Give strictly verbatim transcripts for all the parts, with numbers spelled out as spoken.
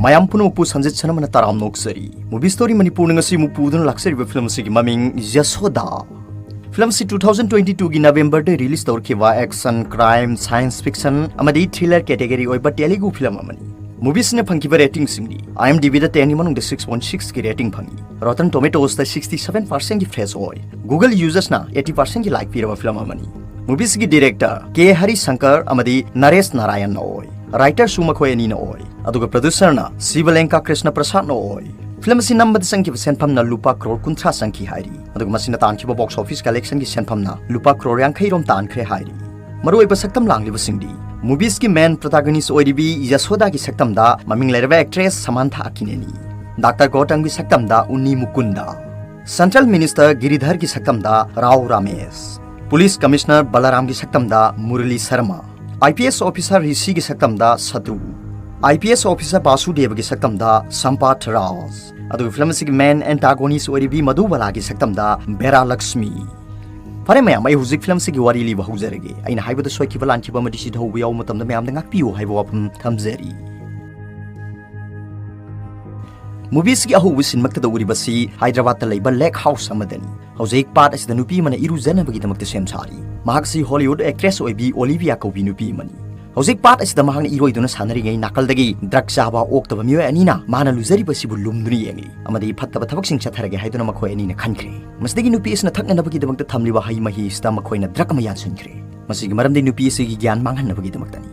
ꯃꯌꯥꯝ ꯄꯨꯝꯅꯃꯛꯄꯨ ꯁꯟꯖꯤꯠ ꯁꯅꯥꯃꯅ ꯇꯔꯥꯝꯅ ꯑꯣꯛꯆꯔꯤ꯫ Movie Story ꯃꯅꯤꯄꯨꯔꯅ ꯉꯁꯤ ꯑꯃꯨꯛ ꯄꯨꯗꯨꯅ ꯂꯥꯛꯆꯔꯤꯕ ꯐꯤꯂꯝ ꯑꯁꯤꯒꯤ ꯃꯃꯤꯡ ꯌꯥꯁꯣꯗꯥ꯫ ꯐꯤꯂꯝ ꯑꯁꯤ two thousand twenty two ꯒꯤ November ꯗ release ꯇꯧꯔꯛꯈꯤꯕ action, crime, science fiction ꯑꯃꯗꯤ thriller category ꯑꯣꯏꯕ Telugu ꯐꯤꯂꯝ ꯑꯃꯅꯤ꯫ Movie ꯑꯁꯤꯅ ꯐꯪꯈꯤꯕ rating ꯁꯤꯡꯗꯤ IMDb ꯗ ten ꯒꯤ ꯃꯅꯨꯡꯗ six point six ꯀꯤ rating ꯐꯪꯏ꯫ Rotten Tomatoes ꯗ sixty seven percent ꯀꯤ fresh ꯑꯣꯏ꯫ Google users ꯅ eighty percent ꯀꯤ like ꯄꯤꯔꯕ ꯐꯤꯂꯝ ꯑꯃꯅꯤ꯫ Movie ꯑꯁꯤꯒꯤ director ꯀꯦ ꯍꯔꯤꯁꯪꯀꯔ ꯑꯃꯗꯤ ꯅꯔꯦꯁ ꯅꯥꯔꯥꯌꯟꯅ ꯑꯣꯏ꯫ Writer ꯁꯨ ꯃꯈꯣꯏ ꯑꯅꯤꯅ ꯑꯣꯏ꯫ ꯑꯗꯨꯒ producer ꯅ ꯁꯤꯕꯂꯦꯡꯀꯥ ꯀ꯭ꯔꯤꯁꯅ ꯄ꯭ꯔꯁꯥꯗꯅ ꯑꯣꯏ꯫ ꯐꯤꯂꯝ ꯑꯁꯤ ꯅꯝꯕꯗ ꯆꯪꯈꯤꯕ ꯁꯦꯟꯐꯝꯅ ꯂꯨꯄꯥ ꯀ꯭ꯔꯣꯔ ꯀꯨꯟꯊ꯭ꯔꯥ ꯆꯪꯈꯤ ꯍꯥꯏꯔꯤ꯫ ꯑꯗꯨꯒ ꯃꯁꯤꯅ ꯇꯥꯟꯈꯤꯕ box office collection ꯒꯤ ꯁꯦꯟꯐꯝꯅ ꯂꯨꯄꯥ ꯀ꯭ꯔꯣꯔ ꯌꯥꯡꯈꯩ ꯔꯣꯝ ꯇꯥꯟꯈ꯭ꯔꯦ ꯍꯥꯏꯔꯤ꯫ ꯃꯔꯨꯑꯣꯏꯕ ꯁꯛꯇꯝ ꯂꯥꯡꯂꯤꯕꯁꯤꯡꯗꯤ Movie ꯁꯤꯒꯤ main protagonist ꯑꯣꯏꯔꯤꯕꯤ ꯌꯥꯁꯣꯗꯥꯒꯤ ꯁꯛꯇꯝꯗ ꯃꯃꯤꯡ ꯂꯩꯔꯕ actress ꯁꯃꯥꯟꯊꯥ ꯑꯀꯤꯅꯦꯅꯤ, Doctor ꯒꯧꯇꯝꯒꯤ ꯁꯛꯇꯝꯗ ꯎꯟꯅꯤ ꯃꯨꯀꯨꯟꯗ, Central Minister ꯒꯤꯔꯤꯙꯔꯒꯤ ꯁꯛꯇꯝꯗ Rao Ramesh, Police Commissioner ꯕꯂꯔꯥꯝꯒꯤ ꯁꯛꯇꯝꯗ ꯃꯨꯔꯂꯤ Sharma, IPS officer ꯔꯤꯁꯤꯒꯤ ꯁꯛꯇꯝꯗ ꯁꯇ꯭ꯔꯨ, IPS officer ꯕꯥꯁꯨꯗꯦꯕꯒꯤ ꯁꯛꯇꯝꯗ ꯁꯝꯄꯥꯊ ꯔꯥꯖ, ꯑꯗꯨꯒ ꯐꯤꯂꯝ ꯑꯁꯤꯒꯤ main antagonist ꯑꯣꯏꯔꯤꯕꯤ ꯃꯙꯨꯕꯂꯥꯒꯤ ꯁꯛꯇꯝꯗ ꯕꯦꯔꯥ ꯂꯛꯁꯃꯤ꯫ ꯐꯔꯦ ꯃꯌꯥꯝ, ꯑꯩ ꯍꯧꯖꯤꯛ ꯐꯤꯂꯝ ꯑꯁꯤꯒꯤ ꯋꯥꯔꯤ ꯂꯤꯕ ꯍꯧꯖꯔꯒꯦ꯫ ꯑꯩꯅ ꯍꯥꯏꯕꯗ ꯁꯣꯏꯈꯤꯕ ꯂꯥꯟꯈꯤꯕ ꯑꯃꯗꯤ ꯁꯤꯊꯧꯕ ꯌꯥꯎꯕ ꯃꯇꯝꯗ ꯃꯌꯥꯝꯗ ꯉꯥꯛꯄꯤꯌꯨ ꯍꯥꯏꯕ ꯋꯥꯐꯝ ꯊꯝꯖꯔꯤ꯫ Movie ꯑꯁꯤꯒꯤ ꯑꯍꯧꯕ scene ꯃꯛꯇꯗ ꯎꯔꯤꯕꯁꯤ ꯍꯥꯏꯗ꯭ꯔꯕꯥꯗꯇ ꯂꯩꯕ lake house ꯑꯃꯗꯅꯤ꯫ ꯍꯧꯖꯤꯛ part ꯑꯁꯤꯗ ꯅꯨꯄꯤ ꯑꯃꯅ ꯏꯔꯨꯖꯅꯕꯒꯤꯗꯃꯛꯇ ꯁꯦꯝ ꯁꯥꯔꯤ꯫ ꯃꯍꯥꯛꯁꯤ Hollywood actress ꯑꯣꯏꯕꯤ ꯑꯣꯂꯤꯚꯤꯌꯥ ꯀꯧꯕꯤ ꯅꯨꯄꯤ ꯑꯃꯅꯤ꯫ ꯍꯧꯖꯤꯛ part ꯑꯁꯤꯗ ꯃꯍꯥꯛꯅ ꯏꯔꯣꯏꯗꯨꯅ ꯁꯥꯟꯅꯔꯤꯉꯩ ꯅꯥꯀꯜꯗꯒꯤ drug ꯆꯥꯕ ꯑꯣꯛꯇꯕ ꯃꯤꯑꯣꯏ ꯑꯅꯤꯅ ꯃꯥꯅ ꯂꯨꯖꯔꯤꯕꯁꯤꯕꯨ ꯂꯨꯝꯗꯨꯅ ꯌꯦꯡꯂꯤ ꯑꯃꯗꯤ ꯐꯠꯇꯕ ꯊꯕꯛꯁꯤꯡ ꯆꯠꯊꯔꯒꯦ ꯍꯥꯏꯗꯨꯅ ꯃꯈꯣꯏ ꯑꯅꯤꯅ ꯈꯟꯈ꯭ꯔꯦ꯫ ꯃꯁꯤꯗꯒꯤ ꯅꯨꯄꯤ ꯑꯁꯤꯅ ꯊꯛꯅꯅꯕꯒꯤꯗꯃꯛꯇ ꯊꯝꯂꯤꯕ ꯍꯩ ꯃꯍꯤ ꯑꯁꯤꯗ ꯃꯈꯣꯏꯅ drug ꯑꯃ ꯌꯥꯟꯁꯤꯟꯈ꯭ꯔꯦ꯫ ꯃꯁꯤꯒꯤ ꯃꯔꯝꯗꯤ ꯅꯨꯄꯤ ꯑꯁꯤꯒꯤ ꯒ꯭ꯌꯥꯟ ꯃꯥꯡꯍꯟꯅꯕꯒꯤꯗꯃꯛꯇꯅꯤ꯫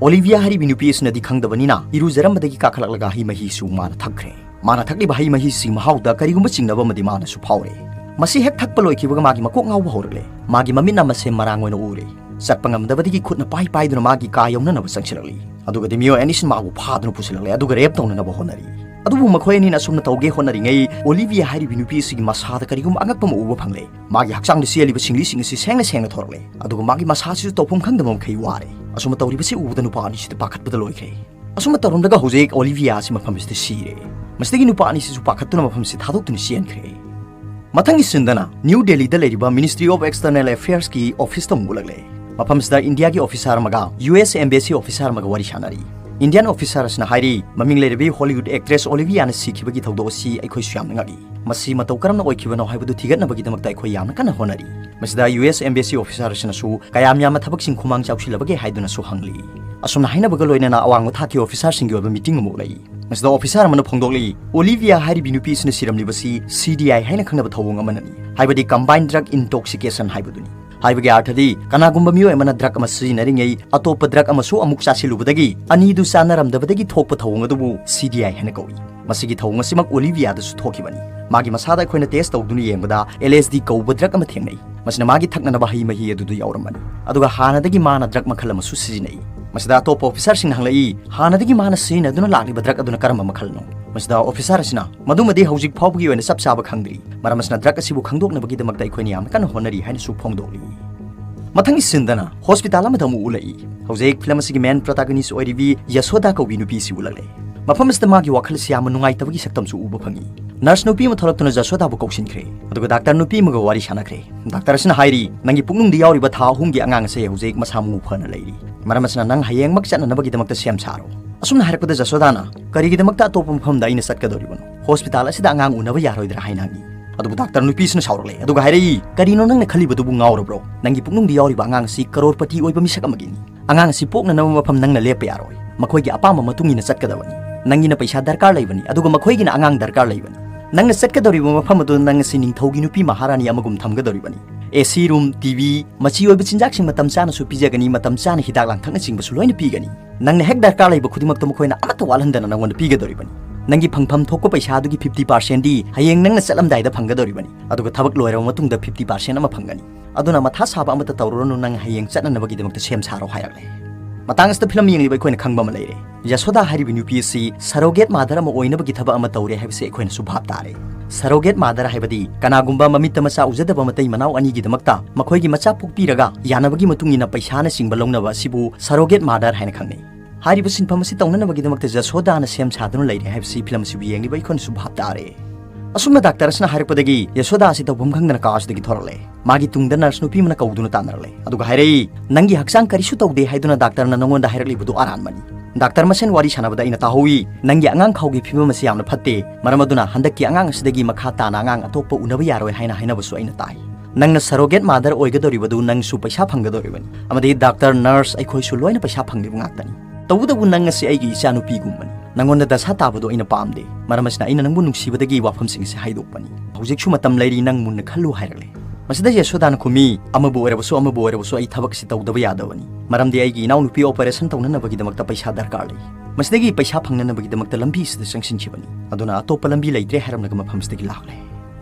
ꯑꯣꯂꯤꯚꯤꯌꯥ ꯍꯥꯏꯔꯤꯕꯤ ꯅꯨꯄꯤ ꯑꯁꯤꯅꯗꯤ ꯈꯪꯗꯕꯅꯤꯅ ꯏꯔꯨꯖꯔꯝꯕꯗꯒꯤ ꯀꯥꯈꯠꯂꯛꯂꯒ ꯍꯩ ꯃꯍꯤꯁꯨ ꯃꯥꯅ ꯊꯛꯈ꯭ꯔꯦ꯫ ꯃꯥꯅ ꯊꯛꯂꯤꯕ ꯍꯩ ꯃꯍꯤꯁꯤ ꯃꯍꯥꯎꯗ ꯀꯔꯤꯒꯨꯝꯕ ꯆꯤꯡꯅꯕ ꯑꯃꯗꯤ ꯃꯥꯅꯁꯨ ꯐꯥꯎꯔꯦ꯫ ꯃꯁꯤ ꯍꯦꯛ ꯊꯛꯄ ꯂꯣꯏꯈꯤꯕꯒ ꯃꯥꯒꯤ ꯃꯀꯣꯛ ꯉꯥꯎꯕ ꯍꯧꯔꯛꯂꯦ꯫ ꯃꯥꯒꯤ ꯃꯃꯤꯠꯅ ꯃꯁꯦꯝ ꯃꯔꯥꯡ ꯑꯣꯏꯅ ꯎꯔꯦ꯫ ꯆꯠꯄ ꯉꯝꯗꯕꯗꯒꯤ ꯈꯨꯠꯅ ꯄꯥꯏ ꯄꯥꯏꯗꯨꯅ ꯃꯥꯒꯤ ꯀꯥ ꯌꯧꯅꯅꯕ ꯆꯪꯁꯤꯜꯂꯛꯂꯤ꯫ ꯑꯗꯨꯒꯗꯤ ꯃꯤꯑꯣꯏ ꯑꯅꯤꯁꯤꯅ ꯃꯥꯕꯨ ꯐꯥꯗꯨꯅ ꯄꯨꯁꯤꯜꯂꯛꯂꯦ, ꯑꯗꯨꯒ rape ꯇꯧꯅꯅꯕ ꯍꯣꯠꯅꯔꯤ꯫ ꯑꯗꯨꯕꯨ ꯃꯈꯣꯏ ꯑꯅꯤꯅ ꯑꯁꯨꯝꯅ ꯇꯧꯒꯦ ꯍꯣꯠꯅꯔꯤꯉꯩ, ꯑꯣꯂꯤꯚꯤꯌꯥ ꯍꯥꯏꯔꯤꯕꯤ ꯅꯨꯄꯤ ꯑꯁꯤꯒꯤ ꯃꯁꯥꯗ ꯀꯔꯤꯒꯨꯝꯕ ꯑꯉꯛꯄ ꯑꯃ ꯎꯕ ꯐꯪꯂꯦ꯫ ꯃꯥꯒꯤ ꯍꯛꯆꯥꯡꯗ ꯆꯦꯜꯂꯤꯕ ꯁꯤꯡꯂꯤꯁꯤꯡ ꯑꯁꯤ ꯁꯦꯡꯅ ꯁꯦꯡꯅ ꯊꯣꯔꯛꯂꯦ, ꯑꯗꯨꯒ ꯃꯥꯒꯤ ꯃꯁꯥꯁꯤꯁꯨ ꯇꯧꯐꯝ ꯈꯪꯗꯕ ꯃꯈꯩ ꯋꯥꯔꯦ꯫ ꯑꯁꯨꯝꯅ ꯇꯧꯔꯤꯕꯁꯤ ꯎꯕꯗ ꯅꯨꯄꯥ ꯑꯅꯤꯁꯤꯗ ꯄꯥꯈꯠꯄꯗ ꯂꯣꯏꯈ꯭ꯔꯦ꯫ ꯑꯁꯨꯝꯅ ꯇꯧꯔꯝꯂꯒ ꯍꯧꯖꯤꯛ ꯑꯣꯂꯤꯚꯤꯌꯥ ꯑꯁꯤ ꯃꯐꯝ ꯑꯁꯤꯗ ꯁꯤꯔꯦ꯫ ꯃꯁꯤꯗꯒꯤ ꯅꯨꯄꯥ ꯑꯅꯤꯁꯤꯁꯨ ꯄꯥꯈꯠꯇꯨꯅ ꯃꯐꯝꯁꯤ ꯊꯥꯗꯣꯛꯇꯨꯅ ꯆꯦꯟꯈ꯭ꯔꯦ꯫ ꯃꯊꯪꯒꯤ sceneꯗꯅ ꯅ꯭ꯌꯨ ꯗꯦꯜꯂꯤꯗ ꯂꯩꯔꯤꯕ Ministry of External Affairsꯀꯤ officeꯇ ꯑꯃꯨꯛ ꯎꯠꯂꯛꯂꯦ꯫ ꯃꯐꯝꯁꯤꯗ ꯏꯟꯗꯤꯌꯥꯒꯤ officer ꯑꯃꯒ US embassy officer ꯑꯃꯒ ꯋꯥꯔꯤ ꯁꯥꯟꯅꯔꯤ꯫ Indian officer ꯑꯁꯤꯅ ꯍꯥꯏꯔꯤ, ꯃꯃꯤꯡ ꯂꯩꯔꯕꯤ Hollywood actress Olivia ꯅ ꯁꯤꯈꯤꯕꯒꯤ ꯊꯧꯗꯣꯛ ꯑꯁꯤ ꯑꯩꯈꯣꯏꯁꯨ ꯌꯥꯝꯅ ꯉꯛꯏ꯫ ꯃꯁꯤ ꯃꯇꯧ ꯀꯔꯝꯅ ꯑꯣꯏꯈꯤꯕꯅꯣ ꯍꯥꯏꯕꯗꯨ ꯊꯤꯒꯠꯅꯕꯒꯤꯗꯃꯛꯇ ꯑꯩꯈꯣꯏ ꯌꯥꯝꯅ ꯀꯟꯅ ꯍꯣꯠꯅꯔꯤ꯫ ꯃꯁꯤꯗ U S embassy officer ꯑꯁꯤꯅꯁꯨ ꯀꯌꯥꯝ ꯌꯥꯝꯅ ꯊꯕꯛꯁꯤꯡ ꯈꯨꯃꯥꯡ ꯆꯥꯎꯁꯤꯜꯂꯕꯒꯦ ꯍꯥꯏꯗꯨꯅꯁꯨ ꯍꯪꯂꯤ꯫ ꯑꯁꯨꯝꯅ ꯍꯥꯏꯅꯕꯒ ꯂꯣꯏꯅꯅ ꯑꯋꯥꯡꯕ ꯊꯥꯛꯀꯤ officer ꯁꯤꯡꯒꯤ ꯑꯣꯏꯕ meeting ꯑꯃ ꯎꯠꯂꯛꯏ꯫ ꯃꯁꯤꯗ officer ꯑꯃꯅ ꯐꯣꯡꯗꯣꯛꯂꯤ, Olivia ꯍꯥꯏꯔꯤꯕꯤ ꯅꯨꯄꯤ ꯑꯁꯤꯅ ꯁꯤꯔꯝꯂꯤꯕꯁꯤ C D I ꯍꯥꯏꯅ ꯈꯪꯅꯕ ꯊꯧꯑꯣꯡ ꯑꯃꯅꯅꯤ, ꯍꯥꯏꯕꯗꯤ combined drug intoxication ꯍꯥꯏꯕꯗꯨꯅꯤ꯫ ꯍꯥꯏꯕꯒꯤ ꯑꯔꯊꯗꯤ, ꯀꯅꯥꯒꯨꯝꯕ ꯃꯤꯑꯣꯏ ꯑꯃꯅ drug ꯑꯃ ꯁꯤꯖꯤꯟꯅꯔꯤꯉꯩ ꯑꯇꯣꯞꯄ drug ꯑꯃꯁꯨ ꯑꯃꯨꯛ ꯆꯥꯁꯤꯜꯂꯨꯕꯗꯒꯤ ꯑꯅꯤꯗꯨ ꯆꯥꯟꯅꯔꯝꯗꯕꯗꯒꯤ ꯊꯣꯛꯄ ꯊꯧꯑꯣꯡ ꯑꯗꯨꯕꯨ C D I ꯍꯥꯏꯅ ꯀꯧꯏ꯫ ꯃꯁꯤꯒꯤ ꯊꯧꯑꯣꯡ ꯑꯁꯤꯃꯛ Olivia ꯗꯁꯨ ꯊꯣꯛꯈꯤꯕꯅꯤ꯫ ꯃꯥꯒꯤ ꯃꯁꯥꯗ ꯑꯩꯈꯣꯏꯅ test ꯇꯧꯗꯨꯅ ꯌꯦꯡꯕꯗ L S D ꯀꯧꯕ drug ꯑꯃ ꯊꯦꯡꯅꯩ꯫ ꯃꯁꯤꯅ ꯃꯥꯒꯤ ꯊꯛꯅꯅꯕ ꯍꯩ ꯃꯍꯤ ꯑꯗꯨꯗ ꯌꯥꯎꯔꯝꯕꯅꯤ꯫ ꯑꯗꯨꯒ ꯍꯥꯟꯅꯗꯒꯤ ꯃꯥꯅ drug ꯃꯈꯜ ꯑꯃꯁꯨ ꯁꯤꯖꯤꯟꯅꯩ꯫ ꯃꯁꯤꯗ ꯑꯇꯣꯞꯄ officer ꯁꯤꯡꯅ ꯍꯪꯂꯛꯏ, ꯍꯥꯟꯅꯗꯒꯤ ꯃꯥꯅ ꯁꯤꯖꯤꯟꯅꯗꯨꯅ ꯂꯥꯛꯂꯤꯕ drug ꯑꯗꯨꯅ ꯀꯔꯝꯕ ꯃꯈꯜꯅꯣ? ꯃꯁꯤꯗ officer ꯑꯁꯤꯅ, ꯃꯗꯨꯃꯗꯤ ꯍꯧꯖꯤꯛ ꯐꯥꯎꯕꯒꯤ ꯑꯣꯏꯅ ꯆꯞ ꯆꯥꯕ ꯈꯪꯗ꯭ꯔꯤ꯫ ꯃꯔꯝ ꯑꯁꯤꯅ drug ꯑꯁꯤꯕꯨ ꯈꯪꯗꯣꯛꯅꯕꯒꯤꯗꯃꯛꯇ ꯑꯩꯈꯣꯏꯅ ꯌꯥꯝꯅ ꯀꯟꯅ ꯍꯣꯠꯅꯔꯤ ꯍꯥꯏꯅꯁꯨ ꯐꯣꯡꯗꯣꯛꯂꯤ꯫ ꯃꯊꯪꯒꯤ scene ꯗꯅ hospital ꯑꯃꯗ ꯑꯃꯨꯛ ꯎꯠꯂꯛꯏ꯫ ꯍꯧꯖꯤꯛ film ꯑꯁꯤꯒꯤ main protagonist ꯑꯣꯏꯔꯤꯕꯤ ꯌꯁꯣꯗꯥ ꯀꯧꯕꯤ ꯅꯨꯄꯤ ꯑꯁꯤ ꯎꯠꯂꯛꯂꯦ꯫ ꯃꯐꯝ ꯑꯁꯤꯗ ꯃꯥꯒꯤ ꯋꯥꯈꯜ ꯑꯁꯤ ꯌꯥꯝꯅ ꯅꯨꯡꯉꯥꯏꯇꯕꯒꯤ ꯁꯛꯇꯝꯁꯨ ꯎꯕ ꯐꯪꯉꯤ꯫ Nurse ꯅꯨꯄꯤ ꯑꯃ ꯊꯣꯛꯂꯛꯇꯨꯅ ꯖꯁꯣꯗꯥꯕꯨ ꯀꯧꯁꯤꯟꯈ꯭ꯔꯦ, ꯑꯗꯨꯒ doctor ꯅꯨꯄꯤ ꯑꯃꯒ ꯋꯥꯔꯤ ꯁꯥꯟꯅꯈ꯭ꯔꯦ꯫ Doctor ꯑꯁꯤꯅ ꯍꯥꯏꯔꯤ, "ꯅꯪꯒꯤ ꯄꯨꯛꯅꯨꯡꯗ ꯌꯥꯎꯔꯤꯕ ꯊꯥ ꯑꯍꯨꯝꯒꯤ ꯑꯉꯥꯡ ꯑꯁꯦ ꯍꯧꯖꯤꯛ ꯃꯁꯥ ꯃꯎ ꯐꯅ ꯂꯩꯔꯤ꯫ ꯃꯔꯝ ꯑꯁꯤꯅ ꯅꯪ ꯍꯌꯦꯡꯃꯛ ꯆꯠꯅꯅꯕꯒꯤꯗꯃꯛꯇ ꯁꯦꯝ ꯁꯥꯔꯣ꯫" ꯑꯁꯨꯝꯅ ꯍꯥꯏꯔꯛꯄꯗ ꯖꯁꯣꯗꯥꯅ, "ꯀꯔꯤꯒꯤꯗꯃꯛꯇ ꯑꯇꯣꯞꯄ ꯃꯐꯝꯗ ꯑꯩꯅ ꯆꯠꯀꯗꯧꯔꯤꯕꯅꯣ? Hospital ꯑꯁꯤꯗ ꯑꯉꯥꯡ ꯎꯅꯕ ꯌꯥꯔꯣꯏꯗ꯭ꯔꯥ?" ꯍꯥꯏꯅ ꯍꯪꯉꯤ꯫ ꯑꯗꯨꯕꯨ doctor ꯅꯨꯄꯤꯁꯤꯅ ꯁꯥꯎꯔꯛꯂꯦ, ꯑꯗꯨꯒ ꯍꯥꯏꯔꯛꯏ, "ꯀꯔꯤꯅꯣ ꯅꯪꯅ ꯈꯜꯂꯤꯕꯗꯨꯕꯨ? ꯉꯥꯎꯔꯕ꯭ꯔꯣ? ꯅꯪꯒꯤ ꯄꯨꯛꯅꯨꯡꯗ ꯌꯥꯎꯔꯤꯕ ꯑꯉꯥꯡ ꯑꯁꯤ ꯀꯔꯣꯔꯄꯇꯤ ꯑꯣꯏꯕ ꯃꯤꯁꯛ ꯑꯃꯒꯤꯅꯤ꯫ ꯑꯉꯥꯡ ꯑꯁꯤ ꯄꯣꯛꯅꯅꯕ ꯃꯐꯝ ꯅꯪꯅ ꯂꯦꯞꯄ ꯌꯥꯔꯣꯏ꯫ ꯃꯈꯣꯏꯒꯤ ꯑꯄꯥꯝꯕ ꯃꯇꯨꯡ ꯏꯟꯅ ꯆꯠꯀꯗꯕꯅꯤ꯫ ꯅꯪꯒꯤꯅ ꯄꯩꯁꯥ ꯗꯔꯀꯥꯔ ꯂꯩꯕꯅꯤ, ꯑꯗꯨꯒ ꯃꯈꯣꯏꯒꯤꯅ ꯑꯉꯥꯡ ꯗꯔꯀꯥꯔ ꯂꯩꯕꯅꯤ꯫ ꯅꯪꯅ ꯆꯠꯀꯗꯧꯔꯤꯕ ꯃꯐꯝ ꯑꯗꯨꯗ ꯅꯪ ꯑꯁꯤ ꯅꯤꯡꯊꯧꯒꯤ ꯅꯨꯄꯤ ꯃꯍꯥꯔꯥꯅꯤ ꯑꯃꯒꯨꯝ ꯊꯝꯒꯗꯧꯔꯤꯕꯅꯤ꯫ A C room, T V, ꯃꯆꯤ ꯑꯣꯏꯕ ꯆꯤꯟꯖꯥꯛꯁꯤꯡ ꯃꯇꯝ ꯆꯥꯅꯁꯨ ꯄꯤꯖꯒꯅꯤ, ꯃꯇꯝ ꯆꯥꯅ ꯍꯤꯗꯥꯛ ꯂꯥꯡꯊꯛꯅꯆꯤꯡꯕꯁꯨ ꯂꯣꯏꯅ ꯄꯤꯒꯅꯤ꯫ ꯅꯪꯅ ꯍꯦꯛ ꯗꯔꯀꯥꯔ ꯂꯩꯕ ꯈꯨꯗꯤꯡꯃꯛꯇꯣ ꯃꯈꯣꯏꯅ ꯑꯃꯠꯇ ꯋꯥꯠꯍꯟꯗꯅ ꯅꯪꯉꯣꯟꯗ ꯄꯤꯒꯗꯧꯔꯤꯕꯅꯤ꯫ ꯅꯪꯒꯤ ꯐꯪꯐꯝ ꯊꯣꯛꯄ ꯄꯩꯁꯥ ꯑꯗꯨꯒꯤ fifty percent ꯗꯤ ꯍꯌꯦꯡ ꯅꯪꯅ ꯆꯠꯂꯝꯗꯥꯏꯗ ꯐꯪꯒꯗꯧꯔꯤꯕꯅꯤ, ꯑꯗꯨꯒ ꯊꯕꯛ ꯂꯣꯏꯔꯕ ꯃꯇꯨꯡꯗ fifty percent ꯑꯃ ꯐꯪꯒꯅꯤ꯫ ꯑꯗꯨꯅ ꯃꯊꯥ ꯁꯥꯕ ꯑꯃꯠꯇ ꯇꯧꯔꯨꯔꯅꯨ, ꯅꯪ ꯍꯌꯦꯡ ꯆꯠꯅꯅꯕꯒꯤꯗꯃꯛꯇ ꯁꯦꯝ ꯁꯥꯔꯣ" ꯍꯥꯏꯔꯛꯂꯦ꯫ ꯃꯇꯥꯡ ꯑꯁꯤꯗ film ꯌꯦꯡꯂꯤꯕ ꯑꯩꯈꯣꯏꯅ ꯈꯪꯕ ꯑꯃ ꯂꯩꯔꯦ꯫ ꯌꯁꯣꯗꯥ ꯍꯥꯏꯔꯤꯕ ꯅꯨꯄꯤ ꯑꯁꯤ surrogate mother ꯑꯃ ꯑꯣꯏꯅꯕꯒꯤ ꯊꯕꯛ ꯑꯃ ꯇꯧꯔꯦ ꯍꯥꯏꯕꯁꯤ ꯑꯩꯈꯣꯏꯅꯁꯨ ꯚꯥꯞ ꯇꯥꯔꯦ꯫ Surrogate mother ꯍꯥꯏꯕꯗꯤ ꯀꯅꯥꯒꯨꯝꯕ ꯃꯃꯤꯠꯇ ꯃꯆꯥ ꯎꯖꯗꯕ ꯃꯇꯩ ꯃꯅꯥꯎ ꯑꯅꯤꯒꯤꯗꯃꯛꯇ ꯃꯈꯣꯏꯒꯤ ꯃꯆꯥ ꯄꯣꯛꯄꯤꯔꯒ ꯌꯥꯅꯕꯒꯤ ꯃꯇꯨꯡ ꯏꯟꯅ ꯄꯩꯁꯥꯅꯆꯤꯡꯕ ꯂꯧꯅꯕ ꯑꯁꯤꯕꯨ surrogate mother ꯍꯥꯏꯅ ꯈꯪꯅꯩ꯫ ꯍꯥꯏꯔꯤꯕ ꯁꯤꯟꯐꯝ ꯑꯁꯤ ꯇꯧꯅꯅꯕꯒꯤꯗꯃꯛꯇ ꯖꯁꯣꯗꯥꯅ ꯁꯦꯝ ꯁꯥꯗꯨꯅ ꯂꯩꯔꯦ ꯍꯥꯏꯕꯁꯤ film ꯑꯁꯤꯕꯨ ꯌꯦꯡꯂꯤꯕ ꯑꯩꯈꯣꯏꯅꯁꯨ ꯚꯥꯞ ꯇꯥꯔꯦ꯫ ꯑꯁꯨꯝꯅ doctor ꯑꯁꯤꯅ ꯍꯥꯏꯔꯛꯄꯗꯒꯤ ꯌꯁꯣꯗꯥ ꯑꯁꯤ ꯇꯧꯐꯝ ꯈꯪꯗꯅ ꯀꯥ ꯑꯁꯤꯗꯒꯤ ꯊꯣꯔꯛꯂꯦ꯫ ꯃꯥꯒꯤ ꯇꯨꯡꯗ nurse ꯅꯨꯄꯤ ꯑꯃꯅ ꯀꯧꯗꯨꯅ ꯇꯥꯟꯅꯔꯛꯂꯦ, ꯑꯗꯨꯒ ꯍꯥꯏꯔꯛꯏ, "ꯅꯪꯒꯤ ꯍꯛꯆꯥꯡ ꯀꯔꯤꯁꯨ ꯇꯧꯗꯦ ꯍꯥꯏꯗꯨꯅ doctor ꯅ ꯅꯉꯣꯟꯗ ꯍꯥꯏꯔꯛꯂꯤꯕꯗꯨ ꯑꯔꯥꯟꯕꯅꯤ꯫ ꯗꯥꯛꯇꯔ ꯃꯁꯦꯟ ꯋꯥꯔꯤ ꯁꯥꯟꯅꯕꯗ ꯑꯩꯅ ꯇꯥꯍꯧꯏ, "ꯅꯪꯒꯤ ꯑꯉꯥꯡ ꯈꯥꯎꯒꯤ ꯐꯤꯕꯝ ꯑꯁꯤ ꯌꯥꯝꯅ ꯐꯠꯇꯦ, ꯃꯔꯝ ꯑꯗꯨꯅ ꯍꯟꯗꯛꯀꯤ ꯑꯉꯥꯡ ꯑꯁꯤꯗꯒꯤ ꯃꯈꯥ ꯇꯥꯅ ꯑꯉꯥꯡ ꯑꯇꯣꯞꯄ ꯎꯅꯕ ꯌꯥꯔꯣꯏ" ꯍꯥꯏꯅ ꯍꯥꯏꯅꯕꯁꯨ ꯑꯩꯅ ꯇꯥꯏ꯫ ꯅꯪꯅ surrogate mother ꯑꯣꯏꯒꯗꯧꯔꯤꯕꯗꯨ ꯅꯪꯁꯨ ꯄꯩꯁꯥ ꯐꯪꯒꯗꯧꯔꯤꯕꯅꯤ, ꯑꯃꯗꯤ ꯗꯥꯛꯇꯔ, ꯅꯔꯁ, ꯑꯩꯈꯣꯏꯁꯨ ꯂꯣꯏꯅ ꯄꯩꯁꯥ ꯐꯪꯂꯤꯕ ꯉꯥꯛꯇꯅꯤ꯫ ꯇꯧꯕꯇꯕꯨ ꯅꯪ ꯑꯁꯤ ꯑꯩꯒꯤ ꯏꯆꯥꯅꯨꯄꯤꯒꯨꯝꯕꯅꯤ꯫ ꯅꯪꯉꯣꯟꯗ ꯗꯁꯥ ꯇꯥꯕꯗꯣ ꯑꯩꯅ ꯄꯥꯝꯗꯦ꯫ ꯃꯔꯝ ꯑꯁꯤꯅ ꯑꯩꯅ ꯅꯪꯕꯨ ꯅꯨꯡꯁꯤꯕꯗꯒꯤ ꯋꯥꯐꯝꯁꯤꯡ ꯑꯁꯤ ꯍꯥꯏꯗꯣꯛꯄꯅꯤ꯫ ꯍꯧꯖꯤꯛꯁꯨ ꯃꯇꯝ ꯂꯩꯔꯤ, ꯅꯪ ꯃꯨꯟꯅ ꯈꯜꯂꯨ ꯍꯥꯏꯔꯛꯂꯦ꯫ ꯃꯁꯤꯗ ꯌꯁꯣꯗꯥꯅ ꯈꯨꯝꯃꯤ, "ꯑꯃꯕꯨ ꯑꯣꯏꯔꯕꯁꯨ ꯑꯃꯕꯨ ꯑꯣꯏꯔꯕꯁꯨ ꯑꯩ ꯊꯕꯛ ꯑꯁꯤ ꯇꯧꯗꯕ ꯌꯥꯗꯕꯅꯤ, ꯃꯔꯝꯗꯤ ꯑꯩꯒꯤ ꯏꯅꯥꯎꯅꯨꯄꯤ operation ꯇꯧꯅꯅꯕꯒꯤꯗꯃꯛꯇ ꯄꯩꯁꯥ ꯗꯔꯀꯥꯔ ꯂꯩ꯫ ꯃꯁꯤꯗꯒꯤ ꯄꯩꯁꯥ ꯐꯪꯅꯅꯕꯒꯤꯗꯃꯛꯇ ꯂꯝꯕꯤ ꯑꯁꯤꯗ ꯆꯪꯁꯤꯟꯈꯤꯕꯅꯤ, ꯑꯗꯨꯅ ꯑꯇꯣꯞꯄ ꯂꯝꯕꯤ ꯂꯩꯇ꯭ꯔꯦ" ꯍꯥꯏꯔꯝꯂꯒ ꯃꯐꯝꯁꯤꯗꯒꯤ ꯂꯥꯛꯂꯦ꯫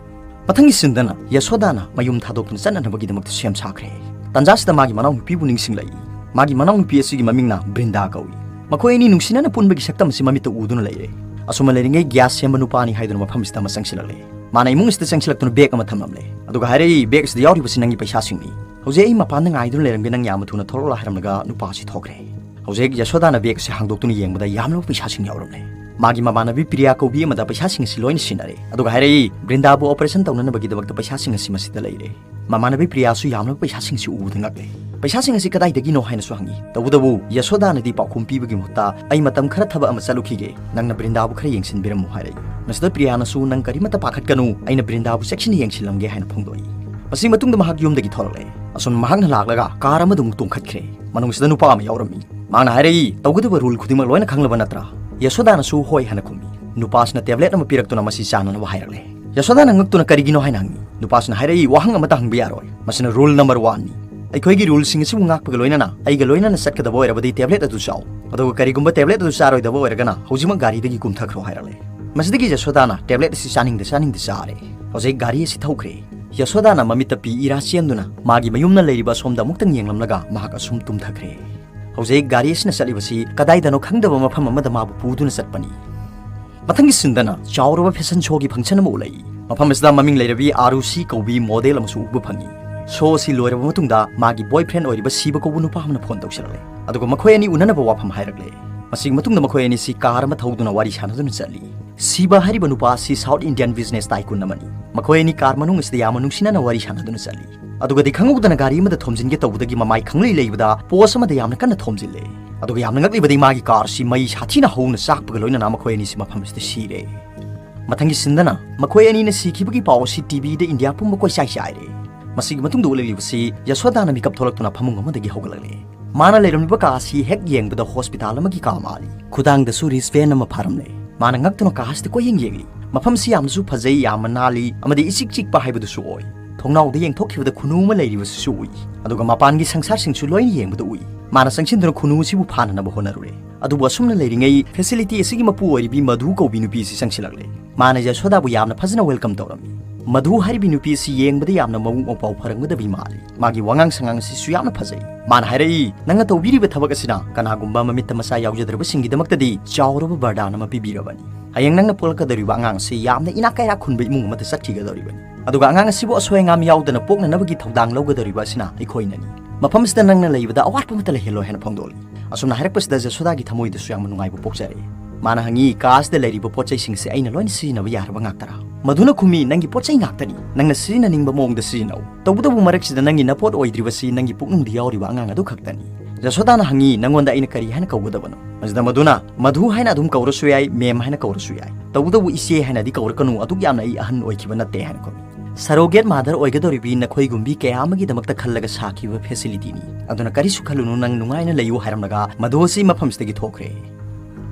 ꯃꯊꯪꯒꯤ ꯁꯤꯟꯗꯅ ꯌꯁꯣꯗꯥꯅ ꯃꯌꯨꯝ ꯊꯥꯗꯣꯛꯇꯨꯅ ꯆꯠꯅꯅꯕꯒꯤꯗꯃꯛꯇ ꯁꯦꯝ ꯁꯥꯈ꯭ꯔꯦ꯫ ꯇꯟꯖꯥꯁꯤꯗ ꯃꯥꯒꯤ ꯃꯅꯥꯎꯅꯨꯄꯤꯕꯨ ꯅꯤꯡꯁꯤꯡꯂꯛꯏ꯫ ꯃꯥꯒꯤ ꯃꯅꯥꯎꯅꯨꯄꯤ ꯑꯁꯤꯒꯤ ꯃꯃꯤꯡꯅ ꯕ꯭ꯔꯤꯟꯗꯥ ꯀꯧꯏ꯫ ꯃꯈꯣꯏ ꯑꯅꯤ ꯅꯨꯡꯁꯤꯅꯅ ꯄꯨꯟꯕꯒꯤ ꯁꯛꯇꯝ ꯑꯁꯤ ꯃꯃꯤꯠꯇ ꯎꯗꯨꯅ ꯂꯩꯔꯦ꯫ ꯑꯁꯨꯝꯅ ꯂꯩꯔꯤꯉꯩ ꯒ꯭ꯌꯥꯁ ꯁꯦꯝꯕ ꯅꯨꯄꯥꯅꯤ ꯍꯥꯏꯗꯨꯅ ꯃꯐꯝ ꯑꯁꯤꯗ ꯑꯃ ꯆꯪꯁꯤꯜꯂꯛꯂꯦ꯫ ꯃꯥꯅ ꯏꯃꯨꯡ ꯑꯁꯤꯗ ꯆꯪꯁꯤꯜꯂꯛꯇꯨꯅ ꯕꯦꯒ ꯑꯃ ꯊꯝꯂꯝꯂꯦ, ꯑꯗꯨꯒ ꯍꯥꯏꯔꯛꯏ, "ꯕꯦꯒ ꯑꯁꯤꯗ ꯌꯥꯎꯔꯤꯕꯁꯤ ꯅꯪꯒꯤ ꯄꯩꯁꯥꯁꯤꯡꯅꯤ꯫ ꯍꯧꯖꯤꯛ ꯑꯩ ꯃꯄꯥꯟꯗ ꯉꯥꯏꯗꯨꯅ ꯂꯩꯔꯝꯒꯦ, ꯅꯪ ꯌꯥꯝꯅ ꯊꯨꯅ ꯊꯣꯛꯂꯛꯂꯣ" ꯍꯥꯏꯔꯝꯂꯒ ꯅꯨꯄꯥ ꯑꯁꯤ ꯊꯣꯛꯈ꯭ꯔꯦ꯫ ꯍꯧꯖꯤꯛ ꯌꯁꯣꯗꯥꯅ ꯕꯦꯒ ꯑꯁꯤ ꯍꯥꯡꯗꯣꯛꯇꯨꯅ ꯌꯦꯡꯕꯗ ꯌꯥꯝꯂꯕ ꯄꯩꯁꯥꯁꯤꯡ ꯌꯥꯎꯔꯝꯂꯦ꯫ ꯃꯥꯒꯤ ꯃꯃꯥꯟꯅꯕꯤ ꯄ꯭ꯔꯤꯌꯥ ꯀꯧꯕꯤ ꯑꯃꯗ ꯄꯩꯁꯥꯁꯤꯡ ꯑꯁꯤ ꯂꯣꯏꯅ ꯁꯤꯟꯅꯔꯦ, ꯑꯗꯨꯒ ꯍꯥꯏꯔꯛꯏ, "ꯕ꯭ꯔꯤꯟꯗꯥꯕꯨ operation ꯇꯧꯅꯅꯕꯒꯤꯗꯃꯛꯇ ꯄꯩꯁꯥꯁꯤꯡ ꯑꯁꯤ ꯃꯁꯤꯗ ꯂꯩꯔꯦ꯫ ꯃꯃꯥꯟꯅꯕꯤ ꯄ꯭ꯔꯤꯌꯥꯁꯨ ꯌꯥꯝꯂꯕ ꯄꯩꯁꯥꯁꯤꯡ ꯑꯁꯤ ꯎꯕꯗ ꯉꯛꯂꯦ꯫ ꯄꯩꯁꯥꯁꯤꯡ ꯑꯁꯤ ꯀꯗꯥꯏꯗꯒꯤꯅꯣ?" ꯍꯥꯏꯅꯁꯨ ꯍꯪꯉꯤ꯫ ꯇꯧꯕꯇꯕꯨ ꯌꯁꯣꯗꯥꯅꯗꯤ ꯄꯥꯎꯈꯨꯝ ꯄꯤꯕꯒꯤ ꯃꯍꯨꯠꯇ, "ꯑꯩ ꯃꯇꯝ ꯈꯔ ꯊꯕꯛ ꯑꯃ ꯆꯠꯂꯨꯈꯤꯒꯦ, ꯅꯪꯅ ꯕ꯭ꯔꯤꯟꯗꯥꯕꯨ ꯈꯔ ꯌꯦꯡꯁꯤꯟꯕꯤꯔꯝꯃꯨ" ꯍꯥꯏꯔꯛꯏ꯫ ꯃꯁꯤꯗ ꯄ꯭ꯔꯤꯌꯥꯅꯁꯨ, "ꯅꯪ ꯀꯔꯤꯃꯠꯇ ꯄꯥꯈꯠꯀꯅꯨ, ꯑꯩꯅ ꯕ꯭ꯔꯤꯟꯗꯥꯕꯨ ꯆꯦꯛꯁꯤꯟꯅ ꯌꯦꯡꯁꯤꯜꯂꯝꯒꯦ" ꯍꯥꯏꯅ ꯐꯣꯡꯗꯣꯛꯏ꯫ ꯃꯁꯤꯒꯤ ꯃꯇꯨꯡꯗ ꯃꯍꯥꯛ ꯌꯨꯝꯗꯒꯤ ꯊꯣꯛꯂꯛꯂꯦ꯫ ꯑꯁꯨꯝꯅ ꯃꯍꯥꯛꯅ ꯂꯥꯛꯂꯒ ꯀꯥꯔ ꯑꯃꯗ ꯑꯃꯨꯛ ꯇꯣꯡꯈꯠꯈ꯭ꯔꯦ꯫ ꯃꯅꯨꯡꯁꯤꯗ ꯅꯨꯄꯥ ꯑꯃ ꯌꯥꯎꯔꯝꯃꯤ꯫ ꯃꯍꯥꯛꯅ ꯍꯥꯏꯔꯛꯏ, "ꯇꯧꯒꯗꯕ ꯔꯨꯜ ꯈꯨꯗꯤꯡꯃꯛ ꯂꯣꯏꯅ ꯈꯪꯂꯕ ꯅꯠꯇ꯭ꯔꯥ?" ꯌꯁꯣꯗꯥꯅꯁꯨ ꯍꯣꯏ ꯍꯥꯏꯅ ꯈꯨꯝꯃꯤ꯫ ꯅꯨꯄꯥꯁꯤꯅ ꯇꯦꯕ꯭ꯂꯦꯠ ꯑꯃ ꯄꯤꯔꯛꯇꯨꯅ ꯃꯁꯤ ꯆꯥꯅꯅꯕ ꯍꯥꯏꯔꯛꯂꯦ꯫ ꯌꯁꯣꯗꯥꯅ ꯉꯛꯇꯨꯅ ꯀꯔꯤꯒꯤꯅꯣ ꯍꯥꯏꯅ ꯍꯪꯉꯤ꯫ ꯅꯨꯄꯥꯁꯤꯅ ꯍꯥꯏꯔꯛꯏ, "ꯋꯥꯍꯪ ꯑꯃꯇ ꯍꯪꯕ ꯌꯥꯔꯣꯏ꯫ ꯃꯁꯤꯅ ꯔꯨꯜ ꯅꯝꯕꯔ ꯋꯥꯟꯅꯤ꯫ ꯑꯩꯈꯣꯏꯒꯤ ꯔꯨꯜꯁꯤꯡ ꯑꯁꯤꯕꯨ ꯉꯥꯛꯄꯒ ꯂꯣꯏꯅꯅ ꯑꯩꯒ ꯂꯣꯏꯅꯅ ꯆꯠꯀꯗꯕ ꯑꯣꯏꯔꯕꯗꯤ ꯇꯦꯕ꯭ꯂꯦꯠ ꯑꯗꯨ ꯆꯥꯎ꯫ ꯑꯗꯨꯒ ꯀꯔꯤꯒꯨꯝꯕ ꯇꯦꯕ꯭ꯂꯦꯠ ꯑꯗꯨ ꯆꯥꯔꯣꯏꯗꯕ ꯑꯣꯏꯔꯒꯅ ꯍꯧꯖꯤꯛꯃꯛ ꯒꯥꯔꯤꯗꯒꯤ ꯀꯨꯝꯊꯈ꯭ꯔꯣ" ꯍꯥꯏꯔꯛꯂꯦ꯫ ꯃꯁꯤꯗꯒꯤ ꯌꯁꯣꯗꯥꯅ ꯇꯦꯕ꯭ꯂꯦꯠ ꯑꯁꯤ ꯆꯥꯅꯤꯡꯗ ꯆꯥꯅꯤꯡꯗ ꯆꯥꯔꯦ꯫ ꯍꯧꯖꯤꯛ ꯒꯥꯔꯤ ꯑꯁꯤ ꯊꯧꯈ꯭ꯔꯦ꯫ ꯌꯁꯣꯗꯥꯅ ꯃꯃꯤꯠꯇ ꯄꯤ ꯏꯔꯥ ꯆꯦꯟꯗꯨꯅ ꯃꯥꯒꯤ ꯃꯌꯨꯝꯅ ꯂꯩꯔꯤꯕ ꯑꯁꯣꯝꯗ ꯑꯃꯨꯛꯇꯪ ꯌꯦꯡꯂꯝꯂꯒ ꯃꯍꯥꯛ ꯑꯁꯨꯝ ꯇꯨꯝꯊꯈ꯭ꯔꯦ꯫ ꯍꯧꯖꯤꯛ ꯒꯥꯔꯤ ꯑꯁꯤꯅ ꯆꯠꯂꯤꯕꯁꯤ ꯀꯗꯥꯏꯗꯅꯣ ꯈꯪꯗꯕ ꯃꯐꯝ ꯑꯃꯗ ꯃꯥꯕꯨ ꯄꯨꯗꯨꯅ ꯆꯠꯄꯅꯤ꯫ ꯃꯊꯪꯒꯤ ꯁꯤꯟꯗꯅ ꯆꯥꯎꯔꯕ ꯐꯦꯁꯟ ꯁꯣꯒꯤ ꯐꯪꯁꯟ ꯑꯃ ꯎꯠꯂꯛꯏ꯫ ꯃꯐꯝ ꯑꯁꯤꯗ ꯃꯃꯤꯡ ꯂꯩꯔꯕꯤ ꯑꯥꯔꯨꯁꯤ ꯀꯧꯕꯤ ꯃꯣꯗꯦꯜ ꯑꯃꯁꯨ ꯎꯕ ꯐꯪꯉꯤ꯫ ꯁꯣ ꯑꯁꯤ ꯂꯣꯏꯔꯕ ꯃꯇꯨꯡꯗ ꯃꯥꯒꯤ ꯕꯣꯏꯐ꯭ꯔꯦꯟ ꯑꯣꯏꯔꯤꯕ ꯁꯤꯕ ꯀꯧꯕ ꯅꯨꯄꯥ ꯑꯃꯅ ꯐꯣꯟ ꯇꯧꯁꯤꯜꯂꯛꯂꯦ, ꯑꯗꯨꯒ ꯃꯈꯣꯏ ꯑꯅꯤ ꯎꯅꯅꯕ ꯋꯥꯐꯝ ꯍꯥꯏꯔꯛꯂꯦ꯫ ꯃꯁꯤꯒꯤ ꯃꯇꯨꯡꯗ ꯃꯈꯣꯏ ꯑꯅꯤꯁꯤ ꯀꯥꯔ ꯑꯃ ꯊꯧꯗꯨꯅ ꯋꯥꯔꯤ ꯁꯥꯟꯅꯗꯨꯅ ꯆꯠꯂꯤ꯫ ꯁꯤꯕ ꯍꯥꯏꯔꯤꯕ ꯅꯨꯄꯥ ꯑꯁꯤ South Indian business tycoon ꯑꯃꯅꯤ꯫ ꯃꯈꯣꯏ ꯑꯅꯤ ꯀꯥꯔ ꯃꯅꯨꯡ ꯑꯁꯤꯗ ꯌꯥꯝꯅ ꯅꯨꯡꯁꯤꯅꯅ ꯋꯥꯔꯤ ꯁꯥꯟꯅꯗꯨꯅ ꯆꯠꯂꯤ꯫ ꯑꯗꯨꯒꯗꯤ ꯈꯪꯍꯧꯗꯅ ꯒꯥꯔꯤ ꯑꯃꯗ ꯊꯣꯝꯖꯤꯟꯒꯦ ꯇꯧꯕꯗꯒꯤ ꯃꯃꯥꯏ ꯈꯪꯂꯩ ꯂꯩꯕꯗ ꯄꯣꯁ ꯑꯃꯗ ꯌꯥꯝꯅ ꯀꯟꯅ ꯊꯣꯝꯖꯤꯜꯂꯦ꯫ ꯑꯗꯨꯒ ꯌꯥꯝꯅ ꯉꯛꯂꯤꯕꯗꯤ ꯃꯥꯒꯤ ꯀꯥꯔ ꯑꯁꯤ ꯃꯩ ꯁꯥꯊꯤꯅ ꯍꯧꯅ ꯆꯥꯛꯄꯒ ꯂꯣꯏꯅꯅ ꯃꯈꯣꯏ ꯑꯅꯤꯁꯤ ꯃꯐꯝ ꯑꯁꯤꯗ ꯁꯤꯔꯦ꯫ ꯃꯊꯪꯒꯤ ꯁꯤꯟꯗꯅ ꯃꯈꯣꯏ ꯑꯅꯤꯅ ꯁꯤꯈꯤꯕꯒꯤ ꯄꯥꯎ ꯑꯁꯤ ꯇꯤꯚꯤꯗ ꯏꯟꯗꯤꯌꯥ ꯄꯨꯝꯕ ꯀꯣꯏꯆꯥꯏ ꯆꯥꯏꯔꯦ꯫ ꯃꯁꯤꯒꯤ ꯃꯇꯨꯡꯗ ꯎꯠꯂꯛꯂꯤꯕꯁꯤ ꯌꯁꯣꯗꯥꯅ ꯃꯤꯀꯞ ꯊꯣꯛꯂꯛꯇꯨꯅ ꯐꯃꯨꯡ ꯑꯃꯗꯒꯤ ꯍꯧꯒꯠꯂꯛꯂꯦ꯫ ꯃꯥꯅ ꯂꯩꯔꯝꯂꯤꯕ ꯀꯥ ꯑꯁꯤ ꯍꯦꯛ ꯌꯦꯡꯕꯗ ꯍꯣꯁꯄꯤꯇꯥꯜ ꯑꯃꯒꯤ ꯀꯥ ꯃꯥꯜꯂꯤ꯫ ꯈꯨꯗꯥꯡꯗꯁꯨ ꯔꯤꯁ ꯕꯦꯟ ꯑꯃ ꯐꯥꯔꯝꯂꯦ꯫ ꯃꯥꯅ ꯉꯛꯇꯨꯅ ꯀꯥ ꯑꯁꯤꯗ ꯀꯣꯏꯌꯦꯡ ꯌꯦꯡꯂꯤ꯫ ꯃꯐꯝꯁꯤ ꯌꯥꯝꯅꯁꯨ ꯐꯖꯩ, ꯌꯥꯝꯅ ꯅꯥꯜꯂꯤ ꯑꯃꯗꯤ ꯏꯆꯤꯛ ꯆꯤꯛꯄ ꯍꯥꯏꯕꯗꯨꯁꯨ ꯑꯣꯏ꯫ ꯊꯣꯡꯅꯥꯎꯗ ꯌꯦꯡꯊꯣꯛꯈꯤꯕꯗ ꯈꯨꯅꯨ ꯑꯃ ꯂꯩꯔꯤꯕꯁꯤꯁꯨ ꯎꯏ꯫ ꯑꯗꯨꯒ ꯃꯄꯥꯟꯒꯤ ꯁꯪꯁꯥꯔꯁꯤꯡꯁꯨ ꯂꯣꯏꯅ ꯌꯦꯡꯕꯗ ꯎꯏ꯫ ꯃꯥꯅ ꯆꯪꯁꯤꯟꯗꯨꯅ ꯈꯨꯅꯨ ꯑꯁꯤꯕꯨ ꯐꯥꯅꯅꯕ ꯍꯣꯠꯅꯔꯨꯔꯦ꯫ ꯑꯗꯨꯕꯨ ꯑꯁꯨꯝꯅ ꯂꯩꯔꯤꯉꯩ ꯐꯦꯁꯤꯂꯤꯇꯤ ꯑꯁꯤꯒꯤ ꯃꯄꯨ ꯑꯣꯏꯔꯤꯕꯤ ꯃꯙꯨ ꯀꯧꯕꯤ ꯅꯨꯄꯤ ꯑꯁꯤ ꯆꯪꯁꯤꯜꯂꯛꯂꯦ꯫ ꯃꯥꯅ ꯌꯁꯣꯗꯥꯕꯨ ꯌꯥꯝꯅ ꯐꯖꯅ ꯋꯦꯜꯀꯝ ꯇꯧꯔꯝꯃꯤ꯫ ꯃꯙꯨ ꯍꯥꯏꯔꯤꯕꯤ ꯅꯨꯄꯤ ꯑꯁꯤ ꯌꯦꯡꯕꯗ ꯌꯥꯝꯅ ꯃꯕꯨꯛ ꯃꯄꯥꯎ ꯐꯔꯝꯒꯗꯕꯤ ꯃꯥꯜꯂꯤ꯫ ꯃꯥꯒꯤ ꯋꯥꯉꯥꯡ ꯁꯉꯥꯡ ꯑꯁꯤꯁꯨ ꯌꯥꯝꯅ ꯐꯖꯩ꯫ ꯃꯥꯅ ꯍꯥꯏꯔꯛꯏ, "ꯅꯪꯅ ꯇꯧꯕꯤꯔꯤꯕ ꯊꯕꯛ ꯑꯁꯤꯅ ꯀꯅꯥꯒꯨꯝꯕ ꯃꯃꯤꯠꯇ ꯃꯆꯥ ꯌꯥꯎꯖꯗ꯭ꯔꯕꯁꯤꯡꯒꯤꯗꯃꯛꯇꯗꯤ ꯆꯥꯎꯔꯕ ꯕꯔꯗꯥꯟ ꯑꯃ ꯄꯤꯕꯤꯔꯕꯅꯤ꯫ ꯍꯌꯦꯡ ꯅꯪꯅ ꯄꯣꯛꯂꯛꯀꯗꯧꯔꯤꯕ ꯑꯉꯥꯡ ꯑꯁꯤ ꯌꯥꯝꯅ ꯏꯅꯥꯛ ꯀꯩꯔꯥꯛ ꯈꯨꯟꯕ ꯏꯃꯨꯡ ꯑꯃꯗ ꯆꯠꯈꯤꯒꯗꯧꯔꯤꯕꯅꯤ꯫ ꯑꯗꯨꯒ ꯑꯉꯥꯡ ꯑꯁꯤꯕꯨ ꯑꯁꯣꯏ ꯑꯉꯥꯝ ꯌꯥꯎꯗꯅ ꯄꯣꯛꯅꯅꯕꯒꯤ ꯊꯧꯗꯥꯡ ꯂꯧꯒꯗꯧꯔꯤꯕ ꯑꯁꯤꯅ ꯑꯩꯈꯣꯏꯅꯅꯤ꯫ ꯃꯐꯝꯁꯤꯗ ꯅꯪꯅ ꯂꯩꯕꯗ ꯑꯋꯥꯠꯄ ꯑꯃꯠꯇ ꯂꯩꯍꯜꯂꯣꯏ" ꯍꯥꯏꯅ ꯐꯣꯡꯗꯣꯛꯂꯤ꯫ ꯑꯁꯨꯝꯅ ꯍꯥꯏꯔꯛꯄꯁꯤꯗ ꯖꯁꯣꯗꯥꯒꯤ ꯊꯃꯣꯏꯗꯁꯨ ꯌꯥꯝꯅ ꯅꯨꯡꯉꯥꯏꯕ ꯄꯣꯛꯆꯔꯛꯏ꯫ ꯃꯥꯅ ꯍꯪꯉꯤ, "ꯀꯥ ꯑꯁꯤꯗ ꯂꯩꯔꯤꯕ ꯄꯣꯠ ꯆꯩꯁꯤꯡꯁꯦ ꯑꯩꯅ ꯂꯣꯏꯅ ꯁꯤꯖꯤꯟꯅꯕ ꯌꯥꯔꯕ ꯉꯥꯛꯇꯔꯥ?" ꯃꯗꯨꯅ ꯈꯨꯝꯃꯤ, "ꯅꯪꯒꯤ ꯄꯣꯠ ꯆꯩ ꯉꯥꯛꯇꯅꯤ꯫ ꯅꯪꯅ ꯁꯤꯖꯤꯟꯅꯅꯤꯡꯕ ꯃꯑꯣꯡꯗ ꯁꯤꯖꯤꯟꯅꯧ꯫ ꯇꯧꯕꯇꯕꯨ ꯃꯔꯛꯁꯤꯗ ꯅꯪꯒꯤ ꯅꯄꯣꯠ ꯑꯣꯏꯗ꯭ꯔꯤꯕꯁꯤ ꯅꯪꯒꯤ ꯄꯨꯛꯅꯨꯡꯗ ꯌꯥꯎꯔꯤꯕ ꯑꯉꯥꯡ ꯑꯗꯨ ꯈꯛꯇꯅꯤ꯫" ꯖꯁꯣꯗꯥꯅ ꯍꯪꯉꯤ, "ꯅꯪꯉꯣꯟꯗ ꯑꯩꯅ ꯀꯔꯤ ꯍꯥꯏꯅ ꯀꯧꯒꯗꯕꯅꯣ?" ꯃꯁꯤꯗ ꯃꯗꯨꯅ, "ꯃꯙꯨ ꯍꯥꯏꯅ ꯑꯗꯨꯝ ꯀꯧꯔꯁꯨ ꯌꯥꯏ, ꯃꯦꯝ ꯍꯥꯏꯅ ꯀꯧꯔꯁꯨ ꯌꯥꯏ꯫ ꯇꯧꯕꯇꯕꯨ ꯏꯆꯦ ꯍꯥꯏꯅꯗꯤ ꯀꯧꯔꯛꯀꯅꯨ, ꯑꯗꯨꯛ ꯌꯥꯝꯅ ꯑꯩ ꯑꯍꯟ ꯑꯣꯏꯈꯤꯕ ꯅꯠꯇꯦ" ꯍꯥꯏꯅ ꯈꯨꯝꯃꯤ꯫ "ꯁꯔꯣꯒꯦꯠ ꯃꯥꯗꯔ ꯑꯣꯏꯒꯗꯧꯔꯤꯕꯤ ꯅꯈꯣꯏꯒꯨꯝꯕꯤ ꯀꯌꯥ ꯑꯃꯒꯤꯗꯃꯛꯇ ꯈꯜꯂꯒ ꯁꯥꯈꯤꯕ ꯐꯦꯁꯤꯂꯤꯇꯤꯅꯤ꯫ ꯑꯗꯨꯅ ꯀꯔꯤꯁꯨ ꯈꯜꯂꯨꯅꯨ, ꯅꯪ ꯅꯨꯡꯉꯥꯏꯅ ꯂꯩꯌꯨ" ꯍꯥꯏꯔꯝꯂꯒ ꯃꯙꯨ ꯑꯁꯤ ꯃꯐꯝꯁꯤꯗꯒꯤ ꯊꯣꯛꯈ꯭ꯔꯦ꯫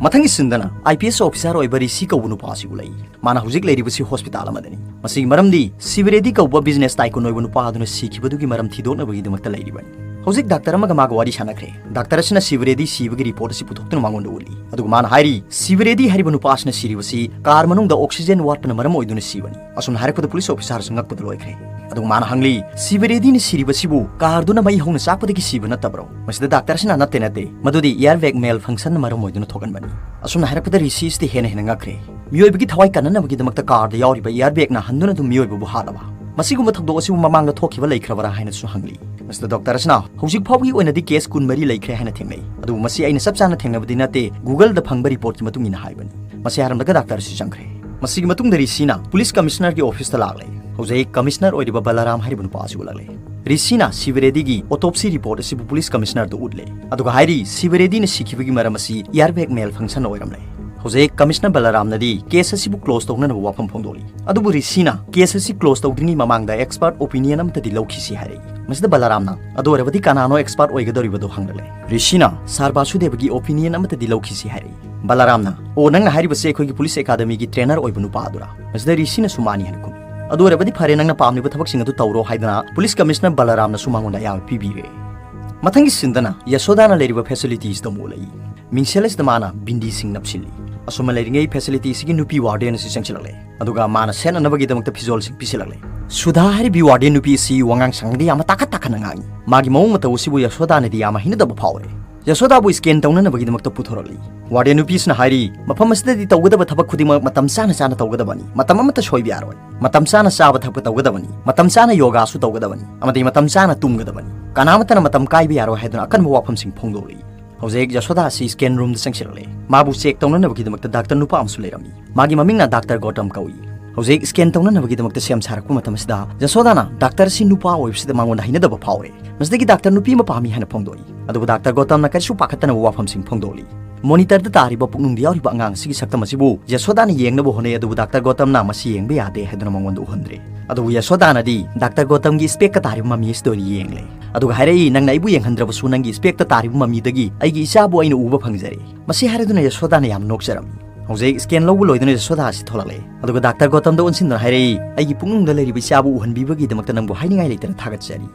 ꯃꯊꯪꯒꯤ ꯁꯤꯟꯗꯅ ꯑꯥꯏ ꯄꯤ ꯑꯦꯁ ꯑꯣꯐꯤꯁꯥꯔ ꯑꯣꯏꯕ ꯔꯤꯁꯤ ꯀꯧꯕ ꯅꯨꯄꯥ ꯑꯁꯤ ꯎꯠꯂꯛꯏ꯫ ꯃꯥꯅ ꯍꯧꯖꯤꯛ ꯂꯩꯔꯤꯕꯁꯤ ꯍꯣꯁꯄꯤꯇꯥꯜ ꯑꯃꯗꯅꯤ꯫ ꯃꯁꯤꯒꯤ ꯃꯔꯝꯗꯤ ꯁꯤꯕꯔꯦꯗꯤ ꯀꯧꯕ ꯕꯤꯖꯤꯅꯦꯁ ꯇꯥꯏꯀꯨꯟ ꯑꯣꯏꯕ ꯅꯨꯄꯥ ꯑꯗꯨꯅ ꯁꯤꯈꯤꯕꯗꯨꯒꯤ ꯃꯔꯝ ꯊꯤꯗꯣꯛꯅꯕꯒꯤꯗꯃꯛꯇ ꯂꯩꯔꯤꯕꯅꯤ꯫ ꯍꯧꯖꯤꯛ ꯗꯥꯛꯇꯔ ꯑꯃꯒ ꯃꯥꯒ ꯋꯥꯔꯤ ꯁꯥꯟꯅꯈ꯭ꯔꯦ꯫ ꯗꯥꯛꯇꯔ ꯑꯁꯤꯅ ꯁꯤꯕꯔꯦꯗꯤ ꯁꯤꯕꯒꯤ ꯔꯤꯄꯣꯔꯠ ꯑꯁꯤ ꯄꯨꯊꯣꯛꯇꯨꯅ ꯃꯉꯣꯟꯗ ꯎꯠꯂꯤ꯫ ꯑꯗꯨꯒ ꯃꯥꯅ ꯍꯥꯏꯔꯤ, ꯁꯤꯕꯔꯦꯗꯤ ꯍꯥꯏꯔꯤꯕ ꯅꯨꯄꯥ ꯑꯁꯤꯅ ꯁꯤꯔꯤꯕꯁꯤ ꯀꯥꯔ ꯃꯅꯨꯡꯗ ꯑꯣꯛꯁꯤꯖꯦꯟ ꯋꯥꯠꯄꯅ ꯃꯔꯝ ꯑꯣꯏꯗꯨꯅ ꯁꯤꯕꯅꯤ꯫ ꯑꯁꯨꯝꯅ ꯍꯥꯏꯔꯛꯄꯗ ꯄꯨꯂꯤꯁ ꯑꯣꯐꯤꯁꯥꯔꯁꯨ ꯉꯛꯄꯗ ꯂꯣꯏꯈ꯭ꯔꯦ꯫ ꯑꯗꯨꯒ ꯃꯥꯅ ꯍꯪꯂꯤ, "ꯁꯤꯕꯔꯦꯗꯤꯅ ꯁꯤꯔꯤꯕꯁꯤꯕꯨ ꯀꯥꯔꯗꯨꯅ ꯃꯩ ꯍꯧꯅ ꯆꯥꯛꯄꯗꯒꯤ ꯁꯤꯕ ꯅꯠꯇꯕ꯭ꯔꯣ?" ꯃꯁꯤꯗ ꯗꯥꯛꯇꯔ ꯑꯁꯤꯅ, "ꯅꯠꯇꯦ, ꯅꯠꯇꯦ, ꯃꯗꯨꯗꯤ ꯏꯌꯥꯔ ꯕꯦꯒ ꯃꯦꯜ ꯐꯪꯁꯟꯅ ꯃꯔꯝ ꯑꯣꯏꯗꯨꯅ ꯊꯣꯛꯍꯟꯕꯅꯤ꯫" ꯑꯁꯨꯝꯅ ꯍꯥꯏꯔꯛꯄꯗ ꯔꯤꯁꯤꯁꯤꯗꯤ ꯍꯦꯟꯅ ꯍꯦꯟꯅ ꯉꯛꯈ꯭ꯔꯦ꯫ ꯃꯤꯑꯣꯏꯕꯒꯤ ꯊꯋꯥꯏ ꯀꯟꯅꯅꯕꯒꯤꯗꯃꯛꯇ ꯀꯥꯔꯗ ꯌꯥꯎꯔꯤꯕ ꯏꯌꯥꯔ ꯕꯦꯒꯅ ꯍꯟꯗꯨꯅ ꯑꯗꯨꯝ ꯃꯤꯑꯣꯏꯕꯕꯨ ꯍꯥꯠꯂꯕ? ꯃꯁꯤꯒꯨꯝꯕ ꯊꯧꯗꯣꯛ ꯑꯁꯤꯕꯨ ꯃꯃꯥꯡꯗ ꯊꯣꯛꯈꯤꯕ ꯂꯩꯈ꯭ꯔꯕꯔꯥ ꯍꯥꯏꯅꯁꯨ ꯍꯪꯂꯤ꯫ ꯃꯁꯤꯗ ꯗꯣꯛꯇꯔ ꯑꯁꯤꯅ, "ꯍꯧꯖꯤꯛ ꯐꯥꯎꯕꯒꯤ ꯑꯣꯏꯅꯗꯤ ꯀꯦꯁ ꯀꯨꯟꯃꯔꯤ ꯂꯩꯈ꯭ꯔꯦ ꯍꯥꯏꯅ ꯊꯦꯡꯅꯩ, ꯑꯗꯨꯕꯨ ꯃꯁꯤ ꯑꯩꯅ ꯆꯞ ꯆꯥꯅ ꯊꯦꯡꯅꯕꯗꯤ ꯅꯠꯇꯦ, ꯒꯨꯒꯜꯗ ꯐꯪꯕ ꯔꯤꯄꯣꯔꯠꯀꯤ ꯃꯇꯨꯡ ꯏꯟꯅ ꯍꯥꯏꯕꯅꯤ꯫" ꯃꯁꯤ ꯍꯥꯏꯔꯝꯂꯒ ꯗꯥꯛꯇꯔ ꯑꯁꯤ ꯆꯪꯈ꯭ꯔꯦ꯫ ꯃꯁꯤꯒꯤ ꯃꯇꯨꯡꯗ ꯔꯤꯁꯤꯅ ꯄꯨꯂꯤꯁ ꯀꯃꯤꯁꯅꯔꯒꯤ ꯑꯣꯐꯤꯁꯇ ꯂꯥꯛꯂꯦ꯫ ꯍꯧꯖꯤꯛ ꯀꯃꯤꯁꯅꯔ ꯑꯣꯏꯔꯤꯕ ꯕꯂꯥꯔꯥꯝ ꯍꯥꯏꯔꯤꯕ ꯅꯨꯄꯥ ꯑꯁꯤ ꯎꯠꯂꯛꯂꯦ꯫ ꯔꯤꯁꯤꯅ ꯁꯤꯕ ꯔꯦꯗꯤꯒꯤ autopsy report ꯑꯁꯤꯕꯨ ꯄꯨꯂꯤꯁ ꯀꯃꯤꯁꯅꯔꯗ ꯎꯠꯂꯦ꯫ ꯑꯗꯨꯒ ꯍꯥꯏꯔꯤ, ꯁꯤꯕ ꯔꯦꯗꯤꯅ ꯁꯤꯈꯤꯕꯒꯤ ꯃꯔꯝ ꯑꯁꯤ airbag malfunction ꯑꯣꯏꯔꯝꯂꯦ꯫ ꯍꯧꯖꯤꯛ ꯀꯃꯤꯁꯅꯔ ꯕꯂꯔꯥꯝꯅꯗꯤ ꯀꯦꯁ ꯑꯁꯤꯕꯨ ꯀ꯭ꯂꯣꯖ ꯇꯧꯅꯅꯕ ꯋꯥꯐꯝ ꯐꯣꯡꯗꯣꯛꯂꯤ꯫ ꯑꯗꯨꯕꯨ ꯔꯤꯁꯤꯅ ꯀꯦꯁ ꯑꯁꯤ ꯀ꯭ꯂꯣꯖ ꯇꯧꯗ꯭ꯔꯤꯉꯩ ꯃꯃꯥꯡꯗ expert opinion ꯑꯃꯠꯇꯗꯤ ꯂꯧꯈꯤꯁꯤ ꯍꯥꯏꯔꯛꯏ꯫ ꯃꯁꯤꯗ ꯕꯂꯔꯥꯝꯅ, "ꯑꯗꯨ ꯑꯣꯏꯔꯕꯗꯤ ꯀꯅꯥꯅꯣ expert ꯑꯣꯏꯒꯗꯧꯔꯤꯕꯗꯣ?" ꯍꯪꯂꯛꯂꯦ꯫ ꯔꯤꯁꯤꯅ, "ꯁꯥꯔ ꯕꯥꯁꯨꯗꯦꯕꯒꯤ opinion ꯑꯃꯠꯇꯗꯤ ꯂꯧꯈꯤꯁꯤ" ꯍꯥꯏꯔꯛꯏ꯫ ꯕꯂꯔꯥꯝꯅ, "ꯑꯣ, ꯅꯪꯅ ꯍꯥꯏꯔꯤꯕꯁꯦ ꯑꯩꯈꯣꯏꯒꯤ ꯄꯨꯂꯤꯁ ꯑꯦꯀꯥꯗꯃꯤꯒꯤ ꯇ꯭ꯔꯦꯅꯔ ꯑꯣꯏꯕ ꯅꯨꯄꯥ ꯑꯗꯨꯔꯥ?" ꯃꯁꯤꯗ ꯔꯤꯁꯤꯅꯁꯨ ꯃꯥꯅꯤ ꯍꯥꯏꯅ ꯈꯨꯝꯃꯤ꯫ "ꯑꯗꯨ ꯑꯣꯏꯔꯕꯗꯤ ꯐꯔꯦ, ꯅꯪꯅ ꯄꯥꯝꯂꯤꯕ ꯊꯕꯛꯁꯤꯡ ꯑꯗꯨ ꯇꯧꯔꯣ" ꯍꯥꯏꯗꯨꯅ ꯄꯨꯂꯤꯁ ꯀꯃꯤꯁꯅꯔ ꯕꯂꯔꯥꯝꯅꯁꯨ ꯃꯉꯣꯟꯗ ꯑꯌꯥꯕ ꯄꯤꯕꯤꯔꯦ꯫ ꯃꯊꯪꯒꯤ ꯁꯤꯟꯗꯅ ꯌꯁꯣꯗꯥꯅ ꯂꯩꯔꯤꯕ facilities ꯑꯗꯨ ꯑꯃꯨꯛ ꯎꯠꯂꯛꯏ꯫ ꯃꯤꯡꯁꯦꯜ ꯑꯁꯤꯗ ꯃꯥꯅ ꯕꯤꯟꯗꯤꯁꯤꯡ ꯅꯞꯁꯤꯜꯂꯤ꯫ ꯑꯁꯨꯝꯅ ꯂꯩꯔꯤꯉꯩ facility ꯑꯁꯤꯒꯤ ꯅꯨꯄꯤ ꯋꯥꯔꯗꯦꯟ ꯑꯁꯤ ꯆꯪꯁꯤꯜꯂꯛꯂꯦ꯫ ꯑꯗꯨꯒ ꯃꯥꯅ ꯁꯦꯠꯅꯅꯕꯒꯤꯗꯃꯛꯇ ꯐꯤꯖꯣꯜꯁꯤꯡ ꯄꯤꯁꯤꯜꯂꯛꯂꯦ꯫ ꯁꯨꯙꯥ ꯍꯥꯏꯔꯤꯕꯤ ꯋꯥꯔꯗꯦꯟ ꯅꯨꯄꯤ ꯑꯁꯤ ꯋꯥꯉꯥꯡ ꯁꯉꯥꯡꯗ ꯌꯥꯝꯅ ꯇꯥꯈꯠ ꯇꯥꯈꯠꯅ ꯉꯥꯡꯏ꯫ ꯃꯥꯒꯤ ꯃꯑꯣꯡ ꯃꯇꯧ ꯑꯁꯤꯕꯨ ꯌꯁꯣꯗꯥꯅꯗꯤ ꯌꯥꯝꯅ ꯍꯩꯅꯗꯕ ꯐꯥꯎꯔꯦ꯫ ꯌꯁꯣꯗꯥꯕꯨ scan ꯇꯧꯅꯅꯕꯒꯤꯗꯃꯛꯇ ꯄꯨꯊꯣꯔꯛꯂꯤ꯫ ꯋꯥꯔꯗꯦꯟ ꯅꯨꯄꯤꯁꯤꯅ ꯍꯥꯏꯔꯤ, "ꯃꯐꯝ ꯑꯁꯤꯗꯗꯤ ꯇꯧꯒꯗꯕ ꯊꯕꯛ ꯈꯨꯗꯤꯡꯃꯛ ꯃꯇꯝ ꯆꯥꯅ ꯆꯥꯅ ꯇꯧꯒꯗꯕꯅꯤ꯫ ꯃꯇꯝ ꯑꯃꯠꯇ ꯁꯣꯏꯕ ꯌꯥꯔꯣꯏ꯫ ꯃꯇꯝ ꯆꯥꯅ ꯆꯥꯕ ꯊꯛꯄ ꯇꯧꯒꯗꯕꯅꯤ꯫ ꯃꯇꯝ ꯆꯥꯅ ꯌꯣꯒꯥꯁꯨ ꯇꯧꯒꯗꯕꯅꯤ꯫ ꯑꯃꯗꯤ ꯃꯇꯝ ꯆꯥꯅ ꯇꯨꯝꯒꯗꯕꯅꯤ꯫ ꯀꯅꯥꯃꯠꯇꯅ ꯃꯇꯝ ꯀꯥꯏꯕ ꯌꯥꯔꯣꯏ" ꯍꯥꯏꯗꯨꯅ ꯑꯀꯟꯕ ꯋꯥꯐꯝꯁꯤꯡ ꯐꯣꯡꯗꯣꯛꯂꯤ꯫ ꯍꯧꯖꯤꯛ ꯌꯁꯣꯗꯥ ꯑꯁꯤ scan roomꯗ ꯆꯪꯁꯤꯜꯂꯛꯂꯦ꯫ ꯃꯥꯕꯨ check ꯇꯧꯅꯅꯕꯒꯤꯗꯃꯛꯇ ꯗꯥꯛꯇꯔ ꯅꯨꯄꯥ ꯑꯃꯁꯨ ꯂꯩꯔꯝꯃꯤ꯫ ꯃꯥꯒꯤ ꯃꯃꯤꯡꯅ ꯗꯥꯛꯇꯔ ꯒꯣꯇꯝ ꯀꯧꯏ꯫ ꯍꯧꯖꯤꯛ scan ꯇꯧꯅꯅꯕꯒꯤꯗꯃꯛꯇ ꯁꯦꯝ ꯁꯥꯔꯛꯄ ꯃꯇꯝ ꯑꯁꯤꯗ ꯌꯁꯣꯗꯥꯅ ꯗꯥꯛꯇꯔ ꯑꯁꯤ ꯅꯨꯄꯥ ꯑꯣꯏꯕꯁꯤꯗ ꯃꯉꯣꯟꯗ ꯍꯩꯅꯗꯕ ꯐꯥꯎꯔꯦ꯫ ꯃꯁꯤꯗꯒꯤ ꯗꯥꯛꯇꯔ ꯅꯨꯄꯤ ꯑꯃ ꯄꯥꯝꯃꯤ ꯍꯥꯏꯅ ꯐꯣꯡꯗꯣꯛꯏ꯫ ꯑꯗꯨꯕꯨ ꯗꯥꯛꯇꯔ ꯒꯣꯇꯝꯅ ꯀꯔꯤꯁꯨ ꯄꯥꯈꯠꯇꯅꯕ ꯋꯥꯐꯝꯁꯤꯡ ꯐꯣꯡꯗꯣꯛꯂꯤ꯫ Monitorꯗ ꯇꯥꯔꯤꯕ ꯄꯨꯛꯅꯨꯡꯗ ꯌꯥꯎꯔꯤꯕ ꯑꯉꯥꯡ ꯑꯁꯤꯒꯤ ꯁꯛꯇꯝ ꯑꯁꯤꯕꯨ ꯌꯁꯣꯗꯥꯅ ꯌꯦꯡꯅꯕ ꯍꯣꯠꯅꯩ, ꯑꯗꯨꯕꯨ ꯗꯥꯛꯇꯔ ꯒꯣꯇꯝꯅ ꯃꯁꯤ ꯌꯦꯡꯕ ꯌꯥꯗꯦ ꯍꯥꯏꯗꯨꯅ ꯃꯉꯣꯟꯗ ꯎꯍꯟꯗ꯭ꯔꯦ꯫ ꯑꯗꯨꯕꯨ ꯌꯁꯣꯗꯥꯅꯗꯤ ꯗꯥꯛꯇꯔ ꯒꯣꯇꯝꯒꯤ specꯀ ꯇꯥꯔꯤꯕ ꯃꯃꯤ ꯑꯁꯤꯗ ꯑꯣꯏꯅ ꯌꯦꯡꯂꯦ꯫ ꯑꯗꯨꯒ ꯍꯥꯏꯔꯛꯏ, "ꯅꯪꯅ ꯑꯩꯕꯨ ꯌꯦꯡꯍꯟꯗ꯭ꯔꯕꯁꯨ ꯅꯪꯒꯤ specꯇ ꯇꯥꯔꯤꯕ ꯃꯃꯤꯗꯒꯤ ꯑꯩꯒꯤ ꯏꯆꯥꯕꯨ ꯑꯩꯅ ꯎꯕ ꯐꯪꯖꯔꯦ"꯫ ꯃꯁꯤ ꯍꯥꯏꯔꯗꯨꯅ ꯌꯁꯣꯗꯥꯅ ꯌꯥꯝ ꯅꯣꯛꯆꯔꯝꯃꯤ꯫ ꯍꯧꯖꯤꯛ scan ꯂꯧꯕ ꯂꯣꯏꯗꯨꯅ ꯌꯁꯣꯗꯥ ꯑꯁꯤ ꯊꯣꯛꯂꯛꯂꯦ꯫ ꯑꯗꯨꯒ ꯗꯥꯛꯇꯔ ꯒꯣꯇꯝꯗ ꯑꯣꯟꯁꯤꯟꯗꯨꯅ ꯍꯥꯏꯔꯛꯏ, "ꯑꯩꯒꯤ ꯄꯨꯛꯅꯨꯡꯗ ꯂꯩꯔꯤꯕ ꯏꯆꯥꯕꯨ ꯎꯍꯟꯕꯤꯕꯒꯤꯗꯃꯛꯇ ꯅꯪꯕꯨ ꯍꯥꯏꯅꯤꯡꯉꯥꯏ ꯂꯩꯇꯅ ꯊꯥꯒꯠꯆꯔꯤ"꯫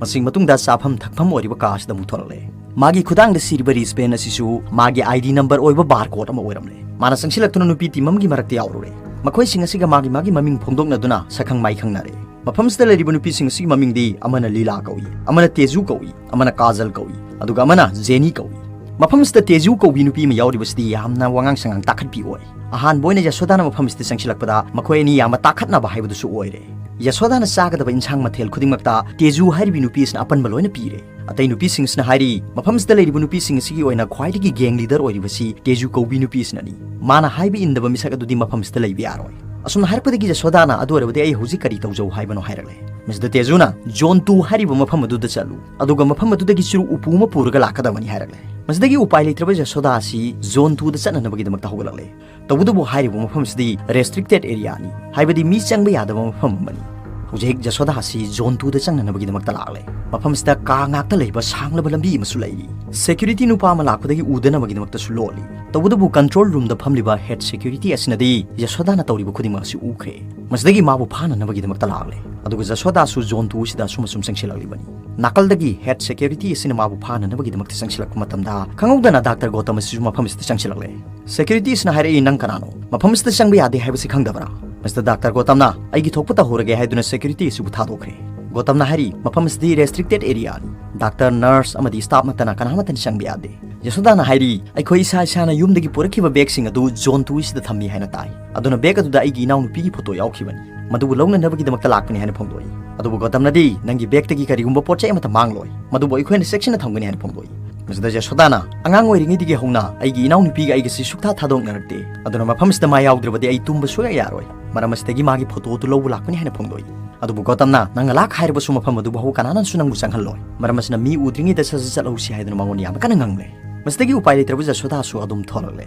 ꯃꯁꯤ ꯃꯇꯨꯡꯗ ꯆꯥꯐꯝ ꯊꯛꯐꯝ ꯑꯣꯏꯔꯤꯕ ꯀꯥ ꯑꯁꯤꯗ ꯑꯃꯨꯛ ꯊꯣꯛꯂꯛꯂꯦ꯫ ꯃꯥꯒꯤ ꯈꯨꯗꯥꯡꯗ ꯁꯤꯔꯤꯕ wristband ꯑꯁꯤꯁꯨ ꯃꯥꯒꯤ ID number ꯑꯣꯏꯕ barcode ꯑꯃ ꯑꯣꯏꯔꯝꯂꯦ꯫ ꯃꯥꯅ ꯆꯪꯁꯤꯜꯂꯛꯇꯨꯅ ꯅꯨꯄꯤ team ꯑꯃꯒꯤ ꯃꯔꯛꯇ ꯌꯥꯎꯔꯨꯔꯦ꯫ ꯃꯈꯣꯏꯁꯤꯡ ꯑꯁꯤꯒ ꯃꯥꯒꯤ ꯃꯥꯒꯤ ꯃꯃꯤꯡ ꯐꯣꯡꯗꯣꯛꯅꯗꯨꯅ ꯁꯛꯈꯪ ꯃꯥꯏꯈꯪꯅꯔꯦ꯫ ꯃꯐꯝꯁꯤꯗ ꯂꯩꯔꯤꯕ ꯅꯨꯄꯤꯁꯤꯡ ꯑꯁꯤꯒꯤ ꯃꯃꯤꯡꯗꯤ ꯑꯃꯅ ꯂꯤꯂꯥ ꯀꯧꯏ, ꯑꯃꯅ ꯇꯦꯖꯨ ꯀꯧꯏ, ꯑꯃꯅ ꯀꯥꯖꯜ ꯀꯧꯏ, ꯑꯗꯨꯒ ꯑꯃꯅ ꯖꯦꯅꯤ ꯀꯧꯏ꯫ ꯃꯐꯝꯁꯤꯗ ꯇꯦꯖꯨ ꯀꯧꯕꯤ ꯅꯨꯄꯤ ꯑꯃ ꯌꯥꯎꯔꯤꯕꯁꯤꯗꯤ ꯌꯥꯝꯅ ꯋꯥꯉꯥꯡ ꯁꯉꯥꯡ ꯇꯥꯈꯠꯄꯤ ꯑꯣꯏ꯫ ꯑꯍꯥꯟꯕ ꯑꯣꯏꯅ ꯌꯁꯣꯗꯥꯅ ꯃꯐꯝ ꯑꯁꯤꯗ ꯆꯪꯁꯤꯜꯂꯛꯄꯗ ꯃꯈꯣꯏ ꯑꯅꯤ ꯌꯥꯝꯅ ꯇꯥꯈꯠꯅꯕ ꯍꯥꯏꯕꯗꯨꯁꯨ ꯑꯣꯏꯔꯦ꯫ ꯌꯁꯣꯗꯥꯅ ꯆꯥꯒꯗꯕ ꯏꯟꯁꯥꯡ ꯃꯊꯦꯜ ꯈꯨꯗꯤꯡꯃꯛꯇ ꯇꯦꯖꯨ ꯍꯥꯏꯔꯤꯕꯤ ꯅꯨꯄꯤ ꯑꯁꯤꯅ ꯑꯄꯟꯕ ꯂꯣꯏꯅ ꯄꯤꯔꯦ꯫ ꯑꯇꯩ ꯅꯨꯄꯤꯁꯤꯡꯁꯤꯅ ꯍꯥꯏꯔꯤ, ꯃꯐꯝꯁꯤꯗ ꯂꯩꯔꯤꯕ ꯅꯨꯄꯤꯁꯤꯡ ꯑꯁꯤꯒꯤ ꯑꯣꯏꯅ ꯈ꯭ꯋꯥꯏꯗꯒꯤ gang leader ꯑꯣꯏꯔꯤꯕꯁꯤ ꯇꯦꯖꯨ ꯀꯧꯕꯤ ꯅꯨꯄꯤ ꯑꯁꯤꯅꯅꯤ꯫ ꯃꯥꯅ ꯍꯥꯏꯕ ꯏꯟꯗꯕ ꯃꯤꯁꯛ ꯑꯗꯨꯗꯤ ꯃꯐꯝꯁꯤꯗ ꯂꯩꯕ ꯌꯥꯔꯣꯏ꯫ ꯑꯁꯨꯝꯅ ꯍꯥꯏꯔꯛꯄꯗꯒꯤ ꯌꯁꯣꯗꯥꯅ, "ꯑꯗꯨ ꯑꯣꯏꯔꯕꯗꯤ ꯑꯩ ꯍꯧꯖꯤꯛ ꯀꯔꯤ ꯇꯧꯖꯧ ꯍꯥꯏꯕꯅꯣ?" ꯍꯥꯏꯔꯛꯂꯦ꯫ ꯃꯁꯤꯗ ꯇꯦꯖꯨꯅ, "Zone two ꯍꯥꯏꯔꯤꯕ ꯃꯐꯝ ꯑꯗꯨꯗ ꯆꯠꯂꯨ, ꯑꯗꯨꯒ ꯃꯐꯝ ꯑꯗꯨꯗꯒꯤ ꯆꯨꯔꯨ ꯎꯄꯨ ꯑꯃ ꯄꯨꯔꯒ ꯂꯥꯛꯀꯗꯕꯅꯤ" ꯍꯥꯏꯔꯛꯂꯦ꯫ ꯃꯁꯤꯗꯒꯤ ꯎꯄꯥꯏ ꯂꯩꯇ꯭ꯔꯕ ꯌꯥꯁꯣꯗꯥ ꯑꯁꯤ Zone two ꯗ ꯆꯠꯅꯅꯕꯒꯤꯗꯃꯛꯇ ꯍꯧꯒꯠꯂꯛꯂꯦ꯫ ꯇꯧꯕꯇꯕꯨ ꯍꯥꯏꯔꯤꯕ ꯃꯐꯝ ꯑꯁꯤꯗꯤ restricted area ꯅꯤ, ꯍꯥꯏꯕꯗꯤ ꯃꯤ ꯆꯪꯕ ꯌꯥꯗꯕ ꯃꯐꯝ ꯑꯃꯅꯤ꯫ ꯍꯧꯖꯤꯛ ꯌꯥꯁꯣꯗꯥ ꯑꯁꯤ Zone two ꯗ ꯆꯪꯅꯅꯕꯒꯤꯗꯃꯛꯇ ꯂꯥꯛꯂꯦ꯫ ꯃꯐꯝꯁꯤꯗ ꯀꯥ ꯉꯥꯛꯇ ꯂꯩꯕ ꯁꯥꯡꯂꯕ ꯂꯝꯕꯤ ꯑꯃꯁꯨ ꯂꯩꯔꯤ꯫ Security ꯅꯨꯄꯥ ꯑꯃ ꯂꯥꯛꯄꯗꯒꯤ ꯎꯗꯅꯕꯒꯤꯗꯃꯛꯇꯁꯨ ꯂꯣꯜꯂꯤ꯫ ꯇꯧꯕꯇꯕꯨ control room ꯗ ꯐꯝꯂꯤꯕ head security ꯑꯁꯤꯅꯗꯤ ꯌꯥꯁꯣꯗꯥꯅ ꯇꯧꯔꯤꯕ ꯈꯨꯗꯤꯡꯃꯛ ꯑꯁꯤ ꯎꯈ꯭ꯔꯦ꯫ ꯃꯁꯤꯗꯒꯤ ꯃꯥꯕꯨ ꯐꯥꯅꯅꯕꯒꯤꯗꯃꯛꯇ ꯂꯥꯛꯂꯦ꯫ ꯑꯗꯨꯒ ꯌꯥꯁꯣꯗꯥꯁꯨ Zone two ꯁꯤꯗ ꯑꯁꯨꯝ ꯑꯁꯨꯝ ꯆꯪꯁꯤꯜꯂꯛꯂꯤꯕꯅꯤ꯫ ꯅꯥꯀꯜꯗꯒꯤ head security ꯑꯁꯤꯅ ꯃꯥꯕꯨ ꯐꯥꯅꯅꯕꯒꯤꯗꯃꯛꯇ ꯆꯪꯁꯤꯜꯂꯛꯄ ꯃꯇꯝꯗ, ꯈꯪꯍꯧꯗꯅ ꯗꯥꯛꯇꯔ ꯒꯣꯇꯝ ꯑꯁꯤꯁꯨ ꯃꯐꯝ ꯑꯁꯤꯗ ꯆꯪꯁꯤꯜꯂꯛꯂꯦ꯫ Security ꯑꯁꯤꯅ ꯍꯥꯏꯔꯛꯏ, "ꯅꯪ ꯀꯅꯥꯅꯣ? ꯃꯐꯝ ꯑꯁꯤꯗ ꯆꯪꯕ ꯌꯥꯗꯦ ꯍꯥꯏꯕꯁꯤ ꯈꯪꯗꯕ꯭ꯔꯥ?" ꯃꯁꯤꯗ ꯗꯥꯛꯇꯔ ꯒꯣꯇꯝꯅ, "ꯑꯩꯒꯤ ꯊꯣꯛꯄ ꯇꯧꯍꯧꯔꯒꯦ" ꯍꯥꯏꯗꯨꯅ security ꯑꯁꯤꯕꯨ ꯊꯥꯗꯣꯛꯈ꯭ꯔꯦ꯫ ꯒꯣꯇꯝꯅ ꯍꯥꯏꯔꯤ, "ꯃꯐꯝ ꯑꯁꯤꯗꯤ restricted area ꯅꯤ꯫ ꯗꯥꯛꯇꯔ, ꯅꯔꯁ ꯑꯃꯗꯤ staff ꯅꯠꯇꯅ ꯀꯅꯥꯃꯠꯇꯅ ꯆꯪꯕ ꯌꯥꯗꯦ꯫" ꯌꯥꯁꯣꯗꯥꯅ ꯍꯥꯏꯔꯤ, "ꯑꯩꯈꯣꯏ ꯏꯁꯥ ꯏꯁꯥꯅ ꯌꯨꯝꯗꯒꯤ ꯄꯨꯔꯛꯈꯤꯕ bag ꯁꯤꯡ ꯑꯗꯨ Zone two ꯁꯤꯗ ꯊꯝꯃꯤ ꯍꯥꯏꯅ ꯇꯥꯏ꯫ ꯑꯗꯨꯅ bag ꯑꯗꯨꯗ ꯑꯩꯒꯤ ꯏꯅꯥꯎꯅꯨꯄꯤꯒꯤ photo ꯌꯥꯎꯈꯤꯕꯅꯤ꯫ ꯃꯗꯨꯕꯨ ꯂꯧꯅꯅꯕꯒꯤꯗꯃꯛꯇ ꯂꯥꯛꯄꯅꯤ" ꯍꯥꯏꯅ ꯐꯣꯡꯗꯣꯛꯏ꯫ ꯑꯗꯨꯕꯨ ꯒꯣꯇꯝꯅꯗꯤ, "ꯅꯪꯒꯤ bag ꯇꯒꯤ ꯀꯔꯤꯒꯨꯝꯕ ꯄꯣꯠ ꯆꯩ ꯑꯃꯠꯇ ꯃꯥꯡꯂꯣꯏ꯫ ꯃꯗꯨꯕꯨ ꯑꯩꯈꯣꯏꯅ ꯆꯦꯛꯁꯤꯟꯅ ꯊꯝꯒꯅꯤ" ꯍꯥꯏꯅ ꯐꯣꯡꯗꯣꯛꯏ꯫ ꯃꯁꯤꯗ ꯌꯥꯁꯣꯗꯥꯅ, "ꯑꯉꯥꯡ ꯑꯣꯏꯔꯤꯉꯩꯗꯒꯤ ꯍꯧꯅ ꯑꯩꯒꯤ ꯏꯅꯥꯎꯅꯨꯄꯤꯒ ꯑꯩꯒꯁꯤ ꯁꯨꯛꯊꯥ ꯊꯥꯗꯣꯛꯅꯔꯛꯇꯦ꯫ ꯑꯗꯨꯅ ꯃꯐꯝ ꯑꯁꯤꯗ ꯃꯥ ꯌꯥꯎꯗ꯭ꯔꯕꯗꯤ ꯑꯩ ꯇꯨꯝꯕ ꯁꯨꯡꯌꯥ ꯌꯥꯔꯣꯏ꯫ ꯃꯔꯝ ꯑꯁꯤꯗꯒꯤ ꯃꯥꯒꯤ photo ꯑꯗꯨ ꯂꯧꯕ ꯂꯥꯛꯄꯅꯤ" ꯍꯥꯏꯅ ꯐꯣꯡꯗꯣꯛꯏ꯫ ꯑꯗꯨꯕꯨ ꯒꯣꯇꯝꯅ, "ꯅꯪꯅ ꯂꯥꯛ ꯍꯥꯏꯔꯕꯁꯨ ꯃꯐꯝ ꯑꯗꯨꯕꯨ ꯀꯅꯥꯅꯁꯨ ꯅꯪꯕꯨ ꯆꯪꯍꯜꯂꯣꯏ꯫ ꯃꯔꯝ ꯑꯁꯤꯅ ꯃꯤ ꯎꯗ꯭ꯔꯤꯉꯩꯗ ꯁꯠ ꯁꯠ ꯆꯠꯍꯧꯁꯤ" ꯍꯥꯏꯗꯨꯅ ꯃꯉꯣꯟꯗ ꯌꯥꯝꯅ ꯀꯟꯅ ꯉꯥꯡꯂꯦ꯫ ꯃꯁꯤꯗꯒꯤ ꯎꯄꯥꯏ ꯂꯩꯇ꯭ꯔꯕ ꯌꯥꯁꯣꯗꯥꯁꯨ ꯑꯗꯨꯝ ꯊꯣꯛꯂꯛꯂꯦ꯫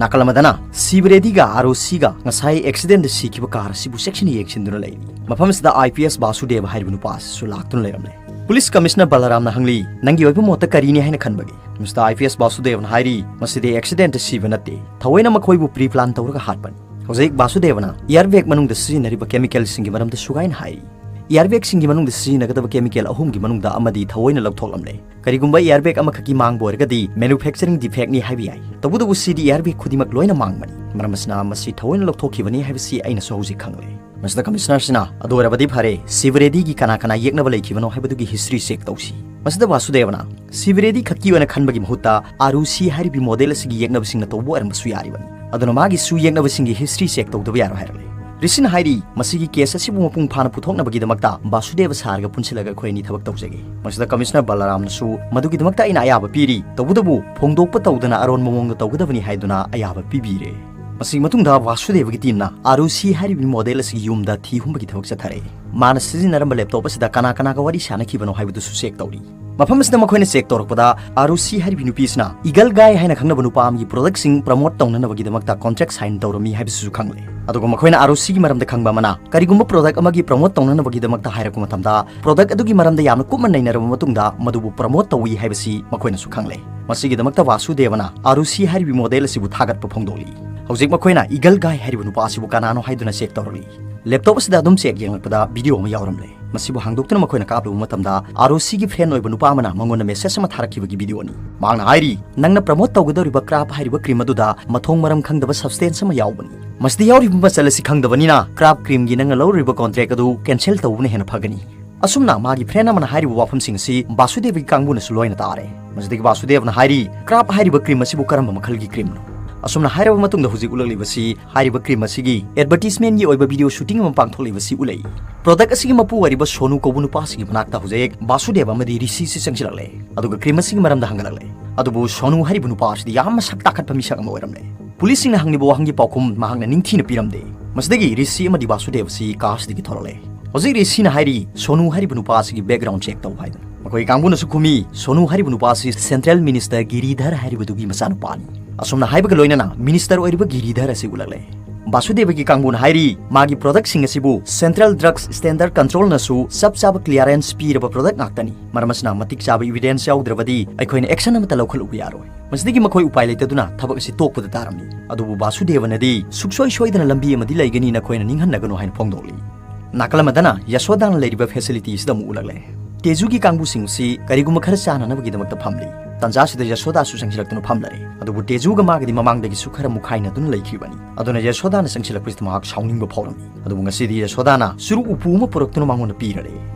ꯅꯥꯀꯜ ꯑꯃꯗꯅ ꯁꯤꯕ ꯔꯦꯗꯤꯒ ꯑꯥꯔꯣꯁꯤꯒ ꯉꯁꯥꯏ accident ꯗ ꯁꯤꯈꯤꯕ car ꯑꯁꯤꯕꯨ ꯆꯦꯛꯁꯤꯟꯅ ꯌꯦꯡꯁꯤꯟꯗꯨꯅ ꯂꯩꯔꯤ꯫ ꯃꯐꯝ ꯑꯁꯤꯗ I P S ꯕꯥꯁꯨꯗꯦꯕ ꯍꯥꯏꯔꯤꯕ ꯅꯨꯄꯥ ꯑꯁꯤꯁꯨ ꯂꯥꯛꯇꯨꯅ ꯂꯩꯔꯝꯂꯦ꯫ ꯄꯨꯂꯤꯁ ꯀꯃꯤꯁꯅꯔ ꯕꯂꯔꯥꯝꯅ ꯍꯪꯂꯤ, "ꯅꯪꯒꯤ ꯑꯣꯏꯕ ꯃꯣꯠꯇ ꯀꯔꯤꯅꯤ ꯍꯥꯏꯅ ꯈꯟꯕꯒꯦ?" ꯃꯁꯤꯗ I P S ꯕꯥꯁꯨꯗꯦꯕꯅ ꯍꯥꯏꯔꯤ, "ꯃꯁꯤꯗꯤ accident ꯗ ꯁꯤꯕ ꯅꯠꯇꯦ, ꯊꯑꯣꯏꯅ ꯃꯈꯣꯏꯕꯨ pre plan ꯇꯧꯔꯒ ꯍꯥꯠꯄꯅꯤ꯫" ꯍꯧꯖꯤꯛ ꯕꯥꯁꯨꯗꯦꯕꯅ air bag ꯃꯅꯨꯡꯗ ꯁꯤꯖꯤꯟꯅꯔꯤꯕ chemical ꯁꯤꯡꯒꯤ ꯃꯔꯝꯗ ꯁꯨꯒꯥꯏꯅ ꯍꯥꯏꯔꯤ꯫ Air bag ꯁꯤꯡꯒꯤ ꯃꯅꯨꯡꯗ ꯁꯤꯖꯤꯟꯅꯒꯗꯕ chemical ꯑꯍꯨꯝꯒꯤ ꯃꯅꯨꯡꯗ ꯑꯃꯗꯤ ꯊꯑꯣꯏꯅ ꯂꯧꯊꯣꯛꯂꯝꯂꯦ꯫ ꯀꯔꯤꯒꯨꯝꯕ air bag ꯑꯃꯈꯛꯀꯤ ꯃꯥꯡꯕ ꯑꯣꯏꯔꯒꯗꯤ manufacturing defect ꯅꯤ ꯍꯥꯏꯕ ꯌꯥꯏ꯫ ꯇꯧꯕꯇꯕꯨ ꯁꯤꯗꯤ air bag ꯈꯨꯗꯤꯡꯃꯛ ꯂꯣꯏꯅ ꯃꯥꯡꯕꯅꯤ꯫ ꯃꯔꯝ ꯑꯁꯤꯅ ꯃꯁꯤ ꯊꯑꯣꯏꯅ ꯂꯧꯊꯣꯛꯈꯤꯕꯅꯤ ꯍꯥꯏꯕꯁꯤ ꯑꯩꯅꯁꯨ ꯍꯧꯖꯤꯛ ꯈꯪꯂꯦ꯫ ꯃꯁꯤꯗ ꯀꯃꯤꯁꯅꯔꯁꯤꯅ, "ꯑꯗꯨ ꯑꯣꯏꯔꯕꯗꯤ ꯐꯔꯦ, ꯁꯤꯕ ꯔꯦꯗꯤꯒꯤ ꯀꯅꯥ ꯀꯅꯥ ꯌꯦꯛꯅꯕ ꯂꯩꯈꯤꯕꯅꯣ ꯍꯥꯏꯕꯗꯨꯒꯤ history check ꯇꯧꯁꯤ꯫" ꯃꯁꯤꯗ ꯕꯥꯁꯨꯗꯦꯕꯅ, "ꯁꯤꯕ ꯔꯦꯗꯤ ꯈꯛꯀꯤ ꯑꯣꯏꯅ ꯈꯟꯕꯒꯤ ꯃꯍꯨꯠꯇ ꯑꯥꯔꯨꯁꯤ ꯍꯥꯏꯔꯤꯕ model ꯑꯁꯤꯒꯤ ꯌꯦꯛꯅꯕꯁꯤꯡꯅ ꯇꯧꯕ ꯑꯣꯏꯔꯝꯕꯁꯨ ꯌꯥꯔꯤꯕꯅꯤ꯫ ꯑꯗꯨꯅ ꯃꯥꯒꯤꯁꯨ ꯌꯦꯛꯅꯕꯁꯤꯡꯒꯤ history check ꯇꯧꯗꯕ ꯌꯥꯔꯣꯏ" ꯍꯥꯏꯔꯛꯂꯦ꯫ ꯔꯤꯁꯤꯅ ꯍꯥꯏꯔꯤ, "ꯃꯁꯤꯒꯤ case ꯑꯁꯤꯕꯨ ꯃꯄꯨꯡ ꯐꯥꯅ ꯄꯨꯊꯣꯛꯅꯕꯒꯤꯗꯃꯛꯇ ꯕꯥꯁꯨꯗꯦꯕ ꯁꯥꯔꯒ ꯄꯨꯟꯁꯤꯜꯂꯒ ꯑꯩꯈꯣꯏ ꯑꯅꯤ ꯊꯕꯛ ꯇꯧꯖꯒꯦ꯫" ꯃꯁꯤꯗ ꯀꯃꯤꯁꯅꯔ ꯕꯂꯔꯥꯝꯅꯁꯨ, "ꯃꯗꯨꯒꯤꯗꯃꯛꯇ ꯑꯩꯅ ꯑꯌꯥꯕ ꯄꯤꯔꯤ, ꯇꯧꯕꯇꯕꯨ ꯐꯣꯡꯗꯣꯛꯄ ꯇꯧꯗꯅ ꯑꯔꯣꯟꯕ ꯃꯑꯣꯡꯗ ꯇꯧꯒꯗꯕꯅꯤ" ꯍꯥꯏꯗꯨꯅ ꯑꯌꯥꯕ ꯄꯤꯕꯤꯔꯦ꯫ ꯃꯁꯤꯒꯤ ꯃꯇꯨꯡꯗ ꯕꯥꯁꯨꯗꯦꯕꯒꯤ team ꯅ ꯑꯥꯔꯨꯁꯤ ꯍꯥꯏꯔꯤꯕ model ꯑꯁꯤꯒꯤ ꯌꯨꯝꯗ ꯊꯤ ꯍꯨꯝꯕꯒꯤ ꯊꯕꯛ ꯆꯠꯊꯔꯛꯏ꯫ ꯃꯥꯅ ꯁꯤꯖꯤꯟꯅꯔꯝꯕ ꯂꯦꯞꯇꯣꯞ ꯑꯁꯤꯗ ꯀꯅꯥ ꯀꯅꯥꯒ ꯋꯥꯔꯤ ꯁꯥꯅꯈꯤꯕꯅꯣ ꯍꯥꯏꯕꯗꯨꯁꯨ ꯆꯦꯛ ꯇꯧꯔꯤ꯫ ꯃꯐꯝ ꯑꯁꯤꯗ ꯃꯈꯣꯏꯅ ꯆꯦꯛ ꯇꯧꯔꯛꯄꯗ, ꯑꯥꯔꯨꯁꯤ ꯍꯥꯏꯔꯤꯕꯤ ꯅꯨꯄꯤ ꯑꯁꯤꯅ ꯏꯒꯜ ꯒꯥꯏ ꯍꯥꯏꯅ ꯈꯪꯅꯕ ꯅꯨꯄꯥ ꯑꯃꯒꯤ ꯄ꯭ꯔꯣꯗꯛꯁꯤꯡ ꯄ꯭ꯔꯃꯣꯠ ꯇꯧꯅꯅꯕꯒꯤꯗꯃꯛꯇ ꯀꯣꯟꯇ꯭ꯔꯦꯛ ꯁꯥꯏꯟ ꯇꯧꯔꯝꯃꯤ ꯍꯥꯏꯕꯁꯤꯁꯨ ꯈꯪꯂꯦ꯫ ꯑꯗꯨꯒ ꯃꯈꯣꯏꯅ ꯑꯥꯔꯨꯁꯤꯒꯤ ꯃꯔꯝꯗ ꯈꯪꯕ ꯑꯃꯅ, ꯀꯔꯤꯒꯨꯝꯕ ꯄ꯭ꯔꯣꯗꯛ ꯑꯃꯒꯤ ꯄ꯭ꯔꯃꯣꯠ ꯇꯧꯅꯅꯕꯒꯤꯗꯃꯛꯇ ꯍꯥꯏꯔꯛꯄ ꯃꯇꯝꯗ, ꯄ꯭ꯔꯣꯗꯛ ꯑꯗꯨꯒꯤ ꯃꯔꯝꯗ ꯌꯥꯝꯅ ꯀꯨꯞꯅ ꯅꯩꯅꯔꯕ ꯃꯇꯨꯡꯗ ꯃꯗꯨꯕꯨ ꯄ꯭ꯔꯃꯣꯠ ꯇꯧꯏ ꯍꯥꯏꯕꯁꯤ ꯃꯈꯣꯏꯅꯁꯨ ꯈꯪꯂꯦ꯫ ꯃꯁꯤꯒꯤꯗꯃꯛꯇ ꯚꯥꯁꯨꯗꯦꯕꯅ ꯑꯥꯔꯨꯁꯤ ꯍꯥꯏꯔꯤꯕꯤ ꯃꯣꯗꯦꯜ ꯑꯁꯤꯕꯨ ꯊꯥꯒꯠꯄ ꯐꯣꯡꯗꯣꯛꯂꯤ꯫ ꯍꯧꯖꯤꯛ ꯃꯈꯣꯏꯅ ꯏꯒꯜ ꯒꯥꯏ ꯍꯥꯏꯔꯤꯕ ꯅꯨꯄꯥ ꯑꯁꯤꯕꯨ ꯀꯅꯥꯅꯣ ꯍꯥꯏꯗꯨꯅ ꯆꯦꯛ ꯇꯧꯔꯛꯂꯤ꯫ ꯂꯦꯞꯇꯣꯞ ꯑꯁꯤꯗ ꯑꯗꯨꯝ ꯆꯦꯛ ꯌꯦꯡꯂꯛꯄꯗ ꯚꯤꯗꯤꯑꯣ ꯑꯃ ꯌꯥꯎꯔꯝꯂꯦ꯫ ꯃꯁꯤꯕꯨ ꯍꯥꯡꯗꯣꯛꯇꯨꯅ ꯃꯈꯣꯏꯅ ꯀꯥꯞꯂꯨꯕ ꯃꯇꯝꯗ, ꯑꯥꯔꯨꯁꯤꯒꯤ ꯐ꯭ꯔꯦꯟ ꯑꯣꯏꯕ ꯅꯨꯄꯥ ꯑꯃꯅ ꯃꯉꯣꯟꯗ ꯃꯦꯁꯦꯖ ꯑꯃ ꯊꯥꯔꯛꯈꯤꯕꯒꯤ ꯚꯤꯗꯤꯑꯣꯅꯤ꯫ ꯃꯍꯥꯛꯅ ꯍꯥꯏꯔꯤ, "ꯅꯪꯅ ꯄ꯭ꯔꯃꯣꯠ ꯇꯧꯒꯗꯧꯔꯤꯕ ꯀ꯭ꯔꯥꯞ ꯍꯥꯏꯔꯤꯕ ꯀ꯭ꯔꯤꯝ ꯑꯗꯨꯗ ꯃꯊꯣꯡ ꯃꯔꯝ ꯈꯪꯗꯕ ꯁꯕꯁꯇꯦꯟꯁ ꯑꯃ ꯌꯥꯎꯕꯅꯤ꯫ ꯃꯁꯤꯗ ꯌꯥꯎꯔꯤꯕ ꯃꯆꯜ ꯑꯁꯤ ꯈꯪꯗꯕꯅꯤꯅ ꯀ꯭ꯔꯥꯞ ꯀ꯭ꯔꯤꯝꯒꯤ ꯅꯪꯅ ꯂꯧꯔꯤꯕ ꯀꯣꯟꯇ꯭ꯔꯦꯛ ꯑꯗꯨ ꯀꯦꯟꯁꯦꯜ ꯇꯧꯕꯅ ꯍꯦꯟꯅ ꯐꯒꯅꯤ"꯫ ꯑꯁꯨꯝꯅ ꯃꯥꯒꯤ ꯐ꯭ꯔꯦꯟ ꯑꯃꯅ ꯍꯥꯏꯔꯤꯕ ꯋꯥꯐꯝꯁꯤꯡ ꯑꯁꯤ ꯕꯥꯁꯨꯗꯦꯕꯒꯤ ꯀꯥꯡꯕꯨꯅꯁꯨ ꯂꯣꯏꯅ ꯇꯥꯔꯦ꯫ ꯃꯁꯤꯗꯒꯤ ꯕꯥꯁꯨꯗꯦꯕꯅ ꯍꯥꯏꯔꯤ, "ꯀ꯭ꯔꯥꯞ ꯍꯥꯏꯔꯤꯕ ꯀ꯭ꯔꯤꯝ ꯑꯁꯤꯕꯨ ꯀꯔꯝꯕ ꯃꯈꯜꯒꯤ ꯀ꯭ꯔꯤꯝꯅꯣ?" ꯑꯁꯨꯝꯅ ꯍꯥꯏꯔꯕ ꯃꯇꯨꯡꯗ ꯍꯧꯖꯤꯛ ꯎꯠꯂꯛꯂꯤꯕꯁꯤ ꯍꯥꯏꯔꯤꯕ ꯀ꯭ꯔꯤꯝ ꯑꯁꯤꯒꯤ ꯑꯦꯗꯚꯔꯇꯤꯁꯃꯦꯟꯒꯤ ꯑꯣꯏꯕ ꯚꯤꯗꯤꯑꯣ ꯁꯨꯇꯤꯡ ꯑꯃ ꯄꯥꯡꯊꯣꯛꯂꯤꯕꯁꯤ ꯎꯠꯂꯛꯏ꯫ ꯄ꯭ꯔꯣꯗꯛ ꯑꯁꯤꯒꯤ ꯃꯄꯨ ꯑꯣꯏꯔꯤꯕ ꯁꯣꯅꯨ ꯀꯧꯕ ꯅꯨꯄꯥ ꯑꯁꯤꯒꯤ ꯃꯅꯥꯛꯇ ꯍꯧꯖꯤꯛ ꯕꯥꯁꯨꯗꯦꯕ ꯑꯃꯗꯤ ꯔꯤꯁꯤꯁꯤ ꯆꯪꯁꯤꯜꯂꯛꯂꯦ꯫ ꯑꯗꯨꯒ ꯀ꯭ꯔꯤꯝ ꯑꯁꯤꯒꯤ ꯃꯔꯝꯗ ꯍꯪꯒꯠꯂꯛꯂꯦ꯫ ꯑꯗꯨꯕꯨ ꯁꯣꯅꯨ ꯍꯥꯏꯔꯤꯕ ꯅꯨꯄꯥ ꯑꯁꯤꯗꯤ ꯌꯥꯝ ꯃꯁꯛ ꯇꯥꯈꯠꯄ ꯃꯤꯁꯛ ꯑꯃ ꯑꯣꯏꯔꯝꯂꯦ꯫ ꯄꯨꯂꯤꯁꯁꯤꯡꯅ ꯍꯪꯂꯤꯕ ꯋꯥꯍꯪꯒꯤ ꯄꯥꯎꯈꯨꯝ ꯃꯍꯥꯛꯅ ꯅꯤꯡꯊꯤꯅ ꯄꯤꯔꯝꯗꯦ꯫ ꯃꯁꯤꯗꯒꯤ ꯔꯤꯁꯤ ꯑꯃꯗꯤ ꯕꯥꯁꯨꯗꯦꯕ ꯑꯁꯤ ꯀꯥꯔꯁꯤꯗꯒꯤ ꯊꯣꯔꯛꯂꯦ꯫ ꯍꯧꯖꯤꯛ ꯔꯤꯁꯤꯅ ꯍꯥꯏꯔꯤ, "ꯁꯣꯅꯨ ꯍꯥꯏꯔꯤꯕ ꯅꯨꯄꯥ ꯑꯁꯤꯒꯤ ꯕꯦꯛꯒ꯭ꯔꯥꯎꯟ ꯆꯦꯛ ꯇꯧ" ꯍꯥꯏꯗꯨꯅ꯫ ꯃꯈꯣꯏꯒꯤ ꯀꯥꯡꯕꯨꯅꯁꯨ ꯈꯨꯝꯃꯤ, "ꯁꯣꯅꯨ ꯍꯥꯏꯔꯤꯕ ꯅꯨꯄꯥ ꯑꯁꯤ ꯁꯦꯟꯇ꯭ꯔꯦꯜ ꯃꯤꯅꯤꯁꯇꯔ ꯒꯤꯔꯤꯙꯔ ꯍꯥꯏꯔꯤꯕꯗꯨꯒꯤ ꯃꯆꯥꯅꯨꯄꯥꯅꯤ"꯫ ꯑꯁꯨꯝꯅ ꯍꯥꯏꯕꯒ ꯂꯣꯏꯅꯅ ꯃꯤꯅꯤꯁꯇꯔ ꯑꯣꯏꯔꯤꯕ ꯒꯤꯔꯤꯙꯔ ꯑꯁꯤ ꯎꯠꯂꯛꯂꯦ꯫ ꯕꯥꯁꯨꯗꯦꯕꯒꯤ ꯀꯥꯡꯕꯨꯅ ꯍꯥꯏꯔꯤ, ꯃꯥꯒꯤ ꯄ꯭ꯔꯣꯗꯛꯁꯤꯡ ꯑꯁꯤꯕꯨ ꯁꯦꯟꯇ꯭ꯔꯦꯜ ꯗ꯭ꯔꯒꯁ ꯁ꯭ꯇꯦꯟꯗꯔꯗ ꯀꯟꯇ꯭ꯔꯣꯜꯅꯁꯨ ꯆꯞ ꯆꯥꯕ ꯀ꯭ꯂꯤꯌꯥꯔꯦꯟꯁ ꯄꯤꯔꯕ ꯄ꯭ꯔꯣꯗꯛ ꯉꯥꯛꯇꯅꯤ꯫ ꯃꯔꯝ ꯑꯁꯤꯅ ꯃꯇꯤꯛ ꯆꯥꯕ ꯏꯚꯤꯗꯦꯟꯁ ꯌꯥꯎꯗ꯭ꯔꯕꯗꯤ ꯑꯩꯈꯣꯏꯅ ꯑꯦꯛꯁꯟ ꯑꯃꯠꯇ ꯂꯧꯈꯠꯂꯨꯕ ꯌꯥꯔꯣꯏ꯫ ꯃꯁꯤꯗꯒꯤ ꯃꯈꯣꯏ ꯎꯄꯥꯏ ꯂꯩꯇꯗꯨꯅ ꯊꯕꯛ ꯑꯁꯤ ꯇꯣꯛꯄꯗ ꯇꯥꯔꯝꯃꯤ꯫ ꯑꯗꯨꯕꯨ ꯕꯥꯁꯨꯗꯦꯕꯅꯗꯤ, "ꯁꯨꯛꯁꯣꯏ ꯁꯣꯏꯗꯅ ꯂꯝꯕꯤ ꯑꯃꯗꯤ ꯂꯩꯒꯅꯤ, ꯅꯈꯣꯏꯅ ꯅꯤꯡꯍꯟꯅꯒꯅꯨ" ꯍꯥꯏꯅ ꯐꯣꯡꯗꯣꯛꯂꯤ꯫ ꯅꯥꯀꯜ ꯑꯃꯗꯅ ꯌꯁꯣꯗꯥꯅ ꯂꯩꯔꯤꯕ ꯐꯦꯁꯤꯂꯤꯇꯤ ꯑꯁꯤꯗ ꯑꯃꯨꯛ ꯎꯠꯂꯛꯂꯦ꯫ ꯇꯦꯖꯨꯒꯤ ꯀꯥꯡꯕꯨꯁꯤꯡ ꯑꯁꯤ ꯀꯔꯤꯒꯨꯝꯕ ꯈꯔ ꯆꯥꯅꯅꯕꯒꯤꯗꯃꯛꯇ ꯐꯝꯂꯤ꯫ ꯇꯟꯖꯥꯁꯤꯗ ꯌꯁꯣꯗꯥꯁꯨ ꯆꯪꯁꯤꯜꯂꯛꯇꯨꯅ ꯐꯝꯂꯔꯦ꯫ ꯑꯗꯨꯕꯨ ꯇꯦꯖꯨꯒ ꯃꯥꯒꯗꯤ ꯃꯃꯥꯡꯗꯒꯤꯁꯨ ꯈꯔ ꯃꯨꯈꯥꯏꯅꯗꯨꯅ ꯂꯩꯈꯤꯕꯅꯤ꯫ ꯑꯗꯨꯅ ꯌꯁꯣꯗꯥꯅ ꯆꯪꯁꯤꯜꯂꯛꯄꯁꯤꯗ ꯃꯍꯥꯛ ꯁꯥꯎꯅꯤꯡꯕ ꯐꯥꯎꯔꯝꯃꯤ꯫ ꯑꯗꯨꯕꯨ ꯉꯁꯤꯗꯤ ꯌꯁꯣꯗꯥꯅ ꯆꯨꯔꯨ ꯎꯄꯨ ꯑꯃ ꯄꯨꯔꯛꯇꯨꯅ ꯃꯉꯣꯟꯗ ꯄꯤꯔꯔꯦ꯫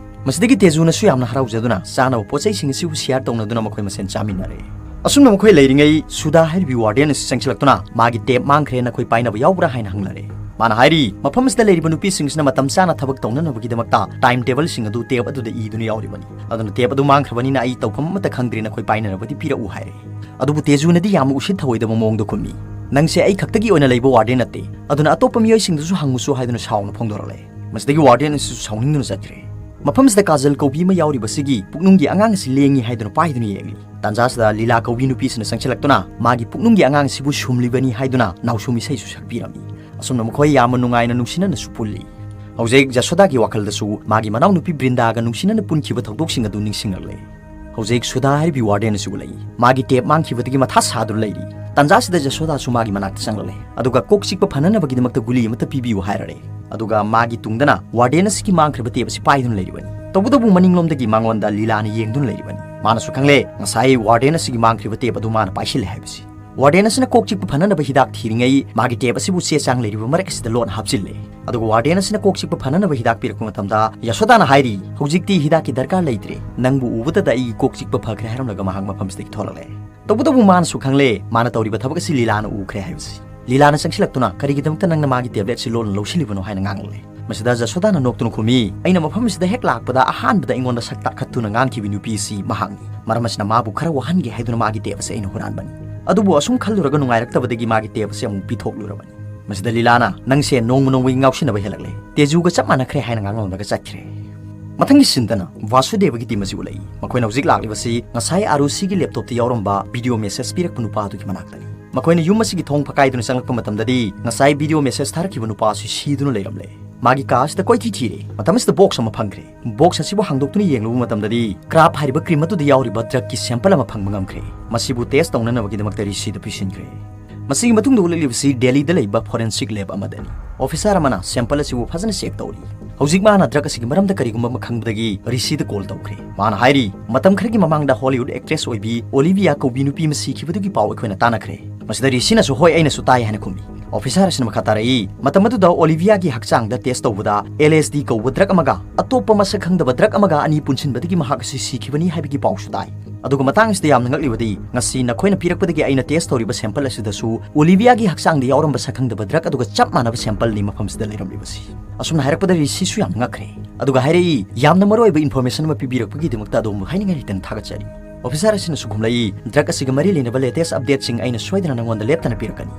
ꯃꯁꯤꯗꯒꯤ ꯇꯦꯖꯨꯅꯁꯨ ꯌꯥꯝꯅ ꯍꯔꯥꯎꯖꯗꯨꯅ ꯆꯥꯅꯕ ꯄꯣꯠꯆꯩꯁꯤꯡ ꯑꯁꯤꯕꯨ ꯁꯤꯌꯥꯔ ꯇꯧꯅꯗꯨꯅ ꯃꯈꯣꯏ ꯃꯁꯦꯟ ꯆꯥꯃꯤꯟꯅꯔꯦ꯫ ꯑꯁꯨꯝꯅ ꯃꯈꯣꯏ ꯂꯩꯔꯤꯉꯩ, ꯁꯨꯗꯥ ꯍꯥꯏꯔꯤꯕ ꯋꯥꯔꯗꯦꯟ ꯑꯁꯤ ꯆꯪꯁꯤꯜꯂꯛꯇꯨꯅ ꯃꯥꯒꯤ ꯇꯦꯞ ꯃꯥꯡꯈ꯭ꯔꯦ, ꯅꯈꯣꯏ ꯄꯥꯏꯅꯕ ꯌꯥꯎꯕ꯭ꯔꯥ ꯍꯥꯏꯅ ꯍꯪꯅꯔꯦ꯫ ꯃꯥꯅ ꯍꯥꯏꯔꯤ, "ꯃꯐꯝ ꯑꯁꯤꯗ ꯂꯩꯔꯤꯕ ꯅꯨꯄꯤꯁꯤꯡꯁꯤꯅ ꯃꯇꯝ ꯆꯥꯅ ꯊꯕꯛ ꯇꯧꯅꯅꯕꯒꯤꯗꯃꯛꯇ ꯇꯥꯏꯝ ꯇꯦꯕꯜꯁꯤꯡ ꯑꯗꯨ ꯇꯦꯞ ꯑꯗꯨꯗ ꯏꯗꯨꯅ ꯌꯥꯎꯔꯤꯕꯅꯤ꯫ ꯑꯗꯨꯅ ꯇꯦꯞ ꯑꯗꯨ ꯃꯥꯡꯈ꯭ꯔꯕꯅꯤꯅ ꯑꯩ ꯇꯧꯐꯝ ꯑꯃꯠꯇ ꯈꯪꯗ꯭ꯔꯦ, ꯅꯈꯣꯏ ꯄꯥꯏꯅꯅꯕꯗꯤ ꯄꯤꯔꯛꯎ" ꯍꯥꯏꯔꯦ꯫ ꯑꯗꯨꯕꯨ ꯇꯦꯖꯨꯅꯗꯤ ꯌꯥꯝꯅ ꯎꯁꯤꯠ ꯊꯑꯣꯏꯗꯕ ꯃꯑꯣꯡꯗ ꯈꯨꯝꯃꯤ, "ꯅꯪꯁꯦ ꯑꯩ ꯈꯛꯇꯒꯤ ꯑꯣꯏꯅ ꯂꯩꯕ ꯋꯥꯔꯗꯦꯟ ꯅꯠꯇꯦ, ꯑꯗꯨꯅ ꯑꯇꯣꯞꯄ ꯃꯤꯑꯣꯏꯁꯤꯡꯗꯁꯨ ꯍꯪꯉꯨꯁꯨ" ꯍꯥꯏꯗꯨꯅ ꯁꯥꯎꯅ ꯐꯣꯡꯗꯣꯔꯛꯂꯦ꯫ ꯃꯁꯤꯗꯒꯤ ꯋꯥꯔꯗꯦꯟ ꯑꯁꯤꯁꯨ ꯁꯥꯎꯅꯤꯡꯗꯨꯅ ꯆꯠꯈ꯭ꯔꯦ꯫ ꯃꯐꯝꯁꯤꯗ ꯀꯥꯖꯜ ꯀꯧꯕꯤ ꯑꯃ ꯌꯥꯎꯔꯤꯕꯁꯤꯒꯤ ꯄꯨꯛꯅꯨꯡꯒꯤ ꯑꯉꯥꯡ ꯑꯁꯤ ꯂꯦꯡꯉꯤ ꯍꯥꯏꯗꯨꯅ ꯄꯥꯏꯗꯨꯅ ꯌꯦꯡꯂꯤ꯫ ꯇꯥꯟꯖꯥꯁꯤꯗ ꯂꯤꯂꯥ ꯀꯧꯕꯤ ꯅꯨꯄꯤꯁꯤꯅ ꯆꯪꯁꯤꯜꯂꯛꯇꯨꯅ ꯃꯥꯒꯤ ꯄꯨꯛꯅꯨꯡꯒꯤ ꯑꯉꯥꯡ ꯑꯁꯤꯕꯨ ꯁꯨꯝꯂꯤꯕꯅꯤ ꯍꯥꯏꯗꯨꯅ ꯅꯥꯎꯁꯨꯝ ꯏꯁꯩꯁꯨ ꯁꯛꯄꯤꯔꯝꯃꯤ꯫ ꯑꯁꯨꯝꯅ ꯃꯈꯣꯏ ꯌꯥꯝꯅ ꯅꯨꯡꯉꯥꯏꯅ ꯅꯨꯡꯁꯤꯅꯅꯁꯨ ꯄꯨꯜꯂꯤ꯫ ꯍꯧꯖꯤꯛ ꯖꯁꯣꯗꯥꯒꯤ ꯋꯥꯈꯜꯗꯁꯨ ꯃꯥꯒꯤ ꯃꯅꯥꯎꯅꯨꯄꯤ ꯕ꯭ꯔꯤꯟꯗꯥꯒ ꯅꯨꯡꯁꯤꯅꯅ ꯄꯨꯟꯈꯤꯕ ꯊꯧꯗꯣꯛꯁꯤꯡ ꯑꯗꯨ ꯅꯤꯡꯁꯤꯡꯂꯛꯂꯦ꯫ ꯍꯧꯖꯤꯛ ꯁꯨꯙꯥ ꯍꯥꯏꯔꯤꯕꯤ ꯋꯥꯔꯗꯦꯟ ꯑꯁꯤꯕꯨ ꯂꯩ꯫ ꯃꯥꯒꯤ ꯇꯦꯞ ꯃꯥꯡꯈꯤꯕꯗꯒꯤ ꯃꯊꯥ ꯁꯥꯗꯨꯅ ꯂꯩꯔꯤ꯫ ꯇꯥꯟꯖꯥꯁꯤꯗ ꯖꯁꯣꯗꯥꯁꯨ ꯃꯥꯒꯤ ꯃꯅꯥꯛꯇ ꯆꯪꯂꯛꯂꯦ꯫ ꯑꯗꯨꯒ ꯀꯣꯛ ꯆꯤꯛꯄ ꯐꯅꯅꯕꯒꯤꯗꯃꯛꯇ ꯒꯨꯂꯤ ꯑꯃꯠꯇ ꯄꯤꯕꯤꯌꯨ ꯍꯥꯏꯔꯔꯦ꯫ ꯑꯗꯨꯒ ꯃꯥꯒꯤ ꯇꯨꯡꯗꯅ ꯋꯥꯔꯗꯦꯟ ꯑꯁꯤꯒꯤ ꯃꯥꯡꯈ꯭ꯔꯤꯕ ꯇꯦꯞ ꯑꯁꯤ ꯄꯥꯏꯗꯨꯅ ꯂꯩꯔꯤꯕꯅꯤ꯫ ꯇꯧꯕꯇꯕꯨ ꯃꯅꯤꯡꯂꯣꯝꯗꯒꯤ ꯃꯉꯣꯟꯗ ꯂꯤꯂꯥꯅ ꯌꯦꯡꯗꯨꯅ ꯂꯩꯔꯤꯕꯅꯤ꯫ ꯃꯥꯅꯁꯨ ꯈꯪꯂꯦ ꯉꯁꯥꯏ ꯋꯥꯔꯗꯦꯟ ꯑꯁꯤꯒꯤ ꯃꯥꯡꯈ꯭ꯔꯤꯕ ꯇꯦꯞ ꯑꯗꯨ ꯃꯥꯅ ꯄꯥꯏꯁꯤꯜꯂꯦ ꯍꯥꯏꯕꯁꯤ꯫ ꯋꯥꯔꯗꯦꯟ ꯑꯁꯤꯅ ꯀꯣꯛ ꯆꯤꯛꯄ ꯐꯅꯅꯕ ꯍꯤꯗꯥꯛ ꯊꯤꯔꯤꯉꯩ ꯃꯥꯒꯤ ꯇꯦꯞ ꯑꯁꯤꯕꯨ ꯆꯦ ꯆꯥꯡ ꯂꯩꯔꯤꯕ ꯃꯔꯛ ꯑꯁꯤꯗ ꯂꯣꯟꯅ ꯍꯥꯞꯆꯤꯜꯂꯦ꯫ ꯑꯗꯨꯒ ꯋꯥꯔꯗꯦꯟ ꯑꯁꯤꯅ ꯀꯣꯛ ꯆꯤꯛꯄ ꯐꯅꯅꯕ ꯍꯤꯗꯥꯛ ꯄꯤꯔꯛꯄ ꯃꯇꯝꯗ ꯌꯁꯣꯗꯥꯅ ꯍꯥꯏꯔꯤ, "ꯍꯧꯖꯤꯛꯇꯤ ꯍꯤꯗꯥꯛꯀꯤ ꯗꯔꯀꯥꯔ ꯂꯩꯇ꯭ꯔꯦ꯫ ꯅꯪꯕꯨ ꯎꯕꯗꯗ ꯑꯩꯒꯤ ꯀꯣꯛ ꯆꯤꯛꯄ ꯐꯈ꯭ꯔꯦ" ꯍꯥꯏꯔꯝꯂꯒ ꯃꯍꯥꯛ ꯃꯐꯝꯁꯤꯗꯒꯤ ꯊꯣꯛꯂꯛꯂꯦ꯫ ꯇꯧꯕꯇꯕꯨ ꯃꯥꯅꯁꯨ ꯈꯪꯂꯦ ꯃꯥꯅ ꯇꯧꯔꯤꯕ ꯊꯕꯛ ꯑꯁꯤ ꯂꯤꯂꯥꯅ ꯎꯈ꯭ꯔꯦ ꯍꯥꯏꯕꯁꯤ꯫ ꯂꯤꯂꯥꯅ ꯆꯪꯁꯤꯜꯂꯛꯇꯨꯅ, "ꯀꯔꯤꯒꯤꯗꯃꯛꯇ ꯅꯪꯅ ꯃꯥꯒꯤ ꯇꯦꯕ꯭ꯂꯦꯠꯁꯤ ꯂꯣꯟꯅ ꯂꯧꯁꯤꯜꯂꯤꯕꯅꯣ?" ꯍꯥꯏꯅ ꯉꯥꯡꯂꯛꯂꯦ꯫ ꯃꯁꯤꯗ ꯖꯁꯣꯗꯥꯅ ꯅꯣꯛꯇꯨꯅ ꯈꯨꯝꯃꯤ, "ꯑꯩꯅ ꯃꯐꯝ ꯑꯁꯤꯗ ꯍꯦꯛ ꯂꯥꯛꯄꯗ ꯑꯍꯥꯟꯕꯗ ꯑꯩꯉꯣꯟꯗ ꯁꯛ ꯇꯥꯛꯈꯠꯇꯨꯅ ꯉꯥꯡꯈꯤꯕ ꯅꯨꯄꯤ ꯑꯁꯤ ꯃꯍꯥꯛꯅꯤ꯫ ꯃꯔꯝ ꯑꯁꯤꯅ ꯃꯥꯕꯨ ꯈꯔ ꯋꯥꯍꯟꯒꯦ ꯍꯥꯏꯗꯨꯅ ꯃꯥꯒꯤ ꯇꯦꯞ ꯑꯁꯤ ꯑꯩꯅ ꯍꯨꯔꯥꯟꯕꯅꯤ꯫ ꯑꯗꯨꯕꯨ ꯑꯁꯨꯝ ꯈꯜꯂꯨꯔꯒ ꯅꯨꯡꯉꯥꯏꯔꯛꯇꯕꯗꯒꯤ ꯃꯥꯒꯤ ꯇꯦꯞ ꯑꯁꯤ ꯑꯃꯨꯛ ꯄꯤꯊꯣꯛꯂꯨꯔꯕꯅꯤ꯫" ꯃꯁꯤꯗ ꯂꯤꯂꯥꯅ, "ꯅꯪꯁꯦ ꯅꯣꯡꯃ ꯅꯣꯡꯃꯒꯤ ꯉꯥꯎꯁꯤꯟꯅꯕ ꯍꯦꯜꯂꯛꯂꯦ꯫ ꯇꯦꯖꯨꯒ ꯆꯞ ꯃꯥꯟꯅꯈ꯭ꯔꯦ" ꯍꯥꯏꯅ ꯉꯥꯡꯂꯝꯂꯒ ꯆꯠꯈ꯭ꯔꯦ꯫ ꯃꯊꯪꯒꯤ ꯁꯤꯟꯗꯅ ꯚꯥꯁꯨꯗꯦꯕꯒꯤ ꯇꯤꯝ ꯑꯁꯤ ꯎꯠꯂꯛꯏ꯫ ꯃꯈꯣꯏꯅ ꯍꯧꯖꯤꯛ ꯂꯥꯛꯂꯤꯕꯁꯤ ꯉꯁꯥꯏ ꯑꯥꯔꯨꯁꯤꯒꯤ ꯂꯦꯞꯇꯣꯞꯇ ꯌꯥꯎꯔꯝꯕ ꯚꯤꯗꯤꯑꯣ ꯃꯦꯁꯦꯖ ꯄꯤꯔꯛꯄ ꯅꯨꯄꯥ ꯑꯗꯨꯒꯤ ꯃꯅꯥꯛꯇꯅꯤ꯫ ꯃꯈꯣꯏꯅ ꯌꯨꯝ ꯑꯁꯤꯒꯤ ꯊꯣꯡ ꯐꯀꯥꯏꯗꯨꯅ ꯆꯪꯂꯛꯄ ꯃꯇꯝꯗꯗꯤ ꯉꯁꯥꯏ ꯚꯤꯗꯤꯑꯣ ꯃꯦꯁꯦꯖ ꯊꯥꯔꯛꯈꯤꯕ ꯅꯨꯄꯥ ꯑꯁꯤ ꯁꯤꯗꯨꯅ ꯂꯩꯔꯝꯂꯦ꯫ ꯃꯥꯒꯤ ꯀꯥ ꯑꯁꯤꯗ ꯀꯣꯏꯊꯤ ꯊꯤꯔꯦ꯫ ꯃꯇꯝ ꯑꯁꯤꯗ ꯕꯣꯛꯁ ꯑꯃ ꯐꯪꯈ꯭ꯔꯦ꯫ ꯕꯣꯛꯁ ꯑꯁꯤꯕꯨ ꯍꯥꯡꯗꯣꯛꯇꯨꯅ ꯌꯦꯡꯂꯨꯕ ꯃꯇꯝꯗꯗꯤ ꯀ꯭ꯔꯥꯞ ꯍꯥꯏꯔꯤꯕ ꯀ꯭ꯔꯤꯝ ꯑꯗꯨꯗ ꯌꯥꯎꯔꯤꯕ ꯗ꯭ꯔꯒꯀꯤ ꯁꯦꯝꯄꯜ ꯑꯃ ꯐꯪꯕ ꯉꯝꯈ꯭ꯔꯦ꯫ ꯃꯁꯤꯕꯨ ꯇꯦꯁ ꯇꯧꯅꯅꯕꯒꯤꯗꯃꯛꯇ ꯔꯤꯁꯤꯗ ꯄꯤꯁꯤꯟꯈ꯭ꯔꯦ꯫ ꯃꯁꯤꯒꯤ ꯃꯇꯨꯡꯗ ꯎꯠꯂꯛꯂꯤꯕꯁꯤ ꯗꯦꯜꯂꯤꯗ ꯂꯩꯕ ꯐꯣꯔꯦꯟꯁꯤꯛ ꯂꯦꯕ ꯑꯃꯗꯅꯤ꯫ ꯑꯣꯐꯤꯁꯥꯔ ꯑꯃꯅ ꯁꯦꯝꯄꯜ ꯑꯁꯤꯕꯨ ꯐꯖꯅ ꯆꯦꯛ ꯇꯧꯔꯤ꯫ ꯍꯧꯖꯤꯛ ꯃꯥꯅ ꯗ꯭ꯔꯒ ꯑꯁꯤꯒꯤ ꯃꯔꯝꯗ ꯀꯔꯤꯒꯨꯝꯕ ꯑꯃ ꯈꯪꯕꯗꯒꯤ ꯔꯤꯁꯤꯗ ꯀꯣꯜ ꯇꯧꯈ꯭ꯔꯦ꯫ ꯃꯥꯅ ꯍꯥꯏꯔꯤ, "ꯃꯇꯝ ꯈꯔꯒꯤ ꯃꯃꯥꯡꯗ ꯍꯣꯂꯤꯋꯨꯗ ꯑꯦꯛꯇ꯭ꯔꯦꯁ ꯑꯣꯏꯕꯤ ꯑꯣꯂꯤꯚꯤꯌꯥ ꯀꯧꯕꯤ ꯅꯨꯄꯤ ꯑꯃ ꯁꯤꯈꯤꯕꯗꯨꯒꯤ ꯄꯥꯎ ꯑꯩꯈꯣꯏꯅ ꯇꯥꯟꯅꯈ꯭ꯔꯦ꯫" ꯃꯁꯤꯗ ꯔꯤꯁꯤꯅꯁꯨ, "ꯍꯣꯏ, ꯑꯩꯅꯁꯨ ꯇꯥꯏ" ꯍꯥꯏꯅ ꯈꯨꯝꯃꯤ꯫ ꯑꯣꯐꯤꯁꯥꯔ ꯑꯁꯤꯅ ꯃꯈꯥ ꯇꯥꯔꯛꯏ, "ꯃꯇꯝ ꯑꯗꯨꯗ ꯑꯣꯂꯤꯚꯤꯌꯥꯒꯤ ꯍꯛꯆꯥꯡꯗ ꯇꯦꯁ ꯇꯧꯕꯗ ꯑꯦꯜ ꯑꯦꯁ ꯗꯤ ꯀꯧꯕ ꯗ꯭ꯔꯒ ꯑꯃꯒ ꯑꯇꯣꯞꯄ ꯃꯁꯛ ꯈꯪꯗꯕ ꯗ꯭ꯔꯒ ꯑꯃꯒ ꯑꯅꯤ ꯄꯨꯟꯁꯤꯟꯕꯗꯒꯤ ꯃꯍꯥꯛ ꯑꯁꯤ ꯁꯤꯈꯤꯕꯅꯤ ꯍꯥꯏꯕꯒꯤ ꯄꯥꯎꯁꯨ ꯇꯥꯏ꯫ ꯑꯗꯨꯒ ꯃꯇꯥꯡ ꯑꯁꯤꯗ ꯌꯥꯝꯅ ꯉꯛꯂꯤꯕꯗꯤ, ꯉꯁꯤ ꯅꯈꯣꯏꯅ ꯄꯤꯔꯛꯄꯗꯒꯤ ꯑꯩꯅ ꯇꯦꯁ ꯇꯧꯔꯤꯕ ꯁꯦꯝꯄꯜ ꯑꯁꯤꯗꯁꯨ ꯑꯣꯂꯤꯚꯤꯌꯥꯒꯤ ꯍꯛꯆꯥꯡꯗ ꯌꯥꯎꯔꯝꯕ ꯁꯛꯈꯪꯗꯕ ꯗ꯭ꯔꯒ ꯑꯗꯨꯒ ꯆꯞ ꯃꯥꯟꯅꯕ ꯁꯦꯝꯄꯜꯅꯤ ꯃꯐꯝꯁꯤꯗ ꯂꯩꯔꯝꯂꯤꯕꯁꯤ꯫" ꯑꯁꯨꯝꯅ ꯍꯥꯏꯔꯛꯄꯗ ꯔꯤꯁꯤꯁꯨ ꯌꯥꯝꯅ ꯉꯛꯈ꯭ꯔꯦ꯫ ꯑꯗꯨꯒ ꯍꯥꯏꯔꯛꯏ, "ꯌꯥꯝꯅ ꯃꯔꯨꯑꯣꯏꯕ ꯏꯟꯐꯣꯔꯃꯦꯁꯟ ꯑꯃ ꯄꯤꯕꯤꯔꯛꯄꯒꯤꯗꯃꯛꯇ ꯑꯗꯣꯝꯕꯨ ꯍꯥꯏꯅꯤꯡꯉꯥꯏ ꯂꯩꯇꯅ ꯊꯥꯒꯠꯆꯔꯤ꯫" ꯑꯣꯐꯤꯁꯥꯔ ꯑꯁꯤꯅꯁꯨ ꯈꯨꯝꯂꯛꯏ, "ꯗ꯭ꯔꯒ ꯑꯁꯤꯒ ꯃꯔꯤ ꯂꯩꯅꯕ ꯂꯦꯇꯦꯁ ꯑꯞꯗꯦꯠꯁꯤꯡ ꯑꯩꯅ ꯁꯣꯏꯗꯅ ꯅꯉꯣꯟꯗ ꯂꯦꯞꯇꯅ ꯄꯤꯔꯛꯀꯅꯤ꯫"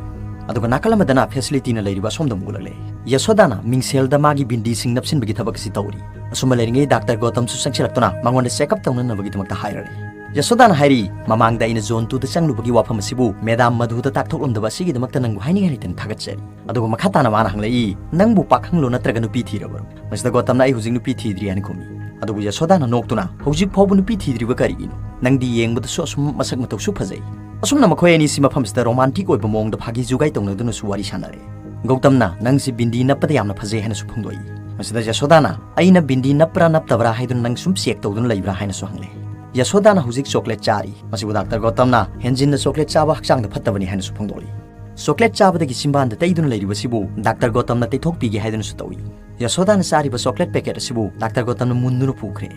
ꯑꯗꯨꯒ ꯅꯥꯀꯜ ꯑꯃꯗꯅ facilityꯅ ꯂꯩꯔꯤꯕ ꯑꯁꯣꯝꯗ ꯑꯃꯨꯛ ꯎꯠꯂꯛꯂꯦ꯫ ꯌꯁꯣꯗꯥꯅ ꯃꯤꯡꯁꯦꯜꯗ ꯃꯥꯒꯤ ꯕꯤꯟꯗꯤꯁꯤꯡ ꯅꯞꯁꯤꯟꯕꯒꯤ ꯊꯕꯛ ꯑꯁꯤ ꯇꯧꯔꯤ꯫ ꯑꯁꯨꯝꯅ ꯂꯩꯔꯤꯉꯩ ꯗꯥꯛꯇꯔ ꯒꯣꯇꯝꯁꯨ ꯆꯪꯁꯤꯜꯂꯛꯇꯨꯅ ꯃꯉꯣꯟꯗ check up ꯇꯧꯅꯅꯕꯒꯤꯗꯃꯛꯇ ꯍꯥꯏꯔꯔꯦ꯫ ꯌꯁꯣꯗꯥꯅ ꯍꯥꯏꯔꯤ, "ꯃꯃꯥꯡꯗ ꯑꯩꯅ zone twoꯗ ꯆꯪꯂꯨꯕꯒꯤ ꯋꯥꯐꯝ ꯑꯁꯤꯕꯨ ꯃꯦꯗꯥꯝ ꯃꯙꯨꯗ ꯇꯥꯛꯊꯣꯛꯂꯝꯗꯕ ꯑꯁꯤꯒꯤꯗꯃꯛꯇ ꯅꯪꯕꯨ ꯍꯥꯏꯅꯤꯡꯉꯥꯏ ꯂꯩꯇꯅ ꯊꯥꯒꯠꯆꯔꯤ"꯫ ꯑꯗꯨꯒ ꯃꯈꯥ ꯇꯥꯅ ꯃꯥꯅ ꯍꯪꯂꯛꯏ, "ꯅꯪꯕꯨ ꯄꯥꯈꯪꯂꯣ ꯅꯠꯇ꯭ꯔꯒ ꯅꯨꯄꯤ ꯊꯤꯔꯕꯔꯣ?" ꯃꯁꯤꯗ ꯒꯣꯇꯝꯅ, "ꯑꯩ ꯍꯧꯖꯤꯛ ꯅꯨꯄꯤ ꯊꯤꯗ꯭ꯔꯤ" ꯍꯥꯏꯅ ꯈꯨꯝꯃꯤ꯫ ꯑꯗꯨꯕꯨ ꯌꯁꯣꯗꯥꯅ ꯅꯣꯛꯇꯨꯅ, "ꯍꯧꯖꯤꯛ ꯐꯥꯎꯕ ꯅꯨꯄꯤ ꯊꯤꯗ꯭ꯔꯤꯕ ꯀꯔꯤꯒꯤꯅꯣ? ꯅꯪꯗꯤ ꯌꯦꯡꯕꯗꯁꯨ ꯑꯁꯨꯝ ꯃꯁꯛ ꯃꯇꯧꯁꯨ ꯐꯖꯩ"꯫ ꯑꯁꯨꯝꯅ ꯃꯈꯣꯏ ꯑꯅꯤꯁꯤ ꯃꯐꯝꯁꯤꯗ romantic ꯑꯣꯏꯕ ꯃꯑꯣꯡꯗ ꯐꯥꯒꯤ ꯖꯨꯒꯥꯏ ꯇꯧꯅꯗꯨꯅꯁꯨ ꯋꯥꯔꯤ ꯁꯥꯟꯅꯔꯦ꯫ ꯒꯧꯇꯝꯅ, "ꯅꯪꯁꯤ ꯕꯤꯟꯗꯤ ꯅꯞꯄꯗ ꯌꯥꯝꯅ ꯐꯖꯩ" ꯍꯥꯏꯅꯁꯨ ꯐꯣꯡꯗꯣꯛꯏ꯫ ꯃꯁꯤꯗ ꯌꯁꯣꯗꯥꯅ, "ꯑꯩꯅ ꯕꯤꯟꯗꯤ ꯅꯞꯄ꯭ꯔꯥ ꯅꯞꯇꯕ꯭ꯔꯥ ꯍꯥꯏꯗꯨꯅ ꯅꯪ ꯁꯨꯝ check ꯇꯧꯗꯨꯅ ꯂꯩꯕ꯭ꯔꯥ?" ꯍꯥꯏꯅꯁꯨ ꯍꯪꯂꯦ꯫ ꯌꯁꯣꯗꯥꯅ ꯍꯧꯖꯤꯛ chocolate ꯆꯥꯔꯤ꯫ ꯃꯁꯤꯕꯨ ꯗꯥꯛꯇꯔ ꯒꯣꯇꯝꯅ ꯍꯦꯟꯖꯤꯟꯅ chocolate ꯆꯥꯕ ꯍꯛꯆꯥꯡꯗ ꯐꯠꯇꯕꯅꯤ ꯍꯥꯏꯅꯁꯨ ꯐꯣꯡꯗꯣꯛꯂꯤ꯫ Chocolate ꯆꯥꯕꯗꯒꯤ ꯆꯤꯝꯕꯥꯟꯗ ꯇꯩꯗꯨꯅ ꯂꯩꯔꯤꯕꯁꯤꯕꯨ ꯗꯥꯛꯇꯔ ꯒꯣꯇꯝꯅ ꯇꯩꯊꯣꯛꯄꯤꯒꯦ ꯍꯥꯏꯗꯨꯅꯁꯨ ꯇꯧꯏ꯫ ꯌꯁꯣꯗꯥꯅ ꯆꯥꯔꯤꯕ chocolate packet ꯑꯁꯤꯕꯨ ꯗꯥꯛꯇꯔ ꯒꯣꯇꯝꯅ ꯃꯨꯟꯗꯨꯅ ꯄꯨꯈ꯭ꯔꯦ꯫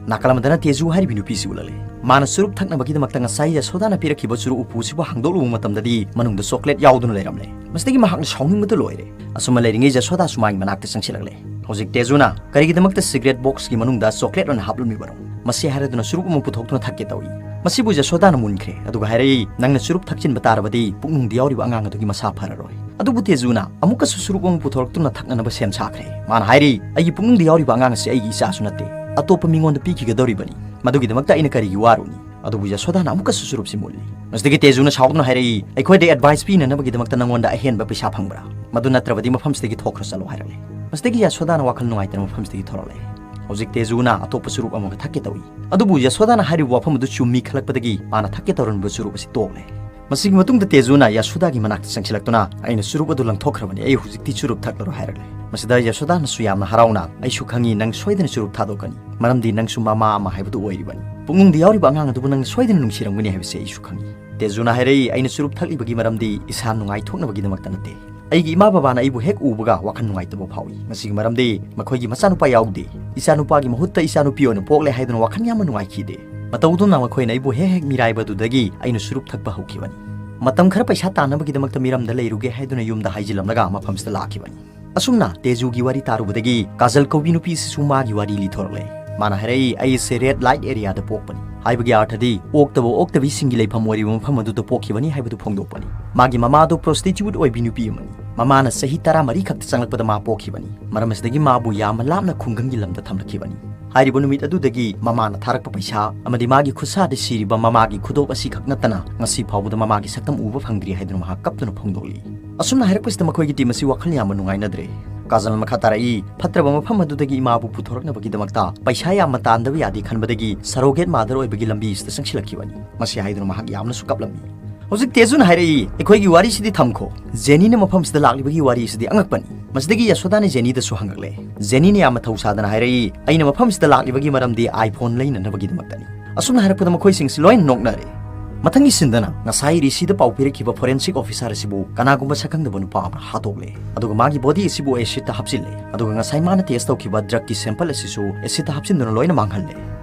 ꯅꯥꯀꯜ ꯑꯃꯗꯅ ꯇꯦꯖꯨ ꯍꯥꯏꯔꯤꯕꯤ ꯅꯨꯄꯤꯁꯤ ꯎꯠꯂꯛꯂꯦ꯫ ꯃꯥꯅ ꯆꯨꯔꯨꯞ ꯊꯛꯅꯕꯒꯤꯗꯃꯛꯇ ꯉꯁꯥꯏ ꯌꯁꯣꯗꯥꯅ ꯄꯤꯔꯛꯈꯤꯕ ꯆꯨꯔꯨꯞ ꯎꯄꯨꯁꯤꯕꯨ ꯍꯥꯡꯗꯣꯛꯂꯨꯕ ꯃꯇꯝꯗꯗꯤ ꯃꯅꯨꯡꯗ chocolate ꯌꯥꯎꯗꯨꯅ ꯂꯩꯔꯝꯂꯦ꯫ ꯃꯁꯤꯗꯒꯤ ꯃꯍꯥꯛꯅ ꯁꯥꯎꯅꯤꯡꯕꯗ ꯂꯣꯏꯔꯦ꯫ ꯑꯁꯨꯝꯅ ꯂꯩꯔꯤꯉꯩ ꯌꯁꯣꯗꯥꯁꯨ ꯃꯥꯒꯤ ꯃꯅꯥꯛꯇ ꯆꯪꯁꯤꯜꯂꯛꯂꯦ꯫ ꯍꯧꯖꯤꯛ ꯇꯦꯖꯨꯅ ꯀꯔꯤꯒꯤꯗꯃꯛꯇ cigarette boxꯀꯤ ꯃꯅꯨꯡꯗ chocolate ꯑꯣꯏꯅ ꯍꯥꯞꯂꯝꯂꯤꯕꯅꯣ? ꯃꯁꯤ ꯍꯥꯏꯔꯗꯨꯅ ꯆꯨꯔꯨꯞ ꯑꯃ ꯄꯨꯊꯣꯛꯇꯨꯅ ꯊꯛꯀꯦ ꯇꯧꯏ꯫ ꯃꯁꯤꯕꯨ ꯌꯁꯣꯗꯥꯅ ꯃꯨꯟꯈ꯭ꯔꯦ, ꯑꯗꯨꯒ ꯍꯥꯏꯔꯛꯏ, "ꯅꯪꯅ ꯆꯨꯔꯨꯞ ꯊꯛꯆꯤꯟꯕ ꯇꯥꯔꯕꯗꯤ ꯄꯨꯛꯅꯨꯡꯗ ꯌꯥꯎꯔꯤꯕ ꯑꯉꯥꯡ ꯑꯗꯨꯒꯤ ꯃꯁꯥ ꯐꯔꯔꯣꯏ"꯫ ꯑꯗꯨꯕꯨ ꯇꯦꯖꯨꯅ ꯑꯃꯨꯛꯀꯁꯨ ꯆꯨꯔꯨꯞ ꯑꯃ ꯄꯨꯊꯣꯔꯛꯇꯨꯅ ꯊꯛꯅꯅꯕ ꯁꯦꯝ ꯁꯥꯈ꯭ꯔꯦ꯫ ꯃꯥꯅ ꯍꯥꯏꯔꯤ, "ꯑꯩꯒꯤ ꯄꯨꯛꯅꯨꯡꯗ ꯌꯥꯎꯔꯤꯕ ꯑꯉꯥꯡ ꯑꯁꯤ ꯑꯩꯒꯤ ꯏꯆꯥꯁꯨ ꯅꯠꯇꯦ, ꯑꯇꯣꯞꯄ ꯃꯤꯉꯣꯟꯗ ꯄꯤꯈꯤꯒꯗꯧꯔꯤꯕꯅꯤ꯫ ꯃꯗꯨꯒꯤꯗꯃꯛꯇ ꯑꯩꯅ ꯀꯔꯤꯒꯤ ꯋꯥꯔꯨꯅꯤ?" ꯑꯗꯨꯕꯨ ꯌꯁꯣꯗꯥꯅ ꯑꯃꯨꯛꯀꯁꯨ ꯆꯨꯔꯨꯞꯁꯤ ꯃꯨꯜꯂꯤ꯫ ꯃꯁꯤꯗꯒꯤ ꯇꯦꯖꯨꯅ ꯁꯥꯎꯗꯨꯅ ꯍꯥꯏꯔꯛꯏ, "ꯑꯩꯈꯣꯏꯗ advice ꯄꯤꯅꯅꯕꯒꯤꯗꯃꯛꯇ ꯅꯉꯣꯟꯗ ꯑꯍꯦꯟꯕ ꯄꯩꯁꯥ ꯐꯪꯕ꯭ꯔꯥ? ꯃꯗꯨ ꯅꯠꯇ꯭ꯔꯕꯗꯤ ꯃꯐꯝꯁꯤꯗꯒꯤ ꯊꯣꯛꯈ꯭ꯔ ꯆꯠꯂꯣ" ꯍꯥꯏꯔꯛꯂꯦ꯫ ꯃꯁꯤꯗꯒꯤ ꯌꯁꯣꯗꯥꯅ ꯋꯥꯈꯜ ꯅꯨꯡꯉꯥꯏꯇꯅ ꯃꯐꯝꯁꯤꯗꯒꯤ ꯊꯣꯔꯛꯂꯦ꯫ ꯍꯧꯖꯤꯛ ꯇꯦꯖꯨꯅ ꯑꯇꯣꯞꯄ ꯆꯨꯔꯨꯞ ꯑꯃꯒ ꯊꯛꯀꯦ ꯇꯧꯏ꯫ ꯑꯗꯨꯕꯨ ꯌꯁꯣꯗꯥꯅ ꯍꯥꯏꯔꯤꯕ ꯋꯥꯐꯝ ꯑꯗꯨ ꯆꯨꯝꯃꯤ ꯈꯜꯂꯛꯄꯗꯒꯤ ꯃꯥꯅ ꯊꯛꯀꯦ ꯇꯧꯔꯝꯃꯤꯕ ꯆꯨꯔꯨꯞ ꯑꯁꯤ ꯇꯣꯛꯂꯦ꯫ ꯃꯁꯤꯒꯤ ꯃꯇꯨꯡꯗ ꯇꯦꯖꯨꯅ ꯌꯁꯣꯗꯥꯒꯤ ꯃꯅꯥꯛꯇ ꯆꯪꯁꯤꯜꯂꯛꯇꯨꯅ, "ꯑꯩꯅ ꯆꯨꯔꯨꯞ ꯑꯗꯨ ꯂꯪꯊꯣꯛꯈ꯭ꯔꯕꯅꯤ, ꯑꯩ ꯍꯧꯖꯤꯛꯇꯤ ꯆꯨꯔꯨꯞ ꯊꯛꯂꯔꯣꯏ" ꯍꯥꯏꯔꯛꯂꯦ꯫ ꯃꯁꯤꯗ ꯌꯁꯣꯗꯥꯅꯁꯨ ꯌꯥꯝꯅ ꯍꯔꯥꯎꯅ, "ꯑꯩꯁꯨ ꯈꯪꯏ ꯅꯪ ꯁꯣꯏꯗꯅ ꯆꯨꯔꯨꯞ ꯊꯥꯗꯣꯛꯀꯅꯤ, ꯃꯔꯝꯗꯤ ꯅꯪꯁꯨ ꯃꯃꯥ ꯑꯃ ꯍꯥꯏꯕꯗꯨ ꯑꯣꯏꯔꯤꯕꯅꯤ꯫ ꯄꯨꯛꯅꯨꯡꯗ ꯌꯥꯎꯔꯤꯕ ꯑꯉꯥꯡ ꯑꯗꯨꯕꯨ ꯅꯪꯅ ꯁꯣꯏꯗꯅ ꯅꯨꯡꯁꯤꯔꯝꯒꯅꯤ ꯍꯥꯏꯕꯁꯤ ꯑꯩꯁꯨ ꯈꯪꯏ"꯫ ꯇꯦꯖꯨꯅ ꯍꯥꯏꯔꯛꯏ, "ꯑꯩꯅ ꯆꯨꯔꯨꯞ ꯊꯛꯂꯤꯕꯒꯤ ꯃꯔꯝꯗꯤ ꯏꯁꯥ ꯅꯨꯡꯉꯥꯏꯊꯣꯛꯅꯕꯒꯤꯗꯃꯛꯇ ꯅꯠꯇꯦ꯫ ꯑꯩꯒꯤ ꯏꯃꯥ ꯕꯕꯥꯅ ꯑꯩꯕꯨ ꯍꯦꯛ ꯎꯕꯒ ꯋꯥꯈꯜ ꯅꯨꯡꯉꯥꯏꯇꯕ ꯐꯥꯎꯏ꯫ ꯃꯁꯤꯒꯤ ꯃꯔꯝꯗꯤ ꯃꯈꯣꯏꯒꯤ ꯃꯆꯥꯅꯨꯄꯥ ꯌꯥꯎꯗꯦ꯫ ꯏꯆꯥꯅꯨꯄꯥꯒꯤ ꯃꯍꯨꯠꯇ ꯏꯆꯥꯅꯨꯄꯤ ꯑꯣꯏꯅ ꯄꯣꯛꯂꯦ ꯍꯥꯏꯗꯨꯅ ꯋꯥꯈꯜ ꯌꯥꯝꯅ ꯅꯨꯡꯉꯥꯏꯈꯤꯗꯦ꯫ ꯃꯇꯧ ꯑꯗꯨꯝꯅ ꯃꯈꯣꯏꯅ ꯑꯩꯕꯨ ꯍꯦꯛ ꯍꯦꯛ ꯃꯤꯔꯥꯏꯕꯗꯨꯗꯒꯤ ꯑꯩꯅ ꯆꯨꯔꯨꯞ ꯊꯛꯄ ꯍꯧꯈꯤꯕꯅꯤ꯫ ꯃꯇꯝ ꯈꯔ ꯄꯩꯁꯥ ꯇꯥꯟꯅꯕꯒꯤꯗꯃꯛꯇ ꯃꯤꯔꯝꯗ ꯂꯩꯔꯨꯒꯦ ꯍꯥꯏꯗꯨꯅ ꯌꯨꯝꯗ ꯍꯥꯏꯖꯤꯜꯂꯝꯂꯒ ꯃꯐꯝꯁꯤꯗ ꯂꯥꯛꯈꯤꯕꯅꯤ"꯫ ꯑꯁꯨꯝꯅ ꯇꯦꯖꯨꯒꯤ ꯋꯥꯔꯤ ꯇꯥꯔꯨꯕꯗꯒꯤ ꯀꯥꯖꯜ ꯀꯧꯕꯤ ꯅꯨꯄꯤ ꯑꯁꯤꯁꯨ ꯃꯥꯒꯤ ꯋꯥꯔꯤ ꯂꯤꯊꯣꯔꯛꯂꯦ꯫ ꯃꯥꯅ ꯍꯥꯏꯔꯛꯏ, "ꯑꯩꯁꯦ ꯔꯦꯗ ꯂꯥꯏꯠ ꯑꯦꯔꯤꯌꯥꯗ ꯄꯣꯛꯄꯅꯤ", ꯍꯥꯏꯕꯒꯤ ꯑꯔꯊꯗꯤ ꯑꯣꯛꯇꯕ ꯑꯣꯛꯇꯕꯤꯁꯤꯡꯒꯤ ꯂꯩꯐꯝ ꯑꯣꯏꯔꯤꯕ ꯃꯐꯝ ꯑꯗꯨꯗ ꯄꯣꯛꯈꯤꯕꯅꯤ ꯍꯥꯏꯕꯗꯨ ꯐꯣꯡꯗꯣꯛꯄꯅꯤ꯫ ꯃꯥꯒꯤ ꯃꯃꯥꯗꯨ ꯄ꯭ꯔꯣꯁꯇꯤꯇ꯭ꯌꯨꯠ ꯑꯣꯏꯕꯤ ꯅꯨꯄꯤ ꯑꯃꯅꯤ꯫ ꯃꯃꯥꯅ ꯆꯍꯤ ꯇꯔꯥꯃꯔꯤ ꯈꯛꯇ ꯆꯪꯂꯛꯄꯗ ꯃꯥ ꯄꯣꯛꯈꯤꯕꯅꯤ꯫ ꯃꯔꯝ ꯑꯁꯤꯗꯒꯤ ꯃꯥꯕꯨ ꯌꯥꯝꯅ ꯂꯥꯞꯅ ꯈꯨꯡꯒꯪꯒꯤ ꯂꯝꯗ ꯊꯝꯂꯛꯈꯤꯕꯅꯤ꯫ ꯍꯥꯏꯔꯤꯕ ꯅꯨꯃꯤꯠ ꯑꯗꯨꯗꯒꯤ ꯃꯃꯥꯅ ꯊꯥꯔꯛꯄ ꯄꯩꯁꯥ ꯑꯃꯗꯤ ꯃꯥꯒꯤ ꯈꯨꯠꯁꯥꯗ ꯁꯤꯔꯤꯕ ꯃꯃꯥꯒꯤ ꯈꯨꯗꯣꯞ ꯑꯁꯤꯈꯛ ꯅꯠꯇꯅ ꯉꯁꯤ ꯐꯥꯎꯕꯗ ꯃꯃꯥꯒꯤ ꯁꯛꯇꯝ ꯎꯕ ꯐꯪꯗ꯭ꯔꯤ ꯍꯥꯏꯗꯨꯅ ꯃꯍꯥꯛ ꯀꯞꯇꯨꯅ ꯐꯣꯡꯗꯣꯛꯂꯤ꯫ ꯑꯁꯨꯝꯅ ꯍꯥꯏꯔꯛꯄꯁꯤꯗ ꯃꯈꯣꯏꯒꯤ ꯇꯤꯝ ꯑꯁꯤ ꯋꯥꯈꯜ ꯌꯥꯝꯅ ꯅꯨꯡꯉꯥꯏꯅꯗ꯭ꯔꯦ꯫ ꯀꯥꯖꯜꯅ ꯃꯈꯥ ꯇꯥꯔꯛꯏ, ꯐꯠꯇ꯭ꯔꯕ ꯃꯐꯝ ꯑꯗꯨꯗꯒꯤ ꯏꯃꯥꯕꯨ ꯄꯨꯊꯣꯔꯛꯅꯕꯒꯤꯗꯃꯛꯇ ꯄꯩꯁꯥ ꯌꯥꯝꯅ ꯇꯥꯟꯗꯕ ꯌꯥꯗꯦ ꯈꯟꯕꯗꯒꯤ ꯁꯔꯣꯒꯦꯠ ꯃꯥꯗꯔ ꯑꯣꯏꯕꯒꯤ ꯂꯝꯕꯤ ꯑꯁꯤꯗ ꯆꯪꯁꯤꯜꯂꯛꯈꯤꯕꯅꯤ꯫ ꯃꯁꯤ ꯍꯥꯏꯗꯨꯅ ꯃꯍꯥꯛ ꯌꯥꯝꯅꯁꯨ ꯀꯞꯂꯝꯃꯤ꯫ ꯍꯧꯖꯤꯛ ꯇꯦꯖꯨꯅ ꯍꯥꯏꯔꯛꯏ, "ꯑꯩꯈꯣꯏꯒꯤ ꯋꯥꯔꯤꯁꯤꯗꯤ ꯊꯝꯈꯣ꯫ ꯖꯦꯅꯤꯅ ꯃꯐꯝꯁꯤꯗ ꯂꯥꯛꯂꯤꯕꯒꯤ ꯋꯥꯔꯤ ꯑꯁꯤꯗꯤ ꯑꯉꯛꯄꯅꯤ꯫" ꯃꯁꯤꯗꯒꯤ ꯌꯥꯁꯣꯗꯥꯅ ꯖꯦꯅꯤꯗꯁꯨ ꯍꯪꯂꯛꯂꯦ꯫ ꯖꯦꯅꯤꯅ ꯌꯥꯝꯅ ꯊꯧꯁꯥꯗꯅ ꯍꯥꯏꯔꯛꯏ, "ꯑꯩꯅ ꯃꯐꯝꯁꯤꯗ ꯂꯥꯛꯂꯤꯕꯒꯤ ꯃꯔꯝꯗꯤ iPhone ꯂꯩꯅꯅꯕꯒꯤꯗꯃꯛꯇꯅꯤ꯫" ꯑꯁꯨꯝꯅ ꯍꯥꯏꯔꯛꯄꯗ ꯃꯈꯣꯏꯁꯤꯡꯁꯤ ꯂꯣꯏꯅ ꯅꯣꯛꯅꯔꯦ꯫ ꯃꯊꯪꯒꯤ ꯁꯤꯟꯗꯅ ꯉꯁꯥꯏ ꯔꯤꯁꯤꯗ ꯄꯥꯎ ꯄꯤꯔꯛꯈꯤꯕ ꯐꯣꯔꯦꯟꯁꯤꯛ ꯑꯣꯐꯤꯁꯥꯔ ꯑꯁꯤꯕꯨ ꯀꯅꯥꯒꯨꯝꯕ ꯁꯛꯈꯪꯗꯕ ꯅꯨꯄꯥ ꯑꯃꯅ ꯍꯥꯠꯇꯣꯛꯂꯦ, ꯑꯗꯨꯒ ꯃꯥꯒꯤ ꯕꯣꯗꯤ ꯑꯁꯤꯕꯨ ꯑꯦꯁꯤꯗꯇ ꯍꯥꯞꯆꯤꯜꯂꯦ, ꯑꯗꯨꯒ ꯉꯁꯥꯏ ꯃꯥꯅ ꯇꯦꯁ ꯇꯧꯈꯤꯕ ꯗ꯭ꯔꯒꯀꯤ ꯁꯦꯝꯄꯜ ꯑꯁꯤꯁꯨ ꯑꯦꯁꯤꯗꯇ ꯍꯥꯞꯆꯤꯟꯗꯨꯅ ꯂꯣꯏꯅ ꯃꯥꯡꯍꯜꯂꯦ꯫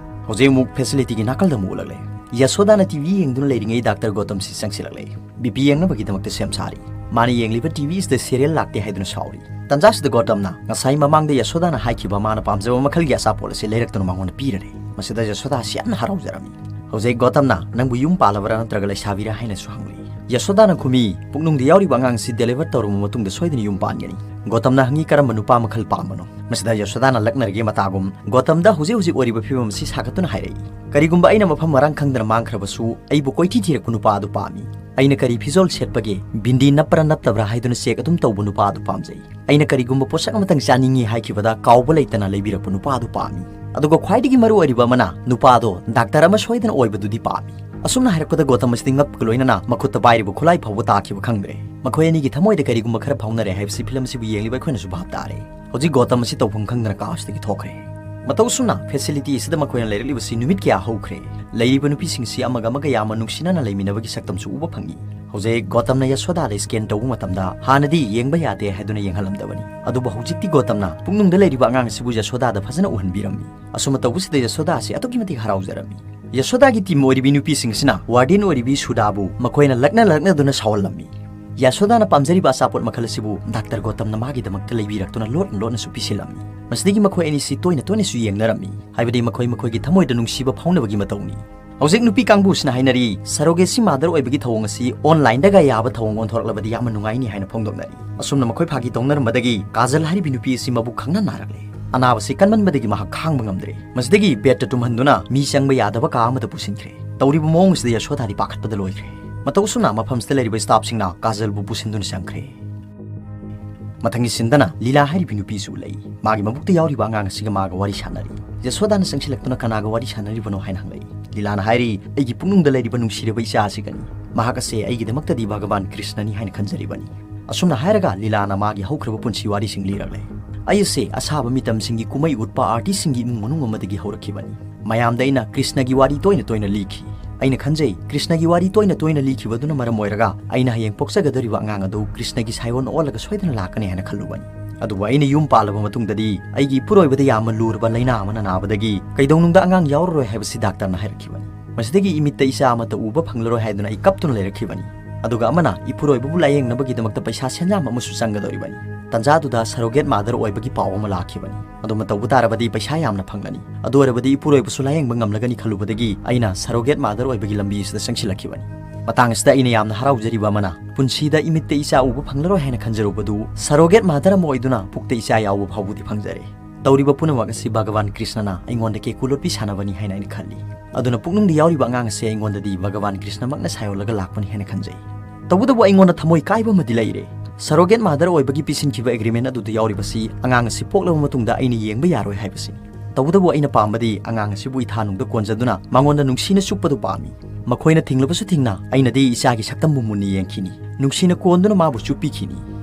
ꯍꯧꯖꯤꯛ ꯑꯃꯨꯛ ꯐꯦꯁꯤꯂꯤꯇꯤꯒꯤ ꯅꯥꯀꯜꯗ ꯑꯃꯨꯛ ꯎꯠꯂꯛꯂꯦ꯫ ꯌꯥꯁꯣꯗꯥꯅ ꯇꯤꯚꯤ ꯌꯦꯡꯗꯨꯅ ꯂꯩꯔꯤꯉꯩ ꯗꯥꯛꯇꯔ ꯒꯣꯇꯝꯁꯤ ꯆꯪꯁꯤꯜꯂꯛꯂꯦ꯫ ꯕꯤꯄꯤ ꯌꯦꯡꯅꯕꯒꯤꯗꯃꯛꯇ ꯁꯦꯝ ꯁꯥꯔꯤ꯫ ꯃꯥꯅ ꯌꯦꯡꯂꯤꯕ ꯇꯤꯚꯤ ꯑꯁꯤꯗ ꯁꯤꯔꯤꯌꯦꯜ ꯂꯥꯛꯇꯦ ꯍꯥꯏꯗꯨꯅ ꯁꯥꯎꯔꯤ꯫ ꯇꯟꯖꯥꯁꯤꯗ ꯒꯣꯇꯝꯅ ꯉꯁꯥꯏ ꯃꯃꯥꯡꯗ ꯌꯥꯁꯣꯗꯥꯅ ꯍꯥꯏꯈꯤꯕ ꯃꯥꯅ ꯄꯥꯝꯖꯕ ꯃꯈꯜꯒꯤ ꯑꯆꯥꯄꯣꯠ ꯑꯁꯤ ꯂꯩꯔꯛꯇꯨꯅ ꯃꯉꯣꯟꯗ ꯄꯤꯔꯔꯦ꯫ ꯃꯁꯤꯗ ꯌꯥꯁꯣꯗꯥ ꯑꯁꯤ ꯌꯥꯝꯅ ꯍꯔꯥꯎꯖꯔꯝꯃꯤ꯫ ꯍꯧꯖꯤꯛ ꯒꯣꯇꯝꯅ, "ꯅꯪꯕꯨ ꯌꯨꯝ ꯄꯥꯜꯂꯕ꯭ꯔꯥ ꯅꯠꯇ꯭ꯔꯒ ꯂꯩꯁꯥꯕꯤꯔꯥ?" ꯍꯥꯏꯅꯁꯨ ꯍꯪꯂꯤ꯫ ꯌꯥꯁꯣꯗꯥꯅ ꯈꯨꯝꯃꯤ, "ꯄꯨꯛꯅꯨꯡꯗ ꯌꯥꯎꯔꯤꯕ ꯑꯉꯥꯡꯁꯤ ꯗꯦꯂꯤꯚꯔ ꯇꯧꯔꯕ ꯃꯇꯨꯡꯗ ꯁꯣꯏꯗꯅ ꯌꯨꯝ ꯄꯥꯟꯒꯅꯤ꯫" ꯒꯣꯇꯝꯅ ꯍꯪꯉꯤ, "ꯀꯔꯝꯕ ꯅꯨꯄꯥ ꯃꯈꯜ ꯄꯥꯝꯕꯅꯣ?" ꯃꯁꯤꯗ ꯌꯥꯁꯣꯗꯥꯅ ꯂꯛꯅꯔꯒꯦ ꯃꯇꯥꯒꯨꯝ, ꯒꯣꯇꯝꯗ ꯍꯧꯖꯤꯛ ꯍꯧꯖꯤꯛ ꯑꯣꯏꯔꯤꯕ ꯐꯤꯕꯝ ꯑꯁꯤ ꯁꯥꯒꯠꯇꯨꯅ ꯍꯥꯏꯔꯛꯏ, "ꯀꯔꯤꯒꯨꯝꯕ ꯑꯩꯅ ꯃꯐꯝ ꯃꯔꯥꯡ ꯈꯪꯗꯅ ꯃꯥꯡꯈ꯭ꯔꯕꯁꯨ, ꯑꯩꯕꯨ ꯀꯣꯏꯊꯤ ꯊꯤꯔꯛꯄ ꯅꯨꯄꯥ ꯑꯗꯨ ꯄꯥꯝꯃꯤ꯫ ꯑꯩꯅ ꯀꯔꯤ ꯐꯤꯖꯣꯜ ꯁꯦꯠꯄꯒꯦ, ꯕꯤꯟꯗꯤ ꯅꯞꯄ꯭ꯔꯥ ꯅꯞꯇꯕ꯭ꯔꯥ ꯍꯥꯏꯗꯨꯅ ꯆꯦꯛ ꯑꯗꯨꯝ ꯇꯧꯕ ꯅꯨꯄꯥ ꯑꯗꯨ ꯄꯥꯝꯖꯩ꯫ ꯑꯩꯅ ꯀꯔꯤꯒꯨꯝꯕ ꯄꯣꯠꯁꯛ ꯑꯃꯇꯪ ꯆꯥꯅꯤꯡꯉꯤ ꯍꯥꯏꯈꯤꯕꯗ ꯀꯥꯎꯕ ꯂꯩꯇꯅ ꯂꯩꯕꯤꯔꯛꯄ ꯅꯨꯄꯥ ꯑꯗꯨ ꯄꯥꯝꯃꯤ꯫ ꯑꯗꯨꯒ ꯈ꯭ꯋꯥꯏꯗꯒꯤ ꯃꯔꯨ ꯑꯣꯏꯔꯤꯕ ꯑꯃꯅ, ꯅꯨꯄꯥꯗꯣ ꯗꯥꯛꯇꯔ ꯑꯃ ꯁꯣꯏꯗꯅ ꯑꯣꯏꯕꯗꯨꯗꯤ ꯄꯥꯝꯃꯤ꯫" ꯑꯁꯨꯝꯅ ꯍꯥꯏꯔꯛꯄꯗ ꯒꯣꯇꯝ ꯑꯁꯤꯗꯤ ꯉꯛꯄꯒ ꯂꯣꯏꯅꯅ ꯃꯈꯨꯠꯇ ꯄꯥꯏꯔꯤꯕ ꯈꯨꯠꯂꯥꯏ ꯐꯥꯎꯕ ꯇꯥꯈꯤꯕ ꯈꯪꯗ꯭ꯔꯦ꯫ ꯃꯈꯣꯏ ꯑꯅꯤꯒꯤ ꯊꯃꯣꯏꯗ ꯀꯔꯤꯒꯨꯝꯕ ꯈꯔ ꯐꯥꯎꯅꯔꯦ ꯍꯥꯏꯕꯁꯤ ꯐꯤꯂꯝ ꯑꯁꯤꯕꯨ ꯌꯦꯡꯂꯤꯕ ꯑꯩꯈꯣꯏꯅꯁꯨ ꯚꯥꯞ ꯇꯥꯔꯦ꯫ ꯍꯧꯖꯤꯛ ꯒꯣꯇꯝ ꯑꯁꯤ ꯇꯧꯐꯝ ꯈꯪꯗꯅ ꯀꯥ ꯑꯁꯤꯗꯒꯤ ꯊꯣꯛꯈ꯭ꯔꯦ꯫ ꯃꯇꯧ ꯑꯁꯨꯝꯅ ꯐꯦꯁꯤꯂꯤꯇꯤ ꯑꯁꯤꯗ ꯃꯈꯣꯏꯅ ꯂꯩꯔꯛꯂꯤꯕꯁꯤ ꯅꯨꯃꯤꯠ ꯀꯌꯥ ꯍꯧꯈ꯭ꯔꯦ꯫ ꯂꯩꯔꯤꯕ ꯅꯨꯄꯤꯁꯤꯡꯁꯤ ꯑꯃꯒ ꯑꯃꯒ ꯌꯥꯝꯅ ꯅꯨꯡꯁꯤꯅꯅ ꯂꯩꯃꯤꯟꯅꯕꯒꯤ ꯁꯛꯇꯝꯁꯨ ꯎꯕ ꯐꯪꯏ꯫ ꯍꯧꯖꯤꯛ ꯒꯣꯇꯝꯅ ꯌꯥꯁꯣꯗꯥꯗ ꯁ꯭ꯀꯦꯟ ꯇꯧꯕ ꯃꯇꯝꯗ ꯍꯥꯟꯅꯗꯤ ꯌꯦꯡꯕ ꯌꯥꯗꯦ ꯍꯥꯏꯗꯨꯅ ꯌꯦꯡꯍꯜꯂꯝꯗꯕꯅꯤ, ꯑꯗꯨꯕꯨ ꯍꯧꯖꯤꯛꯇꯤ ꯒꯣꯇꯝꯅ ꯄꯨꯛꯅꯨꯡꯗ ꯂꯩꯔꯤꯕ ꯑꯉꯥꯡ ꯑꯁꯤꯕꯨ ꯌꯥꯁꯣꯗꯥꯗ ꯐꯖꯅ ꯎꯍꯟꯕꯤꯔꯝꯃꯤ꯫ ꯑꯁꯨꯝꯅ ꯇꯧꯕꯁꯤꯗ ꯌꯥꯁꯣꯗꯥ ꯑꯁꯤ ꯑꯗꯨꯛꯀꯤ ꯃꯇꯤꯛ ꯍꯔꯥꯎꯖꯔꯝꯃꯤ꯫ ꯌꯥꯁꯣꯗꯥꯒꯤ ꯇꯤꯝ ꯑꯣꯏꯔꯤꯕꯤ ꯅꯨꯄꯤꯁꯤꯡꯁꯤꯅ ꯋꯥꯔꯗꯦꯟ ꯑꯣꯏꯔꯤꯕꯤ ꯁꯨꯗꯥꯕꯨ ꯃꯈꯣꯏꯅ ꯂꯛꯅ ꯂꯛꯅꯗꯨꯅ ꯁꯥꯎꯍꯜꯂꯝꯃꯤ꯫ ꯌꯥꯁꯣꯗꯥꯅ ꯄꯥꯝꯖꯔꯤꯕ ꯑꯆꯥꯄꯣꯠ ꯃꯈꯜ ꯑꯁꯤꯕꯨ ꯗꯥꯛꯇꯔ ꯒꯣꯇꯝꯅ ꯃꯥꯒꯤꯗꯃꯛꯇ ꯂꯩꯕꯤꯔꯛꯇꯨꯅ ꯂꯣꯠꯅ ꯂꯣꯠꯅꯁꯨ ꯄꯤꯁꯤꯜꯂꯝꯃꯤ꯫ ꯃꯁꯤꯗꯒꯤ ꯃꯈꯣꯏ ꯑꯅꯤꯁꯤ ꯇꯣꯏꯅ ꯇꯣꯏꯅꯁꯨ ꯌꯦꯡꯅꯔꯝꯃꯤ, ꯍꯥꯏꯕꯗꯤ ꯃꯈꯣꯏ ꯃꯈꯣꯏꯒꯤ ꯊꯃꯣꯏꯗ ꯅꯨꯡꯁꯤꯕ ꯐꯥꯎꯅꯕꯒꯤ ꯃꯇꯧꯅꯤ꯫ ꯍꯧꯖꯤꯛ ꯅꯨꯄꯤ ꯀꯥꯡꯕꯨꯁꯤꯅ ꯍꯥꯏꯅꯔꯤ, ꯁꯔꯣꯒꯦꯁꯤ ꯃꯥꯗꯔ ꯑꯣꯏꯕꯒꯤ ꯊꯧꯑꯣꯡ ꯑꯁꯤ ꯑꯣꯟꯂꯥꯏꯟꯗꯒ ꯌꯥꯕ ꯊꯧꯑꯣꯡ ꯑꯣꯟꯊꯣꯔꯛꯂꯕꯗꯤ ꯌꯥꯝꯅ ꯅꯨꯡꯉꯥꯏꯅꯤ ꯍꯥꯏꯅ ꯐꯣꯡꯗꯣꯛꯅꯔꯤ꯫ ꯑꯁꯨꯝꯅ ꯃꯈꯣꯏ ꯐꯥꯒꯤ ꯇꯧꯅꯔꯝꯕꯗꯒꯤ ꯀꯥꯖꯜ ꯍꯥꯏꯔꯤꯕꯤ ꯅꯨꯄꯤ ꯑꯁꯤ ꯃꯕꯨꯛ ꯈꯪꯅ ꯅꯥꯔꯛꯂꯦ꯫ ꯑꯅꯥꯕꯁꯤ ꯀꯟꯃꯟꯕꯗꯒꯤ ꯃꯍꯥꯛ ꯈꯥꯡꯕ ꯉꯝꯗ꯭ꯔꯦ꯫ ꯃꯁꯤꯗꯒꯤ ꯕꯦꯗꯇ ꯇꯨꯝꯍꯟꯗꯨꯅ ꯃꯤ ꯆꯪꯕ ꯌꯥꯗꯕ ꯀꯥ ꯑꯃꯗ ꯄꯨꯁꯤꯟꯈ꯭ꯔꯦ꯫ ꯇꯧꯔꯤꯕ ꯃꯑꯣꯡ ꯑꯁꯤꯗ ꯌꯥꯁꯣꯗꯥꯗꯤ ꯄꯥꯈꯠꯄꯗ ꯂꯣꯏꯈ꯭ꯔꯦ꯫ ꯃꯇꯧ ꯑꯁꯨꯝꯅ ꯃꯐꯝꯁꯤꯗ ꯂꯩꯔꯤꯕ ꯁ꯭ꯇꯥꯐꯁꯤꯡꯅ ꯀꯥꯖꯜꯕꯨ ꯄꯨꯁꯤꯟꯗꯨꯅ ꯆꯪꯈ꯭ꯔꯦ꯫ ꯃꯊꯪꯒꯤ ꯁꯤꯟꯗꯅ ꯂꯤꯂꯥ ꯍꯥꯏꯔꯤꯕꯤ ꯅꯨꯄꯤꯁꯨ ꯂꯩ꯫ ꯃꯥꯒꯤ ꯃꯕꯨꯛꯇ ꯌꯥꯎꯔꯤꯕ ꯑꯉꯥꯡ ꯑꯁꯤꯒ ꯃꯥꯒ ꯋꯥꯔꯤ ꯁꯥꯟꯅꯔꯤ꯫ ꯌꯥꯁꯣꯗꯥꯅ ꯆꯪꯁꯤꯜꯂꯛꯇꯨꯅ ꯀꯅꯥꯒ ꯋꯥꯔꯤ ꯁꯥꯟꯅꯔꯤꯕꯅꯣ ꯍꯥꯏꯅ ꯍꯪꯂꯛꯏ꯫ ꯂꯤꯂꯥꯅ ꯍꯥꯏꯔꯤ, "ꯑꯩꯒꯤ ꯄꯨꯛꯅꯨꯡꯗ ꯂꯩꯔꯤꯕ ꯅꯨꯡꯁꯤꯔꯕ ꯏꯆꯥ ꯑꯁꯤꯒꯅꯤ꯫ ꯃꯍꯥꯛ ꯑꯁꯦ ꯑꯩꯒꯤꯗꯃꯛꯇꯗꯤ ꯚꯒꯕꯥꯟ ꯀ꯭ꯔꯤꯁꯅꯅꯤ ꯍꯥꯏꯅ ꯈꯟꯖꯔꯤꯕꯅꯤ"꯫ ꯑꯁꯨꯝꯅ ꯍꯥꯏꯔꯒ ꯂꯤꯂꯥꯅ ꯃꯥꯒꯤ ꯍꯧꯈ꯭ꯔꯕ ꯄꯨꯟꯁꯤ ꯋꯥꯔꯤꯁꯤꯡ ꯂꯤꯔꯛꯂꯦ꯫ "ꯑꯩ ꯑꯁꯦ ꯑꯁꯥꯕ ꯃꯤꯇꯝꯁꯤꯡꯒꯤ ꯀꯨꯝꯍꯩ ꯎꯠꯄ ꯑꯥꯔꯇꯤꯁꯁꯤꯡꯒꯤ ꯏꯃꯨꯡ ꯃꯅꯨꯡ ꯑꯃꯗꯒꯤ ꯍꯧꯔꯛꯈꯤꯕꯅꯤ꯫ ꯃꯌꯥꯝꯗ ꯑꯩꯅ ꯀ꯭ꯔꯤꯁꯅꯒꯤ ꯋꯥꯔꯤ ꯇꯣꯏꯅ ꯇꯣꯏꯅ ꯂꯤꯈꯤ꯫ ꯑꯩꯅ ꯈꯟꯖꯩ, ꯀ꯭ꯔꯤꯁꯅꯒꯤ ꯋꯥꯔꯤ ꯇꯣꯏꯅ ꯇꯣꯏꯅ ꯂꯤꯈꯤꯕꯗꯨꯅ ꯃꯔꯝ ꯑꯣꯏꯔꯒ ꯑꯩꯅ ꯍꯌꯦꯡ ꯄꯣꯛꯆꯒꯗꯧꯔꯤꯕ ꯑꯉꯥꯡ ꯑꯗꯨ ꯀ꯭ꯔꯤꯁꯅꯒꯤ ꯁꯥꯏꯑꯣꯟ ꯑꯣꯜꯂꯒ ꯁꯣꯏꯗꯅ ꯂꯥꯛꯀꯅꯤ ꯍꯥꯏꯅ ꯈꯜꯂꯨꯕꯅꯤ꯫ ꯑꯗꯨꯕꯨ ꯑꯩꯅ ꯌꯨꯝ ꯄꯥꯜꯂꯕ ꯃꯇꯨꯡꯗꯗꯤ ꯑꯩꯒꯤ ꯏꯄꯨꯔꯣꯏꯕꯗ ꯌꯥꯝꯅ ꯂꯨꯔꯕ ꯂꯥꯏꯅꯥ ꯑꯃꯅ ꯅꯥꯕꯗꯒꯤ ꯀꯩꯗꯧꯅꯨꯡꯗ ꯑꯉꯥꯡ ꯌꯥꯎꯔꯔꯣꯏ ꯍꯥꯏꯕꯁꯤ ꯗꯥꯛꯇꯔꯅ ꯍꯥꯏꯔꯛꯈꯤꯕꯅꯤ꯫ ꯃꯁꯤꯗꯒꯤ ꯏꯃꯤꯠꯇ ꯏꯆꯥ ꯑꯃꯠꯇ ꯎꯕ ꯐꯪꯂꯔꯣꯏ ꯍꯥꯏꯗꯨꯅ ꯑꯩ ꯀꯞꯇꯨꯅ ꯂꯩꯔꯛꯈꯤꯕꯅꯤ꯫ ꯑꯗꯨꯒ ꯑꯃꯅ ꯏꯄꯨꯔꯣꯏꯕꯕꯨ ꯂꯥꯌꯦꯡꯅꯕꯒꯤꯗꯃꯛꯇ ꯄꯩꯁꯥ ꯁꯦꯟꯌꯥꯝ ꯑꯃꯁꯨ ꯆꯪꯒꯗꯧꯔꯤꯕꯅꯤ꯫ ꯇꯟꯖꯥꯗꯨꯗ ꯁꯔꯣꯒꯦꯠ ꯃꯥꯗꯔ ꯑꯣꯏꯕꯒꯤ ꯄꯥꯎ ꯑꯃ ꯂꯥꯛꯈꯤꯕꯅꯤ꯫ ꯑꯗꯨꯃ ꯇꯧꯕ ꯇꯥꯔꯕꯗꯤ ꯄꯩꯁꯥ ꯌꯥꯝꯅ ꯐꯪꯂꯅꯤ꯫ ꯑꯗꯨ ꯑꯣꯏꯔꯕꯗꯤ ꯏꯄꯨꯔꯣꯏꯕꯁꯨ ꯂꯥꯌꯦꯡꯕ ꯉꯝꯂꯒꯅꯤ ꯈꯜꯂꯨꯕꯗꯒꯤ ꯑꯩꯅ ꯁꯔꯣꯒꯦꯠ ꯃꯥꯗꯔ ꯑꯣꯏꯕꯒꯤ ꯂꯝꯕꯤ ꯑꯁꯤꯗ ꯆꯪꯁꯤꯜꯂꯛꯈꯤꯕꯅꯤ꯫ ꯃꯇꯥꯡ ꯑꯁꯤꯗ ꯑꯩꯅ ꯌꯥꯝꯅ ꯍꯔꯥꯎꯖꯔꯤꯕ ꯑꯃꯅ, ꯄꯨꯟꯁꯤꯗ ꯏꯃꯤꯠꯇ ꯏꯆꯥ ꯎꯕ ꯐꯪꯂꯔꯣꯏ ꯍꯥꯏꯅ ꯈꯟꯖꯔꯨꯕꯗꯨ ꯁꯔꯣꯒꯦꯠ ꯃꯥꯗꯔ ꯑꯃ ꯑꯣꯏꯗꯨꯅ ꯄꯨꯛꯇ ꯏꯆꯥ ꯌꯥꯎꯕ ꯐꯥꯎꯕꯗꯤ ꯐꯪꯖꯔꯦ꯫ ꯇꯧꯔꯤꯕ ꯄꯨꯝꯅꯃꯛ ꯑꯁꯤ ꯚꯒꯋꯥꯟ ꯀ꯭ꯔꯤꯁꯅꯅ ꯑꯩꯉꯣꯟꯗ ꯀꯦꯀꯨ ꯂꯣꯠꯄꯤ ꯁꯥꯟꯅꯕꯅꯤ ꯍꯥꯏꯅ ꯑꯩꯅ ꯈꯜꯂꯤ꯫ ꯑꯗꯨꯅ ꯄꯨꯛꯅꯨꯡꯗ ꯌꯥꯎꯔꯤꯕ ꯑꯉꯥꯡ ꯑꯁꯦ ꯑꯩꯉꯣꯟꯗꯗꯤ ꯚꯒꯋꯥꯟ ꯀ꯭ꯔꯤꯁꯅꯃꯛꯅ ꯁꯥꯏꯑꯣꯜꯂꯒ ꯂꯥꯛꯄꯅꯤ ꯍꯥꯏꯅ ꯈꯟꯖꯩ꯫ ꯇꯧꯕꯇꯕꯨ ꯑꯩꯉꯣꯟꯗ ꯊꯃꯣꯏ ꯀꯥꯏꯕ ꯑꯃꯗꯤ ꯂꯩꯔꯦ꯫ ꯁꯔꯣꯒꯦꯠ ꯃꯥꯗꯔ ꯑꯣꯏꯕꯒꯤ ꯄꯤꯁꯤꯟꯈꯤꯕ ꯑꯦꯒ꯭ꯔꯤꯃꯦꯟ ꯑꯗꯨꯗ ꯌꯥꯎꯔꯤꯕꯁꯤ ꯑꯉꯥꯡ ꯑꯁꯤ ꯄꯣꯛꯂꯕ ꯃꯇꯨꯡꯗ ꯑꯩꯅ ꯌꯦꯡꯕ ꯌꯥꯔꯣꯏ ꯍꯥꯏꯕꯁꯤꯅꯤ꯫ ꯇꯧꯕꯇꯕꯨ ꯑꯩꯅ ꯄꯥꯝꯕꯗꯤ ꯑꯉꯥꯡ ꯑꯁꯤꯕꯨ ꯏꯊꯥꯅꯨꯡꯗ ꯀꯣꯟꯖꯗꯨꯅ ꯃꯉꯣꯟꯗ ꯅꯨꯡꯁꯤꯅ ꯆꯨꯞꯄꯗꯨ ꯄꯥꯝꯃꯤ꯫ ꯃꯈꯣꯏꯅ ꯊꯤꯡꯂꯕꯁꯨ ꯊꯤꯡꯅ ꯑꯩꯅꯗꯤ ꯏꯆꯥꯒꯤ ꯁꯛꯇꯝꯕꯨ ꯃꯨꯟꯅ ꯌꯦꯡꯈꯤꯅꯤ꯫ ꯅꯨꯡꯁꯤꯅ ꯀꯣꯟꯗꯨꯅ ꯃꯥꯕꯨ ꯆꯨꯞꯄꯤꯈꯤꯅꯤ꯫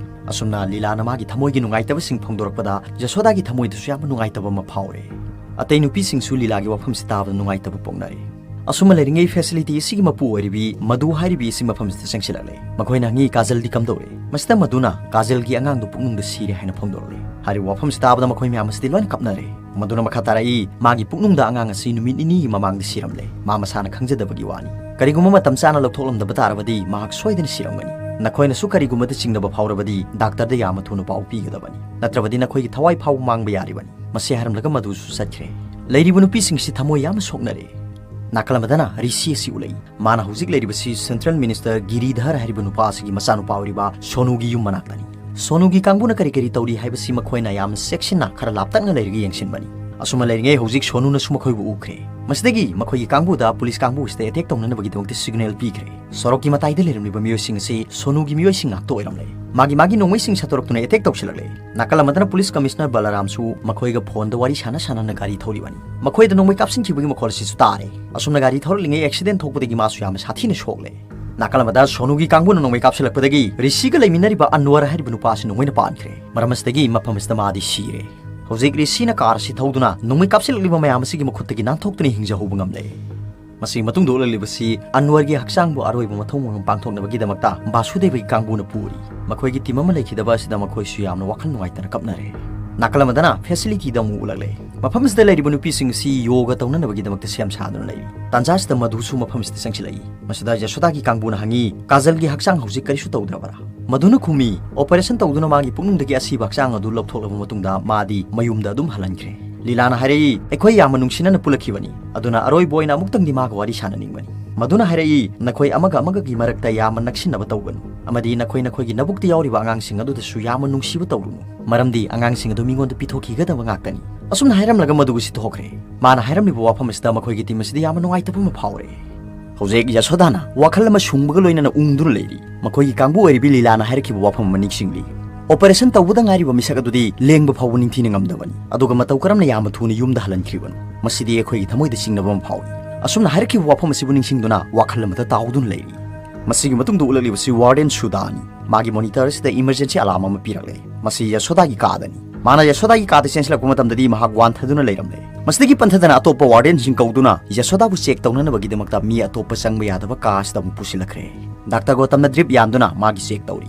ꯑꯁꯨꯝꯅ ꯂꯤꯂꯥꯅ ꯃꯥꯒꯤ ꯊꯃꯣꯏꯒꯤ ꯅꯨꯡꯉꯥꯏꯇꯕꯁꯤꯡ ꯐꯣꯡꯗꯣꯔꯛꯄꯗ ꯌꯥꯁꯣꯗꯥꯒꯤ ꯊꯃꯣꯏꯗꯁꯨ ꯌꯥꯝꯅ ꯅꯨꯡꯉꯥꯏꯇꯕ ꯑꯃ ꯐꯥꯎꯔꯦ꯫ ꯑꯇꯩ ꯅꯨꯄꯤꯁꯤꯡꯁꯨ ꯂꯤꯂꯥꯒꯤ ꯋꯥꯐꯝꯁꯤ ꯇꯥꯕꯗ ꯅꯨꯡꯉꯥꯏꯇꯕ ꯄꯣꯛꯅꯔꯦ꯫ ꯑꯁꯨꯝꯅ ꯂꯩꯔꯤꯉꯩ ꯐꯦꯁꯤꯂꯤꯇꯤ ꯑꯁꯤꯒꯤ ꯃꯄꯨ ꯑꯣꯏꯔꯤꯕꯤ ꯃꯗꯨ ꯍꯥꯏꯔꯤꯕꯤ ꯑꯁꯤ ꯃꯐꯝꯁꯤꯗ ꯆꯪꯁꯤꯜꯂꯛꯂꯦ꯫ ꯃꯈꯣꯏꯅ ꯍꯪꯉꯤ, "ꯀꯥꯖꯜꯗꯤ ꯀꯝꯗꯧꯔꯦ?" ꯃꯁꯤꯗ ꯃꯗꯨꯅ ꯀꯥꯖꯜꯒꯤ ꯑꯉꯥꯡꯗꯨ ꯄꯨꯛꯅꯨꯡꯗ ꯁꯤꯔꯦ ꯍꯥꯏꯅ ꯐꯣꯡꯗꯣꯔꯛꯂꯦ꯫ ꯍꯥꯏꯔꯤꯕ ꯋꯥꯐꯝꯁꯤ ꯇꯥꯕꯗ ꯃꯈꯣꯏ ꯃꯌꯥꯝ ꯑꯁꯤꯗꯤ ꯂꯣꯏꯅ ꯀꯞꯅꯔꯦ꯫ ꯃꯗꯨꯅ ꯃꯈꯥ ꯇꯥꯔꯛꯏ, "ꯃꯥꯒꯤ ꯄꯨꯛꯅꯨꯡꯗ ꯑꯉꯥꯡ ꯑꯁꯤ ꯅꯨꯃꯤꯠ ꯅꯤꯅꯤꯒꯤ ꯃꯃꯥꯡꯗ ꯁꯤꯔꯝꯂꯦ꯫ ꯃꯥ ꯃꯁꯥꯅ ꯈꯪꯖꯗꯕꯒꯤ ꯋꯥꯅꯤ꯫ ꯀꯔꯤꯒꯨꯝꯕ ꯃꯇꯝ ꯆꯥꯅ ꯂꯧꯊꯣꯛꯂꯝꯗꯕ ꯇꯥꯔꯕꯗꯤ ꯃꯍꯥꯛ ꯁꯣꯏꯗꯅ ꯁꯤꯔꯝꯒꯅꯤ꯫ ꯅꯈꯣꯏꯅꯁꯨ ꯀꯔꯤꯒꯨꯝꯕꯗ ꯆꯤꯡꯅꯕ ꯐꯥꯎꯔꯕꯗꯤ ꯗꯥꯛꯇꯔꯗ ꯌꯥꯝꯅ ꯊꯨꯅ ꯄꯥꯎ ꯄꯤꯒꯗꯕꯅꯤ, ꯅꯠꯇ꯭ꯔꯕꯗꯤ ꯅꯈꯣꯏꯒꯤ ꯊꯋꯥꯏ ꯐꯥꯎꯕ ꯃꯥꯡꯕ ꯌꯥꯔꯤꯕꯅꯤ꯫ ꯃꯁꯤ ꯍꯥꯏꯔꯝꯂꯒ ꯃꯗꯨꯁꯨ ꯆꯠꯈ꯭ꯔꯦ꯫ ꯂꯩꯔꯤꯕ ꯅꯨꯄꯤꯁꯤꯡꯁꯤ ꯊꯃꯣꯏ ꯌꯥꯝꯅ ꯁꯣꯛꯅꯔꯦ꯫ ꯅꯥꯀꯜ ꯑꯃꯗꯅ ꯔꯤꯁꯤ ꯑꯁꯤ ꯎꯠꯂꯛꯏ꯫ ꯃꯥꯅ ꯍꯧꯖꯤꯛ ꯂꯩꯔꯤꯕꯁꯤ ꯁꯦꯟꯇ꯭ꯔꯦꯜ ꯃꯤꯅꯤꯁꯇꯔ ꯒꯤꯔꯤꯙꯔ ꯍꯥꯏꯔꯤꯕ ꯅꯨꯄꯥ ꯑꯁꯤꯒꯤ ꯃꯆꯥꯅꯨꯄꯥ ꯑꯣꯏꯔꯤꯕ ꯁꯣꯅꯨꯒꯤ ꯌꯨꯝ ꯃꯅꯥꯛꯇꯅꯤ꯫ ꯁꯣꯅꯨꯒꯤ ꯀꯥꯡꯕꯨꯅ ꯀꯔꯤ ꯀꯔꯤ ꯇꯧꯔꯤ ꯍꯥꯏꯕꯁꯤ ꯃꯈꯣꯏꯅ ꯌꯥꯝꯅ ꯆꯦꯛꯁꯤꯟꯅ ꯈꯔ ꯂꯥꯞꯇꯛꯅ ꯂꯩꯔꯒ ꯌꯦꯡꯁꯤꯟꯕꯅꯤ꯫ ꯑꯁꯨꯝꯅ ꯂꯩꯔꯤꯉꯩ ꯍꯧꯖꯤꯛ ꯁꯣꯅꯨꯅꯁꯨ ꯃꯈꯣꯏꯕꯨ ꯎꯈ꯭ꯔꯦ꯫ ꯃꯁꯤꯗꯒꯤ ꯃꯈꯣꯏꯒꯤ ꯀꯥꯡꯕꯨꯗ ꯄꯨꯂꯤꯁ ꯀꯥꯡꯕꯨ ꯑꯁꯤꯗ ꯑꯦꯇꯦꯛ ꯇꯧꯅꯅꯕꯒꯤꯗꯃꯛꯇ ꯁꯤꯒꯅꯦꯜ ꯄꯤꯈ꯭ꯔꯦ꯫ ꯁꯣꯔꯣꯛꯀꯤ ꯃꯇꯥꯏꯗ ꯂꯩꯔꯝꯂꯤꯕ ꯃꯤꯑꯣꯏꯁꯤꯡ ꯑꯁꯤ ꯁꯣꯅꯨꯒꯤ ꯃꯤꯑꯣꯏꯁꯤꯡ ꯉꯥꯛꯇ ꯑꯣꯏꯔꯝꯂꯦ꯫ ꯃꯥꯒꯤ ꯃꯥꯒꯤ ꯅꯣꯡꯃꯩꯁꯤꯡ ꯁꯠꯇꯣꯔꯛꯇꯨꯅ ꯑꯦꯇꯦꯛ ꯇꯧꯁꯤꯜꯂꯛꯂꯦ꯫ ꯅꯥꯀꯜ ꯑꯃꯗꯅ ꯄꯨꯂꯤꯁ ꯀꯃꯤꯁꯅꯔ ꯕꯂꯔꯥꯝꯁꯨ ꯃꯈꯣꯏꯒ ꯐꯣꯟꯗ ꯋꯥꯔꯤ ꯁꯥꯟꯅ ꯁꯥꯟꯅꯅ ꯒꯥꯔꯤ ꯊꯧꯔꯤꯕꯅꯤ꯫ ꯃꯈꯣꯏꯗ ꯅꯣꯡꯃꯩ ꯀꯥꯞꯁꯤꯟꯈꯤꯕꯒꯤ ꯃꯈꯣꯜ ꯑꯁꯤꯁꯨ ꯇꯥꯔꯦ꯫ ꯑꯁꯨꯝꯅ ꯒꯥꯔꯤ ꯊꯧꯔꯛꯂꯤꯉꯩ ꯑꯦꯛꯁꯤꯗꯦꯟ ꯊꯣꯛꯄꯗꯒꯤ ꯃꯥꯁꯨ ꯌꯥꯝꯅ ꯁꯥꯊꯤꯅ ꯁꯣꯛꯂꯦ꯫ ꯅꯥꯀꯜ ꯑꯃꯗ ꯁꯣꯅꯨꯒꯤ ꯀꯥꯡꯕꯨꯅ ꯅꯣꯡꯃꯩ ꯀꯥꯞꯁꯤꯜꯂꯛꯄꯗꯒꯤ ꯔꯤꯁꯤꯒ ꯂꯩꯃꯤꯟꯅꯔꯤꯕ ꯑꯟꯋꯔ ꯍꯥꯏꯔꯤꯕ ꯅꯨꯄꯥ ꯑꯁꯤ ꯅꯣꯡꯃꯩꯅ ꯄꯥꯟꯈ꯭ꯔꯦ꯫ ꯃꯔꯝ ꯑꯁꯤꯗꯒꯤ ꯃꯐꯝ ꯑꯁꯤꯗ ꯃꯥꯗꯤ ꯁꯤꯔꯦ꯫ ꯍꯧꯖꯤꯛ ꯔꯤꯁꯤꯅ ꯀꯥꯔ ꯑꯁꯤ ꯊꯧꯗꯨꯅ ꯅꯣꯡꯃꯩ ꯀꯥꯞꯁꯤꯜꯂꯛꯂꯤꯕ ꯃꯌꯥꯝ ꯑꯁꯤꯒꯤ ꯃꯈꯨꯠꯇꯒꯤ ꯅꯥꯟꯊꯣꯛꯇꯨꯅ ꯍꯤꯡꯖꯍꯧꯕ ꯉꯝꯂꯦ꯫ ꯃꯁꯤꯒꯤ ꯃꯇꯨꯡꯗ ꯎꯠꯂꯛꯂꯤꯕꯁꯤ ꯑꯟꯋꯔꯒꯤ ꯍꯛꯆꯥꯡꯕꯨ ꯑꯔꯣꯏꯕ ꯃꯊꯧ ꯃꯉꯝ ꯄꯥꯡꯊꯣꯛꯅꯕꯒꯤꯗꯃꯛꯇ ꯕꯥꯁꯨꯗꯦꯕꯒꯤ ꯀꯥꯡꯕꯨꯅ ꯄꯨꯔꯤ꯫ ꯃꯈꯣꯏꯒꯤ ꯇꯤꯝ ꯑꯃ ꯂꯩꯈꯤꯗꯕ ꯑꯁꯤꯗ ꯃꯈꯣꯏꯁꯨ ꯌꯥꯝꯅ ꯋꯥꯈꯜ ꯅꯨꯡꯉꯥꯏꯇꯅ ꯀꯞꯅꯔꯦ꯫ ꯅꯥꯀꯜ ꯑꯃꯗꯅ ꯐꯦꯁꯤꯂꯤꯇꯤꯗ ꯑꯃꯨꯛ ꯎꯠꯂꯛꯂꯦ꯫ ꯃꯐꯝ ꯑꯁꯤꯗ ꯂꯩꯔꯤꯕ ꯅꯨꯄꯤꯁꯤꯡ ꯑꯁꯤ ꯌꯣꯒ ꯇꯧꯅꯅꯕꯒꯤꯗꯃꯛꯇ ꯁꯦꯝ ꯁꯥꯗꯨꯅ ꯂꯩꯔꯤ꯫ ꯇꯥꯟꯖꯥꯁꯤꯗ ꯃꯗꯨꯁꯨ ꯃꯐꯝ ꯑꯁꯤꯗ ꯆꯪꯁꯤꯜꯂꯛꯏ꯫ ꯃꯁꯤꯗ ꯌꯁꯣꯗꯥꯒꯤ ꯀꯥꯡꯕꯨꯅ ꯍꯪꯉꯤ, "ꯀꯥꯖꯜꯒꯤ ꯍꯛꯆꯥꯡ ꯍꯧꯖꯤꯛ ꯀꯔꯤꯁꯨ ꯇꯧꯗ꯭ꯔꯕꯔꯥ?" ꯃꯗꯨꯅ ꯈꯨꯝꯃꯤ, "ꯑꯣꯄꯔꯦꯁꯟ ꯇꯧꯗꯨꯅ ꯃꯥꯒꯤ ꯄꯨꯛꯅꯨꯡꯗꯒꯤ ꯑꯁꯤꯕ ꯍꯛꯆꯥꯡ ꯑꯗꯨ ꯂꯧꯊꯣꯛꯂꯕ ꯃꯇꯨꯡꯗ ꯃꯥꯗꯤ ꯃꯌꯨꯝꯗ ꯑꯗꯨꯝ ꯍꯜꯍꯟꯈ꯭ꯔꯦ꯫" ꯂꯤꯂꯥꯅ ꯍꯥꯏꯔꯛꯏ, "ꯑꯩꯈꯣꯏ ꯌꯥꯝꯅ ꯅꯨꯡꯁꯤꯅꯅ ꯄꯨꯜꯂꯛꯈꯤꯕꯅꯤ, ꯑꯗꯨꯅ ꯑꯔꯣꯏꯕ ꯑꯣꯏꯅ ꯑꯃꯨꯛꯇꯪꯗꯤ ꯃꯥꯒ ꯋꯥꯔꯤ ꯁꯥꯟꯅꯅꯤꯡꯕꯅꯤ꯫" ꯃꯗꯨꯅ ꯍꯥꯏꯔꯛꯏ, "ꯅꯈꯣꯏ ꯑꯃꯒ ꯑꯃꯒꯒꯤ ꯃꯔꯛꯇ ꯌꯥꯝꯅ ꯅꯛꯁꯤꯟꯅꯕ ꯇꯧꯒꯅꯨ, ꯑꯃꯗꯤ ꯅꯈꯣꯏ ꯅꯈꯣꯏꯒꯤ ꯅꯕꯨꯛꯇ ꯌꯥꯎꯔꯤꯕ ꯑꯉꯥꯡꯁꯤꯡ ꯑꯗꯨꯗꯁꯨ ꯌꯥꯝꯅ ꯅꯨꯡꯁꯤꯕ ꯇꯧꯔꯨꯅꯨ, ꯃꯔꯝꯗꯤ ꯑꯉꯥꯡꯁꯤꯡ ꯑꯗꯨ ꯃꯤꯉꯣꯟꯗ ꯄꯤꯊꯣꯛꯈꯤꯒꯗꯕ ꯉꯥꯛꯇꯅꯤ꯫" ꯑꯁꯨꯝꯅ ꯍꯥꯏꯔꯝꯂꯒ ꯃꯗꯨ ꯑꯁꯤ ꯊꯣꯛꯈ꯭ꯔꯦ꯫ ꯃꯥꯅ ꯍꯥꯏꯔꯝꯂꯤꯕ ꯋꯥꯐꯝ ꯑꯁꯤꯗ ꯃꯈꯣꯏꯒꯤ ꯇꯤꯝ ꯑꯁꯤꯗ ꯌꯥꯝꯅ ꯅꯨꯡꯉꯥꯏꯇꯕ ꯑꯃ ꯐꯥꯎꯔꯦ꯫ ꯍꯧꯖꯤꯛ ꯌꯁꯣꯗꯥꯅ ꯋꯥꯈꯜ ꯑꯃ ꯁꯨꯡꯕꯒ ꯂꯣꯏꯅꯅ ꯎꯪꯗꯨꯅ ꯂꯩꯔꯤ꯫ ꯃꯈꯣꯏꯒꯤ ꯀꯥꯡꯕꯨ ꯑꯣꯏꯔꯤꯕꯤ ꯂꯤꯂꯥꯅ ꯍꯥꯏꯔꯛꯈꯤꯕ ꯋꯥꯐꯝ ꯑꯃ ꯅꯤꯡꯁꯤꯡꯂꯤ꯫ "ꯑꯣꯄꯔꯦꯁꯟ ꯇꯧꯕꯗ ꯉꯥꯏꯔꯤꯕ ꯃꯤꯁꯛ ꯑꯗꯨꯗꯤ ꯂꯦꯡꯕ ꯐꯥꯎꯕ ꯅꯤꯡꯊꯤꯅ ꯉꯝꯗꯕꯅꯤ, ꯑꯗꯨꯒ ꯃꯇꯧ ꯀꯔꯝꯅ ꯌꯥꯝꯅ ꯊꯨꯅ ꯌꯨꯝꯗ ꯍꯜꯍꯟꯈ꯭ꯔꯤꯕꯅꯣ? ꯃꯁꯤꯗꯤ ꯑꯩꯈꯣꯏꯒꯤ ꯊꯃꯣꯏꯗ ꯆꯤꯡꯅꯕ ꯑꯃ ꯐꯥꯎꯏ꯫" ꯑꯁꯨꯝꯅ ꯍꯥꯏꯔꯛꯈꯤꯕ ꯋꯥꯐꯝ ꯑꯁꯤꯕꯨ ꯅꯤꯡꯁꯤꯡꯗꯨꯅ ꯋꯥꯈꯜ ꯑꯃꯗ ꯇꯥꯎꯗꯨꯅ ꯂꯩꯔꯤ꯫ ꯃꯁꯤꯒꯤ ꯃꯇꯨꯡꯗ ꯎꯠꯂꯛꯂꯤꯕꯁꯤ ꯋꯥꯔꯗꯦꯟ ꯁꯨꯗꯥꯅꯤ꯫ ꯃꯥꯒꯤ ꯃꯣꯅꯤꯇꯔ ꯑꯁꯤꯗ ꯏꯃꯔꯖꯦꯟꯁꯤ ꯑꯂꯥꯔꯝ ꯑꯃ ꯄꯤꯔꯛꯂꯦ꯫ ꯃꯁꯤ ꯌꯁꯣꯗꯥꯒꯤ ꯀꯥꯗꯅꯤ꯫ ꯃꯥꯅ ꯌꯁꯣꯗꯥꯒꯤ ꯀꯥꯗ ꯆꯦꯟꯁꯤꯜꯂꯛꯄ ꯃꯇꯝꯗꯗꯤ ꯃꯍꯥꯛ ꯋꯥꯟꯊꯗꯨꯅ ꯂꯩꯔꯝꯂꯦ꯫ ꯃꯁꯤꯗꯒꯤ ꯄꯟꯊꯗꯅ ꯑꯇꯣꯞꯄ ꯋꯥꯔꯗꯦꯟꯁꯤꯡ ꯀꯧꯗꯨꯅ ꯌꯁꯣꯗꯥꯕꯨ ꯆꯦꯛ ꯇꯧꯅꯅꯕꯒꯤꯗꯃꯛꯇ ꯃꯤ ꯑꯇꯣꯞꯄ ꯆꯪꯕ ꯌꯥꯗꯕ ꯀꯥ ꯑꯁꯤꯗ ꯑꯃꯨꯛ ꯄꯨꯁꯤꯜꯂꯛꯈ꯭ꯔꯦ꯫ ꯗꯥꯛꯇꯔ ꯒꯣꯇꯝꯅ ꯗ꯭ꯔꯤꯞ ꯌꯥꯟꯗꯨꯅ ꯃꯥꯒꯤ ꯆꯦꯛ ꯇꯧꯔꯤ꯫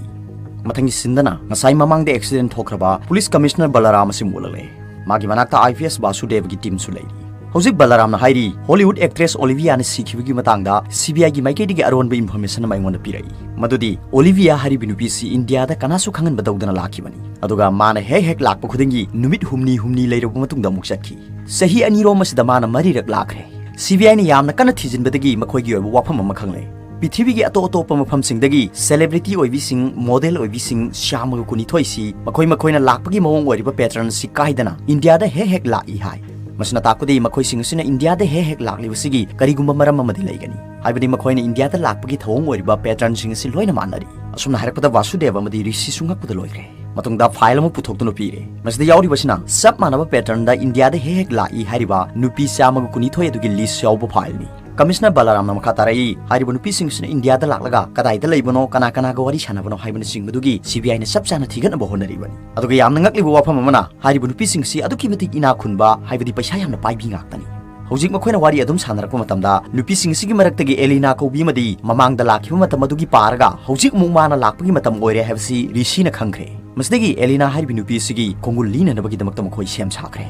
ꯃꯊꯪꯒꯤ ꯁꯤꯟꯗꯅ ꯉꯁꯥꯏ ꯃꯃꯥꯡꯗ ꯑꯦꯛꯁꯤꯗꯦꯟ ꯊꯣꯛꯈ꯭ꯔꯕ ꯄꯨꯂꯤꯁ ꯀꯃꯤꯁꯅꯔ ꯕꯂꯔꯥꯝ ꯑꯁꯤ ꯃꯨꯠꯂꯛꯂꯦ꯫ ꯃꯥꯒꯤ ꯃꯅꯥꯛꯇ ꯑꯥꯏ ꯄꯤ ꯑꯦꯁ ꯕꯥꯁꯨꯗꯦꯕꯒꯤ ꯇꯤꯝꯁꯨ ꯂꯩꯔꯤ꯫ ꯍꯧꯖꯤꯛ ꯕꯂꯔꯥꯝꯅ ꯍꯥꯏꯔꯤ, ꯍꯣꯂꯤꯋꯨꯗ ꯑꯦꯛꯇ꯭ꯔꯦꯁ ꯑꯣꯂꯤꯚꯤꯌꯥꯅ ꯁꯤꯈꯤꯕꯒꯤ ꯃꯇꯥꯡꯗ ꯁꯤꯕꯤꯑꯥꯏꯒꯤ ꯃꯥꯏꯀꯩꯗꯒꯤ ꯑꯔꯣꯟꯕ ꯏꯟꯐꯣꯔꯃꯦꯁꯟ ꯑꯃ ꯑꯩꯉꯣꯟꯗ ꯄꯤꯔꯛꯏ, ꯃꯗꯨꯗꯤ ꯑꯣꯂꯤꯚꯤꯌꯥ ꯍꯥꯏꯔꯤꯕ ꯅꯨꯄꯤꯁꯤ ꯏꯟꯗꯤꯌꯥꯗ ꯀꯅꯥꯁꯨ ꯈꯪꯍꯟꯕ ꯇꯧꯗꯅ ꯂꯥꯛꯈꯤꯕꯅꯤ꯫ ꯑꯗꯨꯒ ꯃꯥꯅ ꯍꯦꯛ ꯍꯦꯛ ꯂꯥꯛꯄ ꯈꯨꯗꯤꯡꯒꯤ ꯅꯨꯃꯤꯠ ꯍꯨꯝꯅꯤ ꯍꯨꯝꯅꯤ ꯂꯩꯔꯕ ꯃꯇꯨꯡꯗ ꯑꯃꯨꯛ ꯆꯠꯈꯤ꯫ ꯆꯍꯤ ꯑꯅꯤꯔꯣꯝ ꯑꯁꯤꯗ ꯃꯥꯅ ꯃꯔꯤꯔꯛ ꯂꯥꯛꯈ꯭ꯔꯦ꯫ ꯁꯤꯕꯤꯑꯥꯏꯅ ꯌꯥꯝꯅ ꯀꯟꯅ ꯊꯤꯖꯤꯟꯕꯗꯒꯤ ꯃꯈꯣꯏꯒꯤ ꯑꯣꯏꯕ ꯋꯥꯐꯝ ꯑꯃ ꯈꯪꯂꯦ꯫ ꯄ꯭ꯔꯤꯊꯤꯕꯤꯒꯤ ꯑꯇꯣꯞ ꯑꯇꯣꯞꯄ ꯃꯐꯝꯁꯤꯡꯗꯒꯤ ꯁꯦꯂꯦꯕ꯭ꯔꯤꯇꯤ ꯑꯣꯏꯕꯤꯁꯤꯡ, ꯃꯣꯗꯦꯜ ꯑꯣꯏꯕꯤꯁꯤꯡ ꯆꯥꯝꯃꯒ ꯀꯨꯟꯅꯤꯊꯣꯏꯁꯤ ꯃꯈꯣꯏ ꯃꯈꯣꯏꯅ ꯂꯥꯛꯄꯒꯤ ꯃꯑꯣꯡ ꯑꯣꯏꯔꯤꯕ ꯄꯦꯇꯔꯟꯁꯤ ꯀꯥꯏꯗꯅ ꯏꯟꯗꯤꯌꯥꯗ ꯍꯦꯛ ꯍꯦꯛ ꯂꯥꯛꯏ ꯍꯥꯏ꯫ ꯃꯁꯤꯅ ꯇꯥꯛꯄꯗꯤ ꯃꯈꯣꯏꯁꯤꯡ ꯑꯁꯤꯅ ꯏꯟꯗꯤꯌꯥꯗ ꯍꯦꯛ ꯍꯦꯛ ꯂꯥꯛꯂꯤꯕꯁꯤꯒꯤ ꯀꯔꯤꯒꯨꯝꯕ ꯃꯔꯝ ꯑꯃꯗꯤ ꯂꯩꯒꯅꯤ꯫ ꯍꯥꯏꯕꯗꯤ ꯃꯈꯣꯏꯅ ꯏꯟꯗꯤꯌꯥꯗ ꯂꯥꯛꯄꯒꯤ ꯊꯧꯑꯣꯡ ꯑꯣꯏꯔꯤꯕ ꯄꯦꯇꯔꯟꯁꯤꯡ ꯑꯁꯤ ꯂꯣꯏꯅ ꯃꯥꯟꯅꯔꯤ꯫ ꯑꯁꯨꯝꯅ ꯍꯥꯏꯔꯛꯄꯗ ꯕꯥꯁꯨꯗꯦꯕ ꯑꯃꯗꯤ ꯔꯤꯁꯤꯁꯨ ꯉꯛꯄꯗ ꯂꯣꯏꯈ꯭ꯔꯦ꯫ ꯃꯇꯨꯡꯗ ꯐꯥꯏꯜ ꯑꯃ ꯄꯨꯊꯣꯛꯇꯨꯅ ꯄꯤꯔꯦ꯫ ꯃꯁꯤꯗ ꯌꯥꯎꯔꯤꯕꯁꯤꯅ ꯆꯞ ꯃꯥꯟꯅꯕ ꯄꯦꯇꯔꯟꯗ ꯏꯟꯗꯤꯌꯥꯗ ꯍꯦꯛ ꯍꯦꯛ ꯂꯥꯛꯏ ꯍꯥꯏꯔꯤꯕ ꯅꯨꯄꯤ ꯆꯥꯝꯃꯒ ꯀꯨꯟꯅꯤꯊꯣꯏ ꯑꯗꯨꯒꯤ ꯂꯤꯁ ꯌꯥꯎꯕ ꯐꯥꯏꯜꯅꯤ꯫ ꯀꯃꯤꯁꯅꯔ ꯕꯂꯥꯔꯥꯝꯅ ꯃꯈꯥ ꯇꯥꯔꯛꯏ, ꯍꯥꯏꯔꯤꯕ ꯅꯨꯄꯤꯁꯤꯡꯁꯤꯅ ꯏꯟꯗꯤꯌꯥꯗ ꯂꯥꯛꯂꯒ ꯀꯗꯥꯏꯗ ꯂꯩꯕꯅꯣ, ꯀꯅꯥ ꯀꯅꯥꯒ ꯋꯥꯔꯤ ꯁꯥꯟꯅꯕꯅꯣ ꯍꯥꯏꯕꯅꯆꯤꯡꯕꯗꯨꯒꯤ ꯁꯤꯕꯤꯑꯥꯏꯅ ꯆꯞ ꯆꯥꯅ ꯊꯤꯒꯠꯅꯕ ꯍꯣꯠꯅꯔꯤꯕꯅꯤ꯫ ꯑꯗꯨꯒ ꯌꯥꯝꯅ ꯉꯛꯂꯤꯕ ꯋꯥꯐꯝ ꯑꯃꯅ, ꯍꯥꯏꯔꯤꯕ ꯅꯨꯄꯤꯁꯤꯡꯁꯤ ꯑꯗꯨꯛꯀꯤ ꯃꯇꯤꯛ ꯏꯅꯥꯛ ꯈꯨꯟꯕ, ꯍꯥꯏꯕꯗꯤ ꯄꯩꯁꯥ ꯌꯥꯝꯅ ꯄꯥꯏꯕꯤ ꯉꯥꯛꯇꯅꯤ꯫ ꯍꯧꯖꯤꯛ ꯃꯈꯣꯏꯅ ꯋꯥꯔꯤ ꯑꯗꯨꯝ ꯁꯥꯟꯅꯔꯛꯄ ꯃꯇꯝꯗ, ꯅꯨꯄꯤꯁꯤꯡ ꯑꯁꯤꯒꯤ ꯃꯔꯛꯇꯒꯤ ꯑꯦꯂꯤꯅꯥ ꯀꯧꯕꯤ ꯑꯃꯗꯤ ꯃꯃꯥꯡꯗ ꯂꯥꯛꯈꯤꯕ ꯃꯇꯝ ꯑꯗꯨꯒꯤ ꯄꯥꯔꯒ ꯍꯧꯖꯤꯛ ꯑꯃꯨꯛ ꯃꯥꯅ ꯂꯥꯛꯄꯒꯤ ꯃꯇꯝ ꯑꯣꯏꯔꯦ ꯍꯥꯏꯕꯁꯤ ꯔꯤꯁꯤꯅ ꯈꯪꯈ꯭ꯔꯦ꯫ ꯃꯁꯤꯗꯒꯤ ꯑꯦꯂꯤꯅꯥ ꯍꯥꯏꯔꯤꯕ ꯅꯨꯄꯤ ꯑꯁꯤꯒꯤ ꯈꯣꯡꯒꯨꯜ ꯂꯤꯅꯅꯕꯒꯤꯗꯃꯛꯇ ꯃꯈꯣꯏ ꯁꯦꯝ ꯁꯥꯈ꯭ꯔꯦ꯫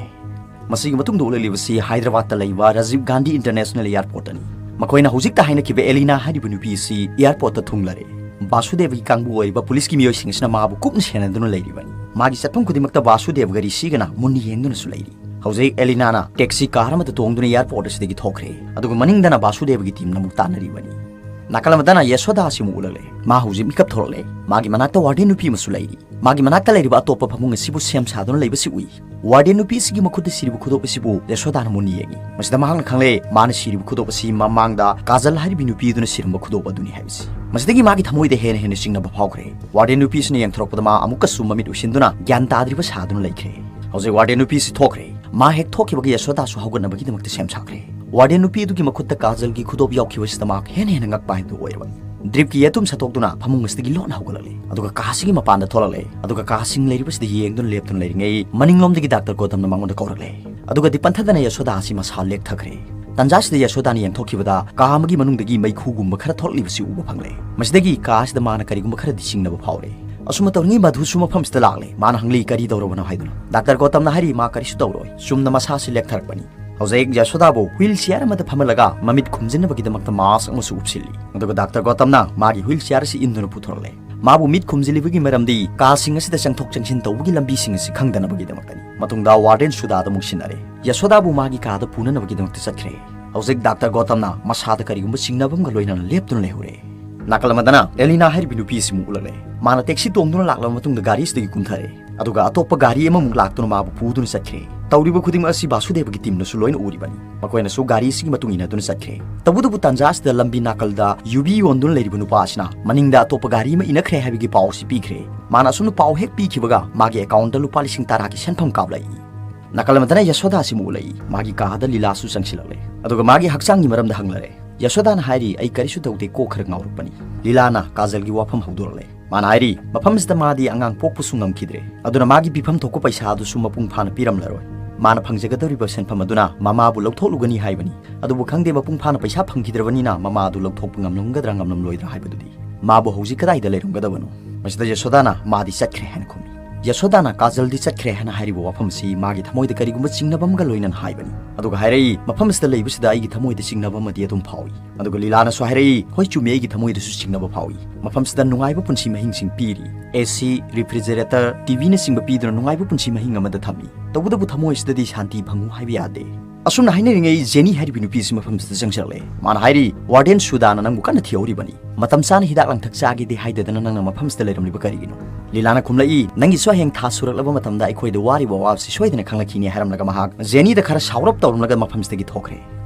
ꯃꯁꯤꯒꯤ ꯃꯇꯨꯡꯗ ꯎꯠꯂꯛꯂꯤꯕꯁꯤ ꯍꯥꯏꯗ꯭ꯔꯕꯥꯗꯇ ꯂꯩꯕ ꯔꯥꯖꯤꯕ ꯒꯥꯟꯙꯤ ꯏꯟꯇꯔꯅꯦꯁꯅꯦꯜ ꯑꯦꯌꯥꯔꯄꯣꯔꯠꯇꯅꯤ꯫ ꯃꯈꯣꯏꯅ ꯍꯧꯖꯤꯛꯇ ꯍꯥꯏꯅꯈꯤꯕ ꯑꯦꯂꯤꯅꯥ ꯍꯥꯏꯔꯤꯕ ꯅꯨꯄꯤ ꯑꯁꯤ ꯑꯦꯌꯥꯔꯄꯣꯔꯠꯇ ꯊꯨꯡꯂꯔꯦ꯫ ꯕꯥꯁꯨꯗꯦꯕꯒꯤ ꯀꯥꯡꯕꯨ ꯑꯣꯏꯔꯤꯕ ꯄꯨꯂꯤꯁꯀꯤ ꯃꯤꯑꯣꯏꯁꯤꯡ ꯑꯁꯤꯅ ꯃꯥꯕꯨ ꯀꯨꯞꯅ ꯁꯦꯟꯅꯗꯨꯅ ꯂꯩꯔꯤꯕꯅꯤ꯫ ꯃꯥꯒꯤ ꯆꯠꯐꯝ ꯈꯨꯗꯤꯡꯃꯛꯇ ꯕꯥꯁꯨꯗꯦꯕꯒ ꯔꯤꯁꯤꯒꯅ ꯃꯨꯟꯅ ꯌꯦꯡꯗꯨꯅꯁꯨ ꯂꯩꯔꯤ꯫ ꯍꯧꯖꯤꯛ ꯑꯦꯂꯤꯅꯥꯅ ꯇꯦꯛꯁꯤ ꯀꯥꯔ ꯑꯃꯗ ꯇꯣꯡꯗꯨꯅ ꯑꯦꯌꯥꯔꯄꯣꯔꯠ ꯑꯁꯤꯗꯒꯤ ꯊꯣꯛꯈ꯭ꯔꯦ꯫ ꯑꯗꯨꯒ ꯃꯅꯤꯡꯗꯅ ꯕꯥꯁꯨꯗꯦꯕꯒꯤ ꯇꯤꯝꯅ ꯑꯃꯨꯛ ꯇꯥꯟꯅꯔꯤꯕꯅꯤ꯫ ꯅꯥꯀꯜ ꯑꯃꯗꯅ ꯌꯦꯁꯣꯗꯥ ꯑꯁꯤ ꯑꯃꯨꯛ ꯎꯠꯂꯛꯂꯦ꯫ ꯃꯥ ꯍꯧꯖꯤꯛ ꯃꯤꯀꯞ ꯊꯣꯛꯂꯛꯂꯦ꯫ ꯃꯥꯒꯤ ꯃꯅꯥꯛꯇ ꯋꯥꯔꯗꯦꯟ ꯅꯨꯄꯤ ꯑꯃꯁꯨ ꯂꯩꯔꯤ꯫ ꯃꯥꯒꯤ ꯃꯅꯥꯛꯇ ꯂꯩꯔꯤꯕ ꯑꯇꯣꯞꯄ ꯐꯃꯨꯡ ꯑꯁꯤꯕꯨ ꯁꯦꯝ ꯁꯥꯗꯨꯅ ꯂꯩꯕꯁꯤ ꯎꯏ꯫ ꯋꯥꯔꯗꯦꯟ ꯅꯨꯄꯤ ꯑꯁꯤꯒꯤ ꯃꯈꯨꯠꯇ ꯁꯤꯔꯤꯕ ꯈꯨꯗꯣꯞ ꯑꯁꯤꯕꯨ ꯌꯦꯁꯣꯗꯥꯅ ꯃꯨꯟꯅ ꯌꯦꯡꯏ꯫ ꯃꯁꯤꯗ ꯃꯍꯥꯛꯅ ꯈꯪꯂꯦ, ꯃꯥꯅ ꯁꯤꯔꯤꯕ ꯈꯨꯗꯣꯞ ꯑꯁꯤ ꯃꯃꯥꯡꯗ ꯀꯥꯖꯜ ꯍꯥꯏꯔꯤꯕꯤ ꯅꯨꯄꯤ ꯑꯗꯨꯅ ꯁꯤꯔꯝꯕ ꯈꯨꯗꯣꯞ ꯑꯗꯨꯅꯤ ꯍꯥꯏꯕꯁꯤ꯫ ꯃꯁꯤꯗꯒꯤ ꯃꯥꯒꯤ ꯊꯃꯣꯏꯗ ꯍꯦꯟꯅ ꯍꯦꯟꯅ ꯆꯤꯡꯅꯕ ꯐꯥꯎꯈ꯭ꯔꯦ꯫ ꯋꯥꯔꯗꯦꯟ ꯅꯨꯄꯤ ꯑꯁꯤꯅ ꯌꯦꯡꯊꯣꯔꯛꯄꯗ ꯃꯥ ꯑꯃꯨꯛꯀꯁꯨ ꯃꯃꯤꯠ ꯎꯏꯁꯤꯟꯗꯨꯅ ꯒ꯭ꯌꯥꯟ ꯇꯥꯗ꯭ꯔꯤꯕ ꯁꯥꯗꯨꯅ ꯂꯩꯈ꯭ꯔꯦ꯫ ꯍꯧꯖꯤꯛ ꯋꯥꯔꯗꯦꯟ ꯅꯨꯄꯤ ꯑꯁꯤ ꯊꯣꯛꯈ꯭ꯔꯦ꯫ ꯃꯥ ꯍꯦꯛ ꯊꯣꯛꯈꯤꯕꯒ ꯌꯦꯁꯣꯗꯥꯁꯨ ꯍꯧꯒꯠꯅꯕꯒꯤꯗꯃꯛꯇ ꯁꯦꯝ ꯁꯥꯈ꯭ꯔꯦ꯫ ꯋꯥꯔꯗꯦꯟ ꯅꯨꯄꯤ ꯑꯗꯨꯒꯤ ꯃꯈꯨꯠꯇ ꯀꯥꯖꯜꯒꯤ ꯈꯨꯗꯣꯞ ꯌꯥꯎꯈꯤꯕꯁꯤꯗ ꯃꯍꯥꯛ ꯍꯦꯟꯅ ꯍꯦꯟꯅ ꯉꯛꯄ ꯍꯥꯏꯕꯗꯨ ꯑꯣꯏꯔꯕꯅꯤ꯫ ꯗ꯭ꯔꯤꯞꯀꯤ ꯌꯦꯇꯨꯝ ꯁꯠꯇꯣꯛꯇꯨꯅ ꯐꯃꯨꯡ ꯑꯁꯤꯗꯒꯤ ꯂꯣꯟꯅ ꯍꯧꯒꯠꯂꯛꯂꯦ꯫ ꯑꯗꯨꯒ ꯀꯥ ꯑꯁꯤꯒꯤ ꯃꯄꯥꯟꯗ ꯊꯣꯛꯂꯛꯂꯦ꯫ ꯑꯗꯨꯒ ꯀꯥ ꯑꯁꯤꯡ ꯂꯩꯔꯤꯕꯁꯤꯗ ꯌꯦꯡꯗꯨꯅ ꯂꯦꯞꯇꯨꯅ ꯂꯩꯔꯤꯉꯩ, ꯃꯅꯤꯡꯂꯣꯝꯗꯒꯤ ꯗꯥꯛꯇꯔ ꯒꯣꯇꯝꯅ ꯃꯉꯣꯟꯗ ꯀꯧꯔꯛꯂꯦ꯫ ꯑꯗꯨꯒ ꯗꯤꯄꯟꯊꯗꯅ ꯌꯦꯁꯣꯗꯥ ꯑꯁꯤ ꯃꯁꯥ ꯂꯦꯛꯊꯈ꯭ꯔꯦ꯫ ꯇꯟꯖꯥꯁꯤꯗ ꯌꯦꯁꯣꯗꯥꯅ ꯌꯦꯡꯊꯣꯛꯈꯤꯕꯗ ꯀꯥ ꯑꯃꯒꯤ ꯃꯅꯨꯡꯗꯒꯤ ꯃꯩꯈꯨꯒꯨꯝꯕ ꯈꯔ ꯊꯣꯛꯂꯛꯂꯤꯕꯁꯤ ꯎꯕ ꯐꯪꯂꯦ꯫ ꯃꯁꯤꯗꯒꯤ ꯀꯥ ꯑꯁꯤꯗ ꯃꯥꯅ ꯀꯔꯤꯒꯨꯝꯕ ꯈꯔꯗꯤ ꯆꯤꯡꯅꯕ ꯐꯥꯎꯔꯦ꯫ ꯑꯁꯨꯝꯅ ꯇꯧꯔꯤꯉꯩ ꯃꯙꯨꯁꯨ ꯃꯐꯝꯁꯤꯗ ꯂꯥꯛꯂꯦ꯫ ꯃꯥꯅ ꯍꯪꯂꯤ, "ꯀꯔꯤ ꯇꯧꯔꯕꯅꯣ?" ꯍꯥꯏꯗꯨꯅ꯫ ꯗꯥꯛꯇꯔ ꯒꯣꯇꯝꯅ ꯍꯥꯏꯔꯤ, "ꯃꯥ ꯀꯔꯤꯁꯨ ꯇꯧꯔꯣꯏ, ꯆꯨꯝꯅ ꯃꯁꯥꯁꯤ ꯂꯦꯛꯊꯔꯛꯄꯅꯤ"꯫ ꯍꯧꯖꯤꯛ ꯌꯥꯁꯣꯗꯥꯕꯨ ꯍ꯭ꯋꯤꯜ ꯆꯤꯌꯥꯔ ꯑꯃꯗ ꯐꯝꯍꯜꯂꯒ ꯃꯃꯤꯠ ꯈꯨꯝꯖꯤꯟꯅꯕꯒꯤꯗꯃꯛꯇ ꯃꯥꯁꯛ ꯑꯃꯁꯨ ꯎꯞꯁꯤꯜꯂꯤ꯫ ꯑꯗꯨꯒ ꯗꯥꯛꯇꯔ ꯒꯣꯇꯝꯅ ꯃꯥꯒꯤ ꯍ꯭ꯋꯤꯜ ꯆꯤꯌꯥꯔ ꯑꯁꯤ ꯏꯟꯗꯨꯅ ꯄꯨꯊꯣꯔꯛꯂꯦ꯫ ꯃꯥꯕꯨ ꯃꯤꯠ ꯈꯨꯝꯖꯤꯜꯂꯤꯕꯒꯤ ꯃꯔꯝꯗꯤ ꯀꯥꯁꯤꯡ ꯑꯁꯤꯗ ꯆꯪꯊꯣꯛ ꯆꯪꯁꯤꯟ ꯇꯧꯕꯒꯤ ꯂꯝꯕꯤꯁꯤꯡ ꯑꯁꯤ ꯈꯪꯗꯅꯕꯒꯤꯗꯃꯛꯇꯅꯤ꯫ ꯃꯇꯨꯡꯗ ꯋꯥꯔꯗꯦꯟ ꯁꯨꯗꯥꯗ ꯑꯃꯨꯛ ꯁꯤꯟꯅꯔꯦ꯫ ꯌꯥꯁꯣꯗꯥꯕꯨ ꯃꯥꯒꯤ ꯀꯥꯗ ꯄꯨꯅꯅꯕꯒꯤꯗꯃꯛꯇ ꯆꯠꯈ꯭ꯔꯦ꯫ ꯍꯧꯖꯤꯛ ꯗꯥꯛꯇꯔ ꯒꯣꯇꯝꯅ ꯃꯁꯥꯗ ꯀꯔꯤꯒꯨꯝꯕ ꯆꯤꯡꯅꯕ ꯑꯃꯒ ꯂꯣꯏꯅꯅ ꯂꯦꯞꯇꯨꯅ ꯂꯩꯍꯧꯔꯦ꯫ ꯅꯥꯀꯜ ꯑꯃꯗꯅ ꯑꯦꯂꯤꯅꯥ ꯍꯥꯏꯔꯤꯕꯤ ꯅꯨꯄꯤ ꯑꯁꯤꯃꯨꯛ ꯎꯠꯂꯛꯂꯦ꯫ ꯃꯥꯅ ꯇꯦꯛꯁꯤ ꯇꯣꯡꯗꯨꯅ ꯂꯥꯛꯂꯕ ꯃꯇꯨꯡꯗ ꯒꯥꯔꯤ ꯑꯁꯤꯗꯒꯤ ꯀꯨꯝꯊꯔꯦ꯫ ꯑꯗꯨꯒ ꯑꯇꯣꯞꯄ ꯒꯥꯔꯤ ꯑꯃꯃꯨꯛ ꯂꯥꯛꯇꯨꯅ ꯃꯥꯕꯨ ꯄꯨꯗꯨꯅ ꯆꯠꯈ꯭ꯔꯦ꯫ ꯇꯧꯔꯤꯕ ꯈꯨꯗꯤꯡꯃꯛ ꯑꯁꯤ ꯕꯥꯁꯨꯗꯦꯕꯒꯤ ꯇꯤꯝꯅꯁꯨ ꯂꯣꯏꯅ ꯎꯔꯤꯕꯅꯤ꯫ ꯃꯈꯣꯏꯅꯁꯨ ꯒꯥꯔꯤ ꯑꯁꯤꯒꯤ ꯃꯇꯨꯡ ꯏꯟꯅꯗꯨꯅ ꯆꯠꯈ꯭ꯔꯦ꯫ ꯇꯧꯕꯇꯕꯨ ꯇꯥꯟꯖꯥ ꯑꯁꯤꯗ ꯂꯝꯕꯤ ꯅꯥꯀꯜꯗ ꯌꯨꯕꯤ ꯌꯣꯟꯗꯨꯅ ꯂꯩꯔꯤꯕ ꯅꯨꯄꯥ ꯑꯁꯤꯅ ꯃꯅꯤꯡꯗ ꯑꯇꯣꯞꯄ ꯒꯥꯔꯤ ꯑꯃ ꯏꯟꯅꯈ꯭ꯔꯦ ꯍꯥꯏꯕꯒꯤ ꯄꯥꯎ ꯑꯁꯤ ꯄꯤꯈ꯭ꯔꯦ꯫ ꯃꯥꯅ ꯑꯁꯨꯝꯅ ꯄꯥꯎ ꯍꯦꯛ ꯄꯤꯈꯤꯕꯒ ꯃꯥꯒꯤ ꯑꯦꯀꯥꯎꯟꯗ ꯂꯨꯄꯥ ꯂꯤꯁꯤꯡ ꯇꯔꯥꯒꯤ ꯁꯦꯟꯐꯝ ꯀꯥꯞꯂꯛꯏ꯫ ꯅꯥꯀꯜ ꯑꯃꯗꯅ ꯌꯥꯁꯣꯗꯥ ꯑꯁꯤ ꯃꯨꯛꯂꯛꯏ꯫ ꯃꯥꯒꯤ ꯀꯥꯗ ꯂꯤꯂꯥꯁꯨ ꯆꯪꯁꯤꯜꯂꯛꯂꯦ꯫ ꯑꯗꯨꯒ ꯃꯥꯒꯤ ꯍꯛꯆꯥꯡꯒꯤ ꯃꯔꯝꯗ ꯍꯪꯂꯔꯦ꯫ ꯌꯥꯁꯣꯗꯥꯅ ꯍꯥꯏꯔꯤ, "ꯑꯩ ꯀꯔꯤꯁꯨ ꯇꯧꯗꯦ, ꯀꯣꯛ ꯈꯔ ꯉꯥꯎꯔꯛꯄꯅꯤ"꯫ ꯂꯤꯂꯥꯅ ꯀꯥꯖꯜꯒꯤ ꯋꯥꯐꯝ ꯍꯧꯗꯣꯔꯛꯂꯦ꯫ ꯃꯥꯅ ꯍꯥꯏꯔꯤ, ꯃꯐꯝ ꯑꯁꯤꯗ ꯃꯥꯗꯤ ꯑꯉꯥꯡ ꯄꯣꯛꯄꯁꯨ ꯉꯝꯈꯤꯗ꯭ꯔꯦ, ꯑꯗꯨꯅ ꯃꯥꯒꯤ ꯄꯤꯐꯝ ꯊꯣꯛꯄ ꯄꯩꯁꯥ ꯑꯗꯨꯁꯨ ꯃꯄꯨꯡ ꯐꯥꯅ ꯄꯤꯔꯝꯂꯔꯣꯏ꯫ ꯃꯥꯅ ꯐꯪꯖꯒꯗꯧꯔꯤꯕ ꯁꯦꯟꯐꯝ ꯑꯗꯨꯅ ꯃꯃꯥꯕꯨ ꯂꯧꯊꯣꯛꯂꯨꯒꯅꯤ ꯍꯥꯏꯕꯅꯤ꯫ ꯑꯗꯨꯕꯨ ꯈꯪꯗꯦ, ꯃꯄꯨꯡ ꯐꯥꯅ ꯄꯩꯁꯥ ꯐꯪꯈꯤꯗ꯭ꯔꯕꯅꯤꯅ ꯃꯃꯥ ꯑꯗꯨ ꯂꯧꯊꯣꯛꯄ ꯉꯝꯂꯝꯒꯗ꯭ꯔꯥ ꯉꯝꯂꯝꯂꯣꯏꯗ꯭ꯔꯥ ꯍꯥꯏꯕꯗꯨꯗꯤ꯫ ꯃꯥꯕꯨ ꯍꯧꯖꯤꯛ ꯀꯗꯥꯏꯗ ꯂꯩꯔꯝꯒꯗꯕꯅꯣ? ꯃꯁꯤꯗ ꯌꯥꯁꯣꯗꯥꯅ ꯃꯥꯗꯤ ꯆꯠꯈ꯭ꯔꯦ ꯍꯥꯏꯅ ꯈꯨꯝꯃꯤ꯫ ꯌꯥꯁꯣꯗꯥꯅ ꯀꯥꯖꯜꯗꯤ ꯆꯠꯈ꯭ꯔꯦ ꯍꯥꯏꯅ ꯍꯥꯏꯔꯤꯕ ꯋꯥꯐꯝ ꯑꯁꯤ ꯃꯥꯒꯤ ꯊꯃꯣꯏꯗ ꯀꯔꯤꯒꯨꯝꯕ ꯆꯤꯡꯅꯕ ꯑꯃꯒ ꯂꯣꯏꯅꯅ ꯍꯥꯏꯕꯅꯤ꯫ ꯑꯗꯨꯒ ꯍꯥꯏꯔꯛꯏ, "ꯃꯐꯝ ꯑꯁꯤꯗ ꯂꯩꯕꯁꯤꯗ ꯑꯩꯒꯤ ꯊꯃꯣꯏꯗ ꯆꯤꯡꯅꯕ ꯑꯃꯗꯤ ꯑꯗꯨꯝ ꯐꯥꯎꯏ"꯫ ꯑꯗꯨꯒ ꯂꯤꯂꯥꯅꯁꯨ ꯍꯥꯏꯔꯛꯏ, "ꯍꯣꯏ ꯆꯨꯝꯃꯤ, ꯑꯩꯒꯤ ꯊꯃꯣꯏꯗꯁꯨ ꯆꯤꯡꯅꯕ ꯐꯥꯎꯏ꯫ ꯃꯐꯝꯁꯤꯗ ꯅꯨꯡꯉꯥꯏꯕ ꯄꯨꯟꯁꯤ ꯃꯍꯤꯡꯁꯤꯡ ꯄꯤꯔꯤ꯫ ꯑꯦ ꯁꯤ, ꯔꯤꯐ꯭ꯔꯤꯖꯔꯦꯇꯔ, ꯇꯤ ꯚꯤꯅꯆꯤꯡꯕ ꯄꯤꯗꯨꯅ ꯅꯨꯡꯉꯥꯏꯕ ꯄꯨꯟꯁꯤ ꯃꯍꯤꯡ ꯑꯃꯗ ꯊꯝꯃꯤ꯫ ꯇꯧꯕꯇꯕꯨ ꯊꯃꯣꯏ ꯑꯁꯤꯗꯗꯤ ꯁꯥꯟꯇꯤ ꯐꯪꯉꯨ ꯍꯥꯏꯕ ꯌꯥꯗꯦ"꯫ ꯑꯁꯨꯝꯅ ꯍꯥꯏꯅꯔꯤꯉꯩ ꯖꯦꯅꯤ ꯍꯥꯏꯔꯤꯕꯤ ꯅꯨꯄꯤ ꯑꯁꯤ ꯃꯐꯝꯁꯤꯗ ꯆꯪꯁꯤꯜꯂꯛꯂꯦ꯫ ꯃꯥꯅ ꯍꯥꯏꯔꯤ, "ꯋꯥꯔꯗꯦꯟ ꯁꯨꯗꯥꯅ ꯅꯪꯕꯨ ꯀꯟꯅ ꯊꯤꯍꯧꯔꯤꯕꯅꯤ꯫ ꯃꯇꯝ ꯆꯥꯅ ꯍꯤꯗꯥꯛ ꯂꯥꯡꯊꯛ ꯆꯥꯒꯦꯗꯤ ꯍꯥꯏꯗꯗꯅ ꯅꯪꯅ ꯃꯐꯝꯁꯤꯗ ꯂꯩꯔꯝꯂꯤꯕ ꯀꯔꯤꯒꯤꯅꯣ?" ꯂꯤꯂꯥꯅ ꯈꯨꯝꯂꯛꯏ, "ꯅꯪꯒꯤꯁꯨ ꯍꯌꯦꯡ ꯊꯥ ꯁꯨꯔꯛꯂꯕ ꯃꯇꯝꯗ ꯑꯩꯈꯣꯏꯗ ꯋꯥꯔꯤꯕ ꯑꯋꯥꯕꯁꯤ ꯁꯣꯏꯗꯅ ꯈꯪꯂꯛꯈꯤꯅꯤ" ꯍꯥꯏꯔꯝꯂꯒ ꯃꯍꯥꯛ ꯖꯦꯅꯤꯗ ꯈꯔ ꯁꯥꯎꯔꯞ ꯇꯧꯔꯝꯂꯒ ꯃꯐꯝꯁꯤꯗꯒꯤ ꯊꯣꯛꯈ꯭ꯔꯦ꯫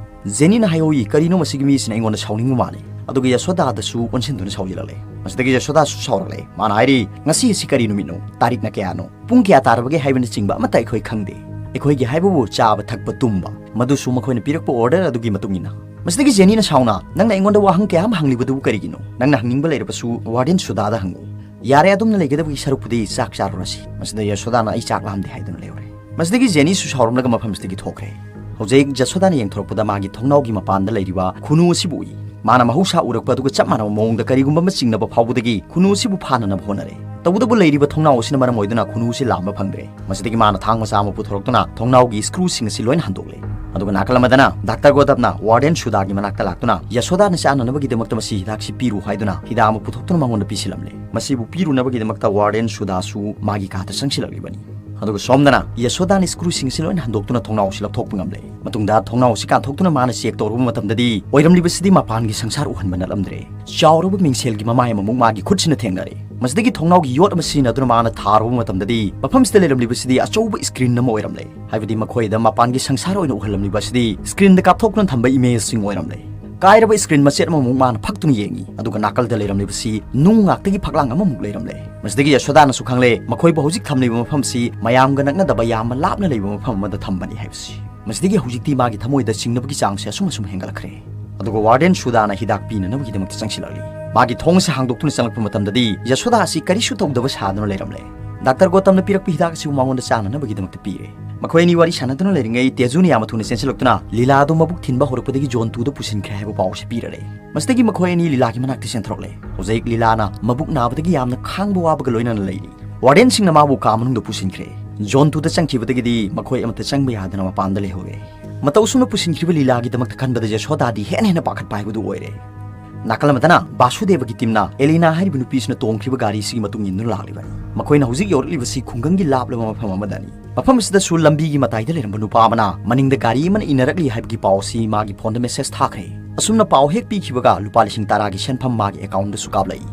ꯖꯦꯅꯤꯅ ꯍꯥꯏꯍꯧꯏ, "ꯀꯔꯤꯅꯣ ꯃꯁꯤꯒꯤ ꯃꯤꯁꯤꯅ ꯑꯩꯉꯣꯟꯗ ꯁꯥꯎꯅꯤꯡꯕ ꯃꯥꯜꯂꯤ"꯫ ꯑꯗꯨꯒ ꯌꯥꯁꯣꯗꯥꯗꯁꯨ ꯑꯣꯟꯁꯤꯟꯗꯨꯅ ꯁꯥꯎꯖꯤꯜꯂꯛꯂꯦ꯫ ꯃꯁꯤꯗꯒꯤ ꯌꯥꯁꯣꯗꯥꯁꯨ ꯁꯥꯎꯔꯛꯂꯦ꯫ ꯃꯥꯅ ꯍꯥꯏꯔꯤ, "ꯉꯁꯤ ꯑꯁꯤ ꯀꯔꯤ ꯅꯨꯃꯤꯠꯅꯣ? ꯇꯥꯔꯤꯛꯅ ꯀꯌꯥꯅꯣ? ꯄꯨꯡ ꯀꯌꯥ ꯇꯥꯔꯕꯒꯦ ꯍꯥꯏꯕꯅꯆꯤꯡꯕ ꯑꯃꯠꯇ ꯑꯩꯈꯣꯏ ꯈꯪꯗꯦ꯫ ꯑꯩꯈꯣꯏꯒꯤ ꯍꯥꯏꯕꯕꯨ ꯆꯥꯕ ꯊꯛꯄ ꯇꯨꯝꯕ, ꯃꯗꯨꯁꯨ ꯃꯈꯣꯏꯅ ꯄꯤꯔꯛꯄ ꯑꯣꯔꯗꯔ ꯑꯗꯨꯒꯤ ꯃꯇꯨꯡ ꯏꯟꯅ"꯫ ꯃꯁꯤꯗꯒꯤ ꯖꯦꯅꯤꯅ ꯁꯥꯎꯅ, "ꯅꯪꯅ ꯑꯩꯉꯣꯟꯗ ꯋꯥꯍꯪ ꯀꯌꯥ ꯑꯃ ꯍꯪꯂꯤꯕꯗꯨꯕꯨ ꯀꯔꯤꯒꯤꯅꯣ? ꯅꯪꯅ ꯍꯪꯅꯤꯡꯕ ꯂꯩꯔꯕꯁꯨ ꯋꯥꯔꯗꯦꯟ ꯁꯨꯗꯥꯗ ꯍꯪꯉꯨ꯫ ꯌꯥꯔꯦ, ꯑꯗꯨꯝꯅ ꯂꯩꯒꯗꯕꯒꯤ ꯁꯔꯨꯛꯄꯨꯗꯤ ꯆꯥꯛ ꯆꯥꯔꯨꯔꯁꯤ"꯫ ꯃꯁꯤꯗ ꯌꯥꯁꯣꯗꯥꯅ, "ꯑꯩ ꯆꯥꯛ ꯂꯥꯝꯗꯦ" ꯍꯥꯏꯗꯨꯅ ꯂꯩꯍꯧꯔꯦ꯫ ꯃꯁꯤꯗꯒꯤ ꯖꯦꯅꯤꯁꯨ ꯁꯥꯎꯔꯝꯂꯒ ꯃꯐꯝꯁꯤꯗꯒꯤ ꯊꯣꯛꯈ꯭ꯔꯦ꯫ ꯍꯧꯖꯤꯛ ꯌꯥꯁꯣꯗꯥꯅ ꯌꯦꯡꯊꯣꯔꯛꯄꯗ ꯃꯥꯒꯤ ꯊꯣꯡꯅꯥꯎꯒꯤ ꯃꯄꯥꯟꯗ ꯂꯩꯔꯤꯕ ꯈꯨꯅꯨ ꯑꯁꯤꯕꯨ ꯎꯏ꯫ ꯃꯥꯅ ꯃꯍꯧꯁꯥ ꯎꯔꯛꯄ ꯑꯗꯨꯒ ꯆꯞ ꯃꯥꯟꯅꯕ ꯃꯑꯣꯡꯗ ꯀꯔꯤꯒꯨꯝꯕ ꯑꯃ ꯆꯤꯡꯅꯕ ꯐꯥꯎꯕꯗꯒꯤ ꯈꯨꯅꯨ ꯑꯁꯤꯕꯨ ꯐꯥꯅꯅꯕ ꯍꯣꯠꯅꯔꯦ꯫ ꯇꯧꯕꯇꯕꯨ ꯂꯩꯔꯤꯕ ꯊꯣꯡꯅꯥꯎ ꯑꯁꯤꯅ ꯃꯔꯝ ꯑꯣꯏꯗꯨꯅ ꯈꯨꯅꯨ ꯑꯁꯤ ꯂꯥꯝꯕ ꯐꯪꯗ꯭ꯔꯦ꯫ ꯃꯁꯤꯗꯒꯤ ꯃꯥꯅ ꯊꯥꯡ ꯃꯆꯥ ꯑꯃ ꯄꯨꯊꯣꯔꯛꯇꯨꯅ ꯊꯣꯡꯅꯥꯎꯒꯤ ꯁ꯭ꯀ꯭ꯔꯨꯁꯤꯡ ꯑꯁꯤ ꯂꯣꯏꯅ ꯍꯟꯗꯣꯛꯂꯦ꯫ ꯑꯗꯨꯒ ꯅꯥꯀꯜ ꯑꯃꯗꯅ ꯗꯥꯛꯇꯔ ꯒꯣꯇꯝꯅ ꯋꯥꯔꯗꯦꯟ ꯁꯨꯗꯥꯒꯤ ꯃꯅꯥꯛꯇ ꯂꯥꯛꯇꯨꯅ ꯌꯁꯣꯗꯥꯅ ꯆꯥꯅꯅꯕꯒꯤꯗꯃꯛꯇ ꯃꯁꯤ ꯍꯤꯗꯥꯛꯁꯤ ꯄꯤꯔꯨ ꯍꯥꯏꯗꯨꯅ ꯍꯤꯗꯥꯛ ꯑꯃ ꯄꯨꯊꯣꯛꯇꯨꯅ ꯃꯉꯣꯟꯗ ꯄꯤꯁꯤꯜꯂꯝꯂꯦ꯫ ꯃꯁꯤꯕꯨ ꯄꯤꯔꯨꯅꯕꯒꯤꯗꯃꯛꯇ ꯋꯥꯔꯗꯦꯟ ꯁꯨꯗꯥꯁꯨ ꯃꯥꯒꯤ ꯀꯥꯗ ꯆꯪꯁꯤꯜꯂꯛꯂꯤꯕꯅꯤ꯫ ꯑꯗꯨꯒ ꯁꯣꯝꯗꯅ ꯌꯁꯣꯗꯥꯅ ꯁ꯭ꯀ꯭ꯔꯨꯁꯤꯡ ꯑꯁꯤ ꯂꯣꯏꯅ ꯍꯟꯗꯣꯛꯇꯨꯅ ꯊꯣꯡꯅꯥꯎ ꯑꯁꯤ ꯂꯧꯊꯣꯛꯄ ꯉꯝꯂꯦ꯫ ꯃꯇꯨꯡꯗ ꯊꯣꯡꯅꯥꯎ ꯑꯁꯤ ꯀꯥꯟꯊꯣꯛꯇꯨꯅ ꯃꯥꯅ ꯆꯦꯛ ꯇꯧꯔꯨꯕ ꯃꯇꯝꯗꯗꯤ ꯑꯣꯏꯔꯝꯂꯤꯕꯁꯤꯗꯤ ꯃꯄꯥꯟꯒꯤ ꯁꯪꯁꯥꯔ ꯎꯍꯟꯕ ꯅꯠꯂꯝꯗ꯭ꯔꯦ꯫ ꯆꯥꯎꯔꯕ ꯃꯤꯡꯁꯦꯜꯒꯤ ꯃꯃꯥꯏ ꯑꯃꯃꯨꯛ ꯃꯥꯒꯤ ꯈꯨꯠꯁꯤꯅ ꯊꯦꯡꯅꯔꯦ꯫ ꯃꯁꯤꯗꯒꯤ ꯊꯣꯡꯅꯥꯎꯒꯤ ꯌꯣꯠ ꯑꯃ ꯁꯤꯖꯤꯟꯅꯗꯨꯅ ꯃꯥꯅ ꯊꯥꯔꯨꯕ ꯃꯇꯝꯗꯗꯤ ꯃꯐꯝꯁꯤꯗ ꯂꯩꯔꯝꯂꯤꯕꯁꯤꯗꯤ ꯑꯆꯧꯕ ꯁ꯭ꯀ꯭ꯔꯤꯟ ꯑꯃ ꯑꯣꯏꯔꯝꯂꯦ꯫ ꯍꯥꯏꯕꯗꯤ ꯃꯈꯣꯏꯗ ꯃꯄꯥꯟꯒꯤ ꯁꯪꯁꯥꯔ ꯑꯣꯏꯅ ꯎꯍꯜꯂꯝꯂꯤꯕ ꯑꯁꯤꯗꯤ ꯁ꯭ꯀ꯭ꯔꯤꯟꯗ ꯀꯥꯞꯊꯣꯛꯇꯨꯅ ꯊꯝꯕ ꯏꯃꯦꯖꯁꯤꯡ ꯑꯣꯏꯔꯝꯂꯦ꯫ ꯀꯥꯏꯔꯕ ꯁ꯭ꯀ꯭ꯔꯤꯟ ꯃꯆꯦꯠ ꯑꯃꯃꯨꯛ ꯃꯥꯅ ꯐꯛꯇꯨꯅ ꯌꯦꯡꯉꯤ, ꯑꯗꯨꯒ ꯅꯥꯀꯜꯗ ꯂꯩꯔꯝꯂꯤꯕꯁꯤ ꯅꯨꯡ ꯉꯥꯛꯇꯒꯤ ꯐꯛꯂꯥꯡ ꯑꯃꯃꯨꯛ ꯂꯩꯔꯝꯂꯦ꯫ ꯃꯁꯤꯗꯒꯤ ꯌꯁꯣꯗꯥꯅꯁꯨ ꯈꯪꯂꯦ, ꯃꯈꯣꯏꯕꯨ ꯍꯧꯖꯤꯛ ꯊꯝꯂꯤꯕ ꯃꯐꯝꯁꯤ ꯃꯌꯥꯝꯒ ꯅꯛꯅꯗꯕ ꯌꯥꯝꯅ ꯂꯥꯞꯅ ꯂꯩꯕ ꯃꯐꯝ ꯑꯃꯗ ꯊꯝꯕꯅꯤ ꯍꯥꯏꯕꯁꯤ꯫ ꯃꯁꯤꯗꯒꯤ ꯍꯧꯖꯤꯛꯇꯤ ꯃꯥꯒꯤ ꯊꯃꯣꯏꯗ ꯆꯤꯡꯅꯕꯒꯤ ꯆꯥꯡꯁꯦ ꯑꯁꯨꯝ ꯑꯁꯨꯝ ꯍꯦꯟꯒꯠꯂꯛꯈ꯭ꯔꯦ꯫ ꯑꯗꯨꯒ ꯋꯥꯔꯗꯦꯟ ꯁꯨꯗꯥꯅ ꯍꯤꯗꯥꯛ ꯄꯤꯅꯅꯕꯒꯤꯗꯃꯛꯇ ꯆꯪꯁꯤꯜꯂꯛꯂꯤ꯫ ꯃꯥꯒꯤ ꯊꯣꯡ ꯑꯁꯤ ꯍꯥꯡꯗꯣꯛꯇꯨꯅ ꯆꯪꯂꯛꯄ ꯃꯇꯝꯗꯗꯤ ꯌꯁꯣꯗꯥ ꯑꯁꯤ ꯀꯔꯤꯁꯨ ꯇꯧꯗꯕ ꯁꯥꯗꯨꯅ ꯂꯩꯔꯝꯂꯦ꯫ ꯗꯥꯛꯇꯔ ꯒꯣꯇꯝꯅ ꯄꯤꯔꯛꯄ ꯍꯤꯗꯥꯛ ꯑꯁꯤꯕꯨ ꯃꯉꯣꯟꯗ ꯆꯥꯅꯅꯕꯒꯤꯗꯃꯛꯇ ꯄꯤꯔꯦ꯫ ꯃꯈꯣꯏ ꯑꯅꯤ ꯋꯥꯔꯤ ꯁꯥꯟꯅꯗꯨꯅ ꯂꯩꯔꯤꯉꯩ ꯇꯦꯖꯨꯅ ꯌꯥꯝꯅ ꯊꯨꯅ ꯆꯦꯟꯁꯤꯜꯂꯛꯇꯨꯅ ꯂꯤꯂꯥ ꯑꯗꯨ ꯃꯕꯨꯛ ꯊꯤꯟꯕ ꯍꯧꯔꯛꯄꯗꯒꯤ ꯖꯣꯟ ꯇꯨꯗ ꯄꯨꯁꯤꯟꯈ꯭ꯔꯦ ꯍꯥꯏꯕ ꯄꯥꯎ ꯑꯁꯤ ꯄꯤꯔꯔꯦ꯫ ꯃꯁꯤꯗꯒꯤ ꯃꯈꯣꯏ ꯑꯅꯤ ꯂꯤꯂꯥꯒꯤ ꯃꯅꯥꯛꯇ ꯆꯦꯟꯊꯣꯔꯛꯂꯦ꯫ ꯍꯧꯖꯤꯛ ꯂꯤꯂꯥꯅ ꯃꯕꯨꯛ ꯅꯥꯕꯗꯒꯤ ꯌꯥꯝꯅ ꯈꯥꯡꯕ ꯋꯥꯕꯒ ꯂꯣꯏꯅꯅ ꯂꯩꯔꯤ꯫ ꯋꯥꯔꯗꯦꯟꯁꯤꯡꯅ ꯃꯥꯕꯨ ꯀꯥ ꯃꯅꯨꯡꯗ ꯄꯨꯁꯤꯟꯈ꯭ꯔꯦ꯫ ꯖꯣꯟ ꯇꯨꯗ ꯆꯪꯈꯤꯕꯗꯒꯤꯗꯤ ꯃꯈꯣꯏ ꯑꯃꯠꯇ ꯆꯪꯕ ꯌꯥꯗꯅ ꯃꯄꯥꯟꯗ ꯂꯩꯍꯧꯔꯦ꯫ ꯃꯇꯧ ꯑꯁꯨꯝꯅ ꯄꯨꯁꯤꯟꯈ꯭ꯔꯤꯕ ꯂꯤꯂꯥꯒꯤꯗꯃꯛꯇ ꯈꯟꯕꯗ ꯌꯁꯣꯗꯥꯗꯤ ꯍꯦꯟꯅ ꯍꯦꯟꯅ ꯄꯥꯈꯠꯄ ꯍꯥꯏꯕꯗꯨ ꯑꯣꯏꯔꯦ꯫ ꯅꯥꯀꯜ ꯑꯃꯗꯅ ꯕꯥꯁꯨꯗꯦꯕꯒꯤ ꯇꯤꯝꯅ ꯑꯦꯂꯤꯅꯥ ꯍꯥꯏꯔꯤꯕ ꯅꯨꯄꯤꯁꯤꯅ ꯇꯣꯡꯈ꯭ꯔꯤꯕ ꯒꯥꯔꯤꯁꯤꯒꯤ ꯃꯇꯨꯡ ꯏꯟꯗꯨꯅ ꯂꯥꯛꯂꯤꯕꯅꯤ꯫ ꯃꯈꯣꯏꯅ ꯍꯧꯖꯤꯛ ꯌꯧꯔꯛꯂꯤꯕꯁꯤ ꯈꯨꯡꯒꯪꯒꯤ ꯂꯥꯞꯂꯕ ꯃꯐꯝ ꯑꯃꯗꯅꯤ꯫ ꯃꯐꯝ ꯑꯁꯤꯗꯁꯨ ꯂꯝꯕꯤꯒꯤ ꯃꯇꯥꯏꯗ ꯂꯩꯔꯝꯕ ꯅꯨꯄꯥ ꯑꯃꯅ ꯃꯅꯤꯡꯗ ꯒꯥꯔꯤ ꯑꯃꯅ ꯏꯟꯅꯔꯛꯂꯤ ꯍꯥꯏꯕꯒꯤ ꯄꯥꯎ ꯑꯁꯤ ꯃꯥꯒꯤ ꯐꯣꯟꯗ ꯃꯦꯁꯦꯖ ꯊꯥꯈ꯭ꯔꯦ꯫ ꯑꯁꯨꯝꯅ ꯄꯥꯎ ꯍꯦꯛ ꯄꯤꯈꯤꯕꯒ ꯂꯨꯄꯥ ꯂꯤꯁꯤꯡ ꯇꯔꯥꯒꯤ ꯁꯦꯟꯐꯝ ꯃꯥꯒꯤ ꯑꯦꯀꯥꯎꯟꯗꯁꯨ ꯀꯥꯞꯂꯛꯏ꯫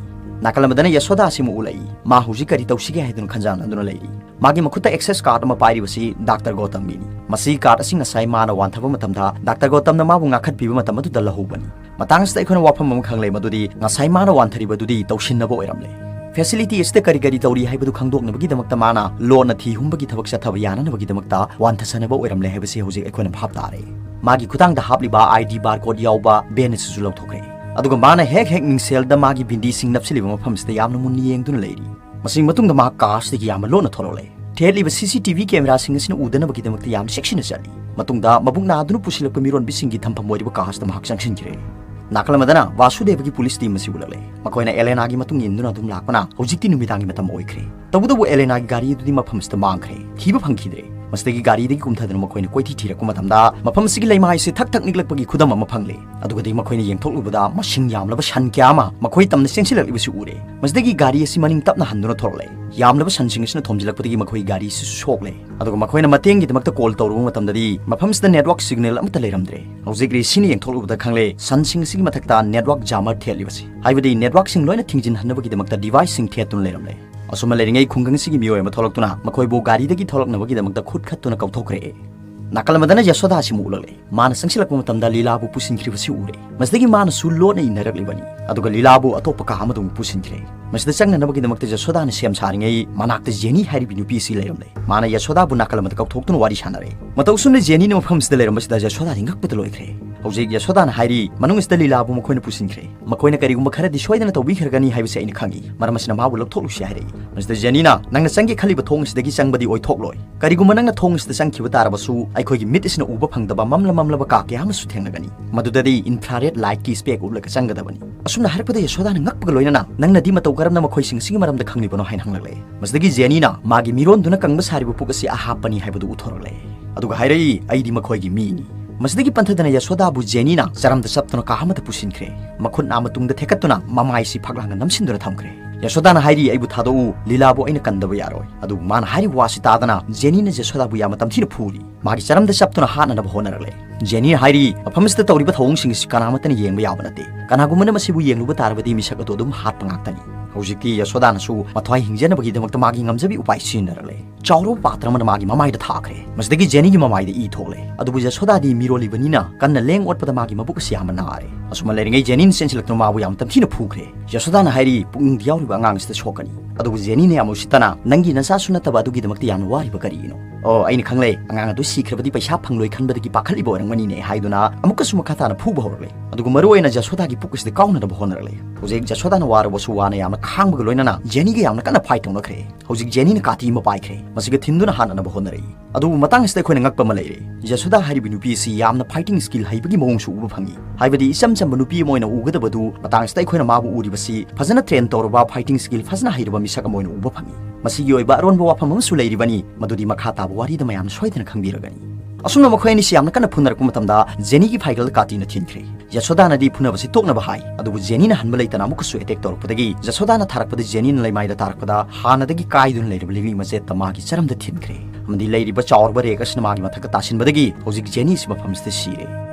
ꯅꯥꯀꯜ ꯑꯃꯗꯅ ꯌꯁꯣꯗꯥ ꯑꯁꯤ ꯑꯃꯨꯛ ꯎꯠꯂꯛꯏ꯫ ꯃꯥ ꯍꯧꯖꯤꯛ ꯀꯔꯤ ꯇꯧꯁꯤꯒꯦ ꯍꯥꯏꯗꯨꯅ ꯈꯟꯖꯥꯟꯅꯗꯨꯅ ꯂꯩꯔꯤ꯫ ꯃꯥꯒꯤ ꯃꯈꯨꯠꯇ ꯑꯦꯛꯁꯦꯁ ꯀꯥꯔꯗ ꯑꯃ ꯄꯥꯏꯔꯤꯕꯁꯤ ꯗꯥꯛꯇꯔ ꯒꯣꯇꯝꯒꯤꯅꯤ꯫ ꯃꯁꯤ ꯀꯥꯔꯗ ꯑꯁꯤ ꯉꯁꯥꯏ ꯃꯥꯅ ꯋꯥꯟꯊꯕ ꯃꯇꯝꯗ ꯗꯥꯛꯇꯔ ꯒꯣꯇꯝꯅ ꯃꯥꯕꯨ ꯉꯥꯛꯈꯠꯄꯤꯕ ꯃꯇꯝ ꯑꯗꯨꯗ ꯂꯧꯍꯧꯕꯅꯤ꯫ ꯃꯇꯥꯡ ꯑꯁꯤꯗ ꯑꯩꯈꯣꯏꯅ ꯋꯥꯐꯝ ꯑꯃ ꯈꯪꯂꯦ, ꯃꯗꯨꯗꯤ ꯉꯁꯥꯏ ꯃꯥꯅ ꯋꯥꯟꯊꯔꯤꯕꯗꯨꯗꯤ ꯇꯧꯁꯤꯟꯅꯕ ꯑꯣꯏꯔꯝꯂꯦ꯫ ꯐꯦꯁꯤꯂꯤꯇꯤ ꯑꯁꯤꯗ ꯀꯔꯤ ꯀꯔꯤ ꯇꯧꯔꯤ ꯍꯥꯏꯕꯗꯨ ꯈꯪꯗꯣꯛꯅꯕꯒꯤꯗꯃꯛꯇ ꯃꯥꯅ ꯂꯣꯟꯅ ꯊꯤ ꯍꯨꯝꯕꯒꯤ ꯊꯕꯛ ꯆꯠꯊꯕ ꯌꯥꯅꯅꯕꯒꯤꯗꯃꯛꯇ ꯋꯥꯟꯊꯁꯟꯅꯕ ꯑꯣꯏꯔꯝꯂꯦ ꯍꯥꯏꯕꯁꯤ ꯍꯧꯖꯤꯛ ꯑꯩꯈꯣꯏꯅ ꯚꯥꯞ ꯇꯥꯔꯦ꯫ ꯃꯥꯒꯤ ꯈꯨꯗꯥꯡꯗ ꯍꯥꯞꯂꯤꯕ ꯑꯥꯏ ꯗꯤ ꯕꯥꯔꯀꯣꯗ ꯌꯥꯎꯕ ꯕꯦꯟ ꯑꯁꯤꯁꯨ ꯂꯧꯊꯣꯛꯈ꯭ꯔꯦ꯫ ꯑꯗꯨꯒ ꯃꯥꯅ ꯍꯦꯛ ꯍꯦꯛ ꯃꯤꯡꯁꯦꯜꯗ ꯃꯥꯒꯤ ꯕꯤꯟꯗꯤꯁꯤꯡ ꯅꯞꯁꯤꯜꯂꯤꯕ ꯃꯐꯝꯁꯤꯗ ꯌꯥꯝꯅ ꯃꯨꯟꯅ ꯌꯦꯡꯗꯨꯅ ꯂꯩꯔꯤ꯫ ꯃꯁꯤꯒꯤ ꯃꯇꯨꯡꯗ ꯃꯍꯥꯛ ꯀꯥꯔꯁꯤꯗꯒꯤ ꯌꯥꯝꯅ ꯂꯣꯟꯅ ꯊꯣꯔꯛꯂꯦ꯫ ꯊꯦꯠꯂꯤꯕ ꯁꯤ ꯁꯤ ꯇꯤ ꯚꯤ ꯀꯦꯃꯦꯔꯥꯁꯤꯡ ꯑꯁꯤꯅ ꯎꯗꯅꯕꯒꯤꯗꯃꯛꯇ ꯌꯥꯝꯅ ꯆꯦꯛꯁꯤꯟꯅ ꯆꯠꯂꯤ꯫ ꯃꯇꯨꯡꯗ ꯃꯕꯨꯛ ꯅꯥꯗꯨꯅ ꯄꯨꯁꯤꯜꯂꯛꯄ ꯃꯤꯔꯣꯟꯕꯤꯁꯤꯡꯒꯤ ꯊꯝꯐꯝ ꯑꯣꯏꯔꯤꯕ ꯀꯥꯔꯁꯇ ꯃꯍꯥꯛ ꯆꯪꯁꯤꯟꯈ꯭ꯔꯦ꯫ ꯅꯥꯀꯜ ꯑꯃꯗꯅ ꯕꯥꯁꯨꯗꯦꯕꯒꯤ ꯄꯨꯂꯤꯁ ꯇꯤꯝ ꯑꯁꯤ ꯎꯠꯂꯛꯂꯦ꯫ ꯃꯈꯣꯏꯅ ꯑꯦꯂꯦꯅꯥꯒꯤ ꯃꯇꯨꯡ ꯏꯟꯗꯨꯅ ꯑꯗꯨꯝ ꯂꯥꯛꯄꯅ ꯍꯧꯖꯤꯛꯇꯤ ꯅꯨꯃꯤꯗꯥꯡꯒꯤ ꯃꯇꯝ ꯑꯣꯏꯈ꯭ꯔꯦ꯫ ꯇꯧꯕꯇꯕꯨ ꯑꯦꯂꯦꯅꯥꯒꯤ ꯒꯥꯔꯤ ꯑꯗꯨꯗꯤ ꯃꯐꯝꯁꯤꯗ ꯃꯥꯡꯈ꯭ꯔꯦ, ꯊꯤꯕ ꯐꯪꯈꯤꯗ꯭ꯔꯦ꯫ ꯃꯁꯤꯗꯒꯤ ꯒꯥꯔꯤꯗꯒꯤ ꯀꯨꯝꯊꯗꯨꯅ ꯃꯈꯣꯏꯅ ꯀꯣꯏꯊꯤ ꯊꯤꯔꯛꯄ ꯃꯇꯝꯗ ꯃꯐꯝ ꯑꯁꯤꯒꯤ ꯂꯩꯃꯥꯏꯁꯤ ꯊꯛ ꯊꯛ ꯅꯤꯛꯂꯛꯄꯒꯤ ꯈꯨꯗꯝ ꯑꯃ ꯐꯪꯂꯦ꯫ ꯑꯗꯨꯒꯗꯤ ꯃꯈꯣꯏꯅ ꯌꯦꯡꯊꯣꯛꯂꯨꯕꯗ ꯃꯁꯤꯡ ꯌꯥꯝꯂꯕ ꯁꯟ ꯀꯌꯥ ꯑꯃ ꯃꯈꯣꯏ ꯇꯝꯅ ꯆꯦꯟꯁꯤꯜꯂꯛꯂꯤꯕꯁꯤ ꯎꯔꯦ꯫ ꯃꯁꯤꯗꯒꯤ ꯒꯥꯔꯤ ꯑꯁꯤ ꯃꯅꯤꯡ ꯇꯞꯅ ꯍꯟꯗꯨꯅ ꯊꯣꯔꯛꯂꯦ꯫ ꯌꯥꯝꯂꯕ ꯁꯟꯁꯤꯡ ꯑꯁꯤꯅ ꯊꯣꯝꯖꯤꯜꯂꯛꯄꯗꯒꯤ ꯃꯈꯣꯏꯒꯤ ꯒꯥꯔꯤ ꯑꯁꯤꯁꯨ ꯁꯣꯛꯂꯦ꯫ ꯑꯗꯨꯒ ꯃꯈꯣꯏꯅ ꯃꯇꯦꯡꯒꯤꯗꯃꯛꯇ ꯀꯣꯜ ꯇꯧꯔꯨꯕ ꯃꯇꯝꯗꯗꯤ ꯃꯐꯝꯁꯤꯗ ꯅꯦꯠꯋꯥꯔꯛ ꯁꯤꯒꯅꯦꯜ ꯑꯃꯠꯇ ꯂꯩꯔꯝꯗ꯭ꯔꯦ꯫ ꯍꯧꯖꯤꯛ ꯔꯤꯁꯤꯅ ꯌꯦꯡꯊꯣꯛꯂꯨꯕꯗ ꯈꯪꯂꯦ, ꯁꯟꯁꯤꯡ ꯑꯁꯤꯒꯤ ꯃꯊꯛꯇ ꯅꯦꯠꯋꯥꯔꯛ ꯖꯥꯃꯔ ꯊꯦꯠꯂꯤꯕꯁꯤ, ꯍꯥꯏꯕꯗꯤ ꯅꯦꯠꯋꯥꯔꯛꯁꯤꯡ ꯂꯣꯏꯅ ꯊꯤꯡꯖꯤꯟꯍꯟꯅꯕꯒꯤꯗꯃꯛꯇ ꯗꯤꯚꯥꯏꯁꯁꯤꯡ ꯊꯦꯠꯇꯨꯅ ꯂꯩꯔꯝꯂꯦ꯫ ꯑꯁꯨꯝꯅ ꯂꯩꯔꯤꯉꯩ ꯈꯨꯡꯒꯪꯁꯤꯒꯤ ꯃꯤꯑꯣꯏ ꯑꯃ ꯊꯣꯛꯂꯛꯇꯨꯅ ꯃꯈꯣꯏꯕꯨ ꯒꯥꯔꯤꯗꯒꯤ ꯊꯣꯛꯂꯛꯅꯕꯒꯤꯗꯃꯛꯇ ꯈꯨꯠ ꯈꯠꯇꯨꯅ ꯀꯧꯊꯣꯛꯈ꯭ꯔꯦ꯫ ꯅꯥꯀꯜ ꯑꯃꯗꯅ ꯌꯁꯣꯗꯥ ꯑꯁꯤ ꯑꯃꯨꯛ ꯎꯠꯂꯛꯂꯦ꯫ ꯃꯥꯅ ꯆꯪꯁꯤꯜꯂꯛꯄ ꯃꯇꯝꯗ ꯂꯤꯂꯥꯕꯨ ꯄꯨꯁꯤꯟꯈ꯭ꯔꯤꯕꯁꯤ ꯎꯔꯦ꯫ ꯃꯁꯤꯗꯒꯤ ꯃꯥꯅꯁꯨ ꯂꯣꯟꯅ ꯏꯟꯅꯔꯛꯂꯤꯕꯅꯤ꯫ ꯑꯗꯨꯒ ꯂꯤꯂꯥꯕꯨ ꯑꯇꯣꯞꯄ ꯀꯥ ꯑꯃꯗ ꯑꯃꯨꯛ ꯄꯨꯁꯤꯟꯈ꯭ꯔꯦ꯫ ꯃꯁꯤꯗ ꯆꯪꯅꯅꯕꯒꯤꯗꯃꯛꯇ ꯌꯁꯣꯗꯥꯅ ꯁꯦꯝ ꯁꯥꯔꯤꯉꯩ ꯃꯅꯥꯛꯇ ꯖꯦꯅꯤ ꯍꯥꯏꯔꯤꯕꯤ ꯅꯨꯄꯤ ꯑꯁꯤ ꯂꯩꯔꯝꯂꯦ꯫ ꯃꯥꯅ ꯌꯁꯣꯗꯥꯕꯨ ꯅꯥꯀꯜ ꯑꯃꯗ ꯀꯧꯊꯣꯛꯇꯨꯅ ꯋꯥꯔꯤ ꯁꯥꯟꯅꯔꯦ꯫ ꯃꯇꯧ ꯑꯁꯨꯝꯅ ꯖꯦꯅꯤꯅ ꯃꯐꯝꯁꯤꯗ ꯂꯩꯔꯝꯕꯁꯤꯗ ꯌꯁꯣꯗꯥꯗꯤ ꯉꯛꯄꯗ ꯂꯣꯏꯈ꯭ꯔꯦ꯫ ꯍꯧꯖꯤꯛ ꯌꯁꯣꯗꯥꯅ ꯍꯥꯏꯔꯤ, "ꯃꯅꯨꯡ ꯑꯁꯤꯗ ꯂꯤꯂꯥꯕꯨ ꯃꯈꯣꯏꯅ ꯄꯨꯁꯤꯟꯈ꯭ꯔꯦ꯫ ꯃꯈꯣꯏꯅ ꯀꯔꯤꯒꯨꯝꯕ ꯈꯔꯗꯤ ꯁꯣꯏꯗꯅ ꯇꯧꯕꯤꯈ꯭ꯔꯒꯅꯤ ꯍꯥꯏꯕꯁꯤ ꯑꯩꯅ ꯈꯪꯏ꯫ ꯃꯔꯝ ꯑꯁꯤꯅ ꯃꯥꯕꯨ ꯂꯧꯊꯣꯛꯂꯨꯁꯤ" ꯍꯥꯏꯔꯛꯏ꯫ ꯃꯁꯤꯗ ꯖꯦꯅꯤꯅ, "ꯅꯪꯅ ꯆꯪꯒꯦ ꯈꯜꯂꯤꯕ ꯊꯣꯡ ꯑꯁꯤꯗꯒꯤ ꯆꯪꯕꯗꯤ ꯑꯣꯏꯊꯣꯛꯂꯣꯏ꯫ ꯀꯔꯤꯒꯨꯝꯕ ꯅꯪꯅ ꯊꯣꯡ ꯑꯁꯤꯗ ꯆꯪꯈꯤꯕ ꯇꯥꯔꯕꯁꯨ, ꯑꯩꯈꯣꯏꯒꯤ ꯃꯤꯠ ꯑꯁꯤꯅ ꯎꯕ ꯐꯪꯗꯕ ꯃꯝꯂ ꯃꯝꯂꯕ ꯀꯥ ꯀꯌꯥ ꯑꯃꯁꯨ ꯊꯦꯡꯅꯒꯅꯤ꯫ ꯃꯗꯨꯗꯗꯤ ꯏꯟꯐ꯭ꯔꯥꯔꯦꯗ ꯂꯥꯏꯠꯀꯤ ꯁ꯭ꯄꯦꯛ ꯎꯞꯂꯒ ꯆꯪꯒꯗꯕꯅꯤ"꯫ ꯑꯁꯨꯝꯅ ꯍꯥꯏꯔꯛꯄꯗ ꯌꯁꯣꯗꯥꯅ ꯉꯛꯄꯒ ꯂꯣꯏꯅꯅ, "ꯅꯪꯅꯗꯤ ꯃꯇꯧ ꯀꯔꯝꯅ ꯃꯈꯣꯏꯁꯤꯡ ꯑꯁꯤꯒꯤ ꯃꯔꯝꯗ ꯈꯪꯂꯤꯕꯅꯣ?" ꯍꯥꯏꯅ ꯍꯪꯂꯛꯂꯦ꯫ ꯃꯁꯤꯗꯒꯤ ꯖꯦꯅꯤꯅ ꯃꯥꯒꯤ ꯃꯤꯔꯣꯟꯗꯨꯅ ꯀꯪꯕ ꯁꯥꯔꯤꯕ ꯄꯨꯛ ꯑꯁꯤ ꯑꯍꯥꯞꯄꯅꯤ ꯍꯥꯏꯕꯗꯨ ꯎꯠꯊꯣꯔꯛꯂꯦ꯫ ꯑꯗꯨꯒ ꯍꯥꯏꯔꯛꯏ, "ꯑꯩꯗꯤ ꯃꯈꯣꯏꯒꯤ ꯃꯤꯅꯤ"꯫ ꯃꯁꯤꯗꯒꯤ ꯄꯟꯊꯗꯅ ꯌꯁꯣꯗꯥꯕꯨ ꯖꯦꯅꯤꯅ ꯆꯔꯝꯗ ꯆꯞꯇꯨꯅ ꯀꯥ ꯑꯃꯗ ꯄꯨꯁꯤꯟꯈ꯭ꯔꯦ꯫ ꯃꯈꯨꯠ ꯅꯥꯝꯃ ꯇꯨꯡꯗ ꯊꯦꯛꯀꯠꯇꯨꯅ ꯃꯃꯥꯏꯁꯤ ꯐꯛꯂꯥꯡꯗ ꯅꯝꯁꯤꯟꯗꯨꯅ ꯊꯝꯈ꯭ꯔꯦ꯫ ꯌꯁꯣꯗꯥꯅ ꯍꯥꯏꯔꯤ, "ꯑꯩꯕꯨ ꯊꯥꯗꯣꯛꯎ, ꯂꯤꯂꯥꯕꯨ ꯑꯩꯅ ꯀꯟꯗꯕ ꯌꯥꯔꯣꯏ"꯫ ꯑꯗꯨꯕꯨ ꯃꯥꯅ ꯍꯥꯏꯔꯤꯕ ꯋꯥꯁꯤ ꯇꯥꯗꯅ ꯖꯦꯅꯤꯅ ꯌꯁꯣꯗꯥꯕꯨ ꯌꯥꯝꯅ ꯇꯝꯊꯤꯅ ꯐꯨꯔꯤ꯫ ꯃꯥꯒꯤ ꯆꯔꯝꯗ ꯆꯞꯇꯨꯅ ꯍꯥꯠꯅꯅꯕ ꯍꯣꯠꯅꯔꯛꯂꯦ꯫ ꯖꯦꯅꯤꯅ ꯍꯥꯏꯔꯤ, "ꯃꯐꯝ ꯑꯁꯤꯗ ꯇꯧꯔꯤꯕ ꯊꯧꯑꯣꯡꯁꯤꯡ ꯑꯁꯤ ꯀꯅꯥꯃꯠꯇꯅ ꯌꯦꯡꯕ ꯌꯥꯕ ꯅꯠꯇꯦ꯫ ꯀꯅꯥꯒꯨꯝꯕꯅ ꯃꯁꯤꯕꯨ ꯌꯦꯡꯂꯨꯕ ꯇꯥꯔꯕꯗꯤ ꯃꯤꯁꯛ ꯑꯗꯨ ꯑꯗꯨꯝ ꯍꯥꯠꯄ ꯉꯥꯛꯇꯅꯤ"꯫ ꯍꯧꯖꯤꯛꯇꯤ ꯌꯁꯣꯗꯥꯅꯁꯨ ꯃꯊ꯭ꯋꯥꯏ ꯍꯤꯡꯖꯅꯕꯒꯤꯗꯃꯛꯇ ꯃꯥꯒꯤ ꯉꯝꯖꯕꯤ ꯎꯄꯥꯏ ꯁꯤꯖꯤꯟꯅꯔꯛꯂꯦ꯫ ꯆꯥꯎꯔꯕ ꯄꯥꯇ꯭ꯔ ꯑꯃꯅ ꯃꯥꯒꯤ ꯃꯃꯥꯏꯗ ꯊꯥꯈ꯭ꯔꯦ꯫ ꯃꯁꯤꯗꯒꯤ ꯖꯦꯅꯤꯒꯤ ꯃꯃꯥꯏꯗ ꯏ ꯊꯣꯛꯂꯦ꯫ ꯑꯗꯨꯕꯨ ꯌꯁꯣꯗꯥꯗꯤ ꯃꯤꯔꯣꯜꯂꯤꯕꯅꯤꯅ ꯀꯟꯅ ꯂꯦꯡ ꯑꯣꯠꯄꯗ ꯃꯥꯒꯤ ꯃꯕꯨꯛ ꯑꯁꯤ ꯌꯥꯝꯅ ꯅꯥꯔꯦ꯫ ꯑꯁꯨꯝꯅ ꯂꯩꯔꯤꯉꯩ ꯖꯦꯅꯤꯅ ꯆꯦꯟꯁꯤꯜꯂꯛꯇꯨꯅ ꯃꯥꯕꯨ ꯌꯥꯝ ꯇꯝꯊꯤꯅ ꯐꯨꯈ꯭ꯔꯦ꯫ ꯌꯁꯣꯗꯥꯅ ꯍꯥꯏꯔꯤ, "ꯄꯨꯛꯅꯨꯡꯗ ꯌꯥꯎꯔꯤꯕ ꯑꯉꯥꯡ ꯑꯁꯤꯗ ꯁꯣꯛꯀꯅꯤ"꯫ ꯑꯗꯨꯕꯨ ꯖꯦꯅꯤꯅ ꯌꯥꯝ ꯎꯁꯤꯠꯇꯅ, "ꯅꯪꯒꯤ ꯅꯆꯥꯁꯨ ꯅꯠꯇꯕ ꯑꯗꯨꯒꯤꯗꯃꯛꯇ ꯌꯥꯝꯅ ꯋꯥꯔꯤꯕ ꯀꯔꯤꯒꯤꯅꯣ?" "ꯑꯣ, ꯑꯩꯅ ꯈꯪꯂꯦ, ꯑꯉꯥꯡ ꯑꯗꯨ ꯁꯤꯈ꯭ꯔꯕꯗꯤ ꯄꯩꯁꯥ ꯐꯪꯂꯣꯏ ꯈꯟꯕꯗꯒꯤ ꯄꯥꯈꯠꯂꯤꯕ ꯑꯣꯏꯔꯝꯒꯅꯤꯅꯦ" ꯍꯥꯏꯗꯨꯅ ꯑꯃꯨꯛꯀꯁꯨ ꯃꯈꯥ ꯇꯥꯅ ꯐꯨꯕ ꯍꯧꯔꯛꯂꯦ꯫ ꯑꯗꯨꯒ ꯃꯔꯨ ꯑꯣꯏꯅ ꯖꯁꯣꯗꯥꯒꯤ ꯄꯨꯛ ꯑꯁꯤꯗ ꯀꯥꯎꯅꯅꯕ ꯍꯣꯠꯅꯔꯛꯂꯦ꯫ ꯍꯧꯖꯤꯛ ꯖꯁꯣꯗꯥꯅ ꯋꯥꯔꯕꯁꯨ ꯋꯥꯅ ꯌꯥꯝꯅ ꯈꯥꯡꯕꯒ ꯂꯣꯏꯅꯅ ꯖꯦꯅꯤꯒ ꯌꯥꯝꯅ ꯀꯟꯅ ꯐꯥꯏꯠ ꯇꯧꯅꯈ꯭ꯔꯦ꯫ ꯍꯧꯖꯤꯛ ꯖꯦꯅꯤꯅ ꯀꯥꯇꯤ ꯑꯃ ꯄꯥꯏꯈ꯭ꯔꯦ, ꯃꯁꯤꯒ ꯊꯤꯟꯗꯨꯅ ꯍꯥꯠꯅꯅꯕ ꯍꯣꯠꯅꯔꯛꯏ꯫ ꯑꯗꯨꯕꯨ ꯃꯇꯥꯡ ꯑꯁꯤꯗ ꯑꯩꯈꯣꯏꯅ ꯉꯛꯄ ꯑꯃ ꯂꯩꯔꯦ꯫ ꯖꯁꯣꯗꯥ ꯍꯥꯏꯔꯤꯕ ꯅꯨꯄꯤ ꯑꯁꯤ ꯌꯥꯝꯅ ꯐꯥꯏꯇꯤꯡ ꯁ꯭ꯀꯤꯜ ꯍꯩꯕꯒꯤ ꯃꯑꯣꯡꯁꯨ ꯎꯕ ꯐꯪꯉꯤ꯫ ꯍꯥꯏꯕꯗꯤ ꯏꯆꯝ ꯆꯝꯕ ꯅꯨꯄꯤ ꯑꯃ ꯑꯣꯏꯅ ꯎꯒꯗꯕꯗꯨ ꯃꯇꯥꯡ ꯑꯁꯤꯗ ꯑꯩꯈꯣꯏꯅ ꯃꯥꯕꯨ ꯎꯔꯤꯕꯁꯤ ꯐꯖꯅ ꯇ꯭ꯔꯦꯟ ꯇꯧꯔꯕ ꯐꯥꯏꯇꯤꯡ ꯁ꯭ꯀꯤꯜ ꯐꯖꯅ ꯍꯩꯔꯕ ꯃꯤꯁꯛ ꯑꯃ ꯑꯣꯏꯅ ꯎꯕ ꯐꯪꯉꯤ꯫ ꯃꯁꯤꯒꯤ ꯑꯣꯏꯕ ꯑꯔꯣꯟꯕ ꯋꯥꯐꯝ ꯑꯃꯁꯨ ꯂꯩꯔꯤꯕꯅꯤ, ꯃꯗꯨꯗꯤ ꯃꯈꯥ ꯇꯥꯕ ꯋꯥꯔꯤꯗ ꯃꯌꯥꯝꯅ ꯁꯣꯏꯗꯅ ꯈꯪꯕꯤꯔꯒꯅꯤ꯫ ꯑꯁꯨꯝꯅ ꯃꯈꯣꯏ ꯑꯅꯤꯁꯤ ꯌꯥꯝꯅ ꯀꯟꯅ ꯐꯨꯅꯔꯛꯄ ꯃꯇꯝꯗ ꯖꯦꯅꯤꯒꯤ ꯐꯥꯏꯒꯜꯗ ꯀꯥꯇꯤꯅ ꯊꯤꯟꯈ꯭ꯔꯦ꯫ ꯖꯁꯣꯗꯥꯅꯗꯤ ꯐꯨꯅꯕꯁꯤ ꯇꯣꯛꯅꯕ ꯍꯥꯏ, ꯑꯗꯨꯕꯨ ꯖꯦꯅꯤꯅ ꯍꯟꯕ ꯂꯩꯇꯅ ꯑꯃꯨꯛꯀꯁꯨ ꯑꯦꯇꯦꯛ ꯇꯧꯔꯛꯄꯗꯒꯤ ꯖꯁꯣꯗꯥꯅ ꯊꯥꯔꯛꯄꯗ ꯖꯦꯅꯤꯅ ꯂꯩꯃꯥꯏꯗ ꯇꯥꯔꯛꯄꯗ ꯍꯥꯟꯅꯗꯒꯤ ꯀꯥꯏꯗꯨꯅ ꯂꯩꯔꯕ ꯂꯤꯛꯂꯤ ꯃꯆꯦꯠꯇ ꯃꯥꯒꯤ ꯆꯔꯝꯗ ꯊꯤꯟꯈ꯭ꯔꯦ꯫ ꯑꯃꯗꯤ ꯂꯩꯔꯤꯕ ꯆꯥꯎꯔꯕ ꯔꯦꯛ ꯑꯁꯤꯅ ꯃꯥꯒꯤ ꯃꯊꯛꯇ ꯇꯥꯁꯤꯟꯕꯗꯒꯤ ꯍꯧꯖꯤꯛ ꯖꯦꯅꯤ ꯑꯁꯤ ꯃꯐꯝꯁꯤꯗ ꯁꯤꯔꯦ꯫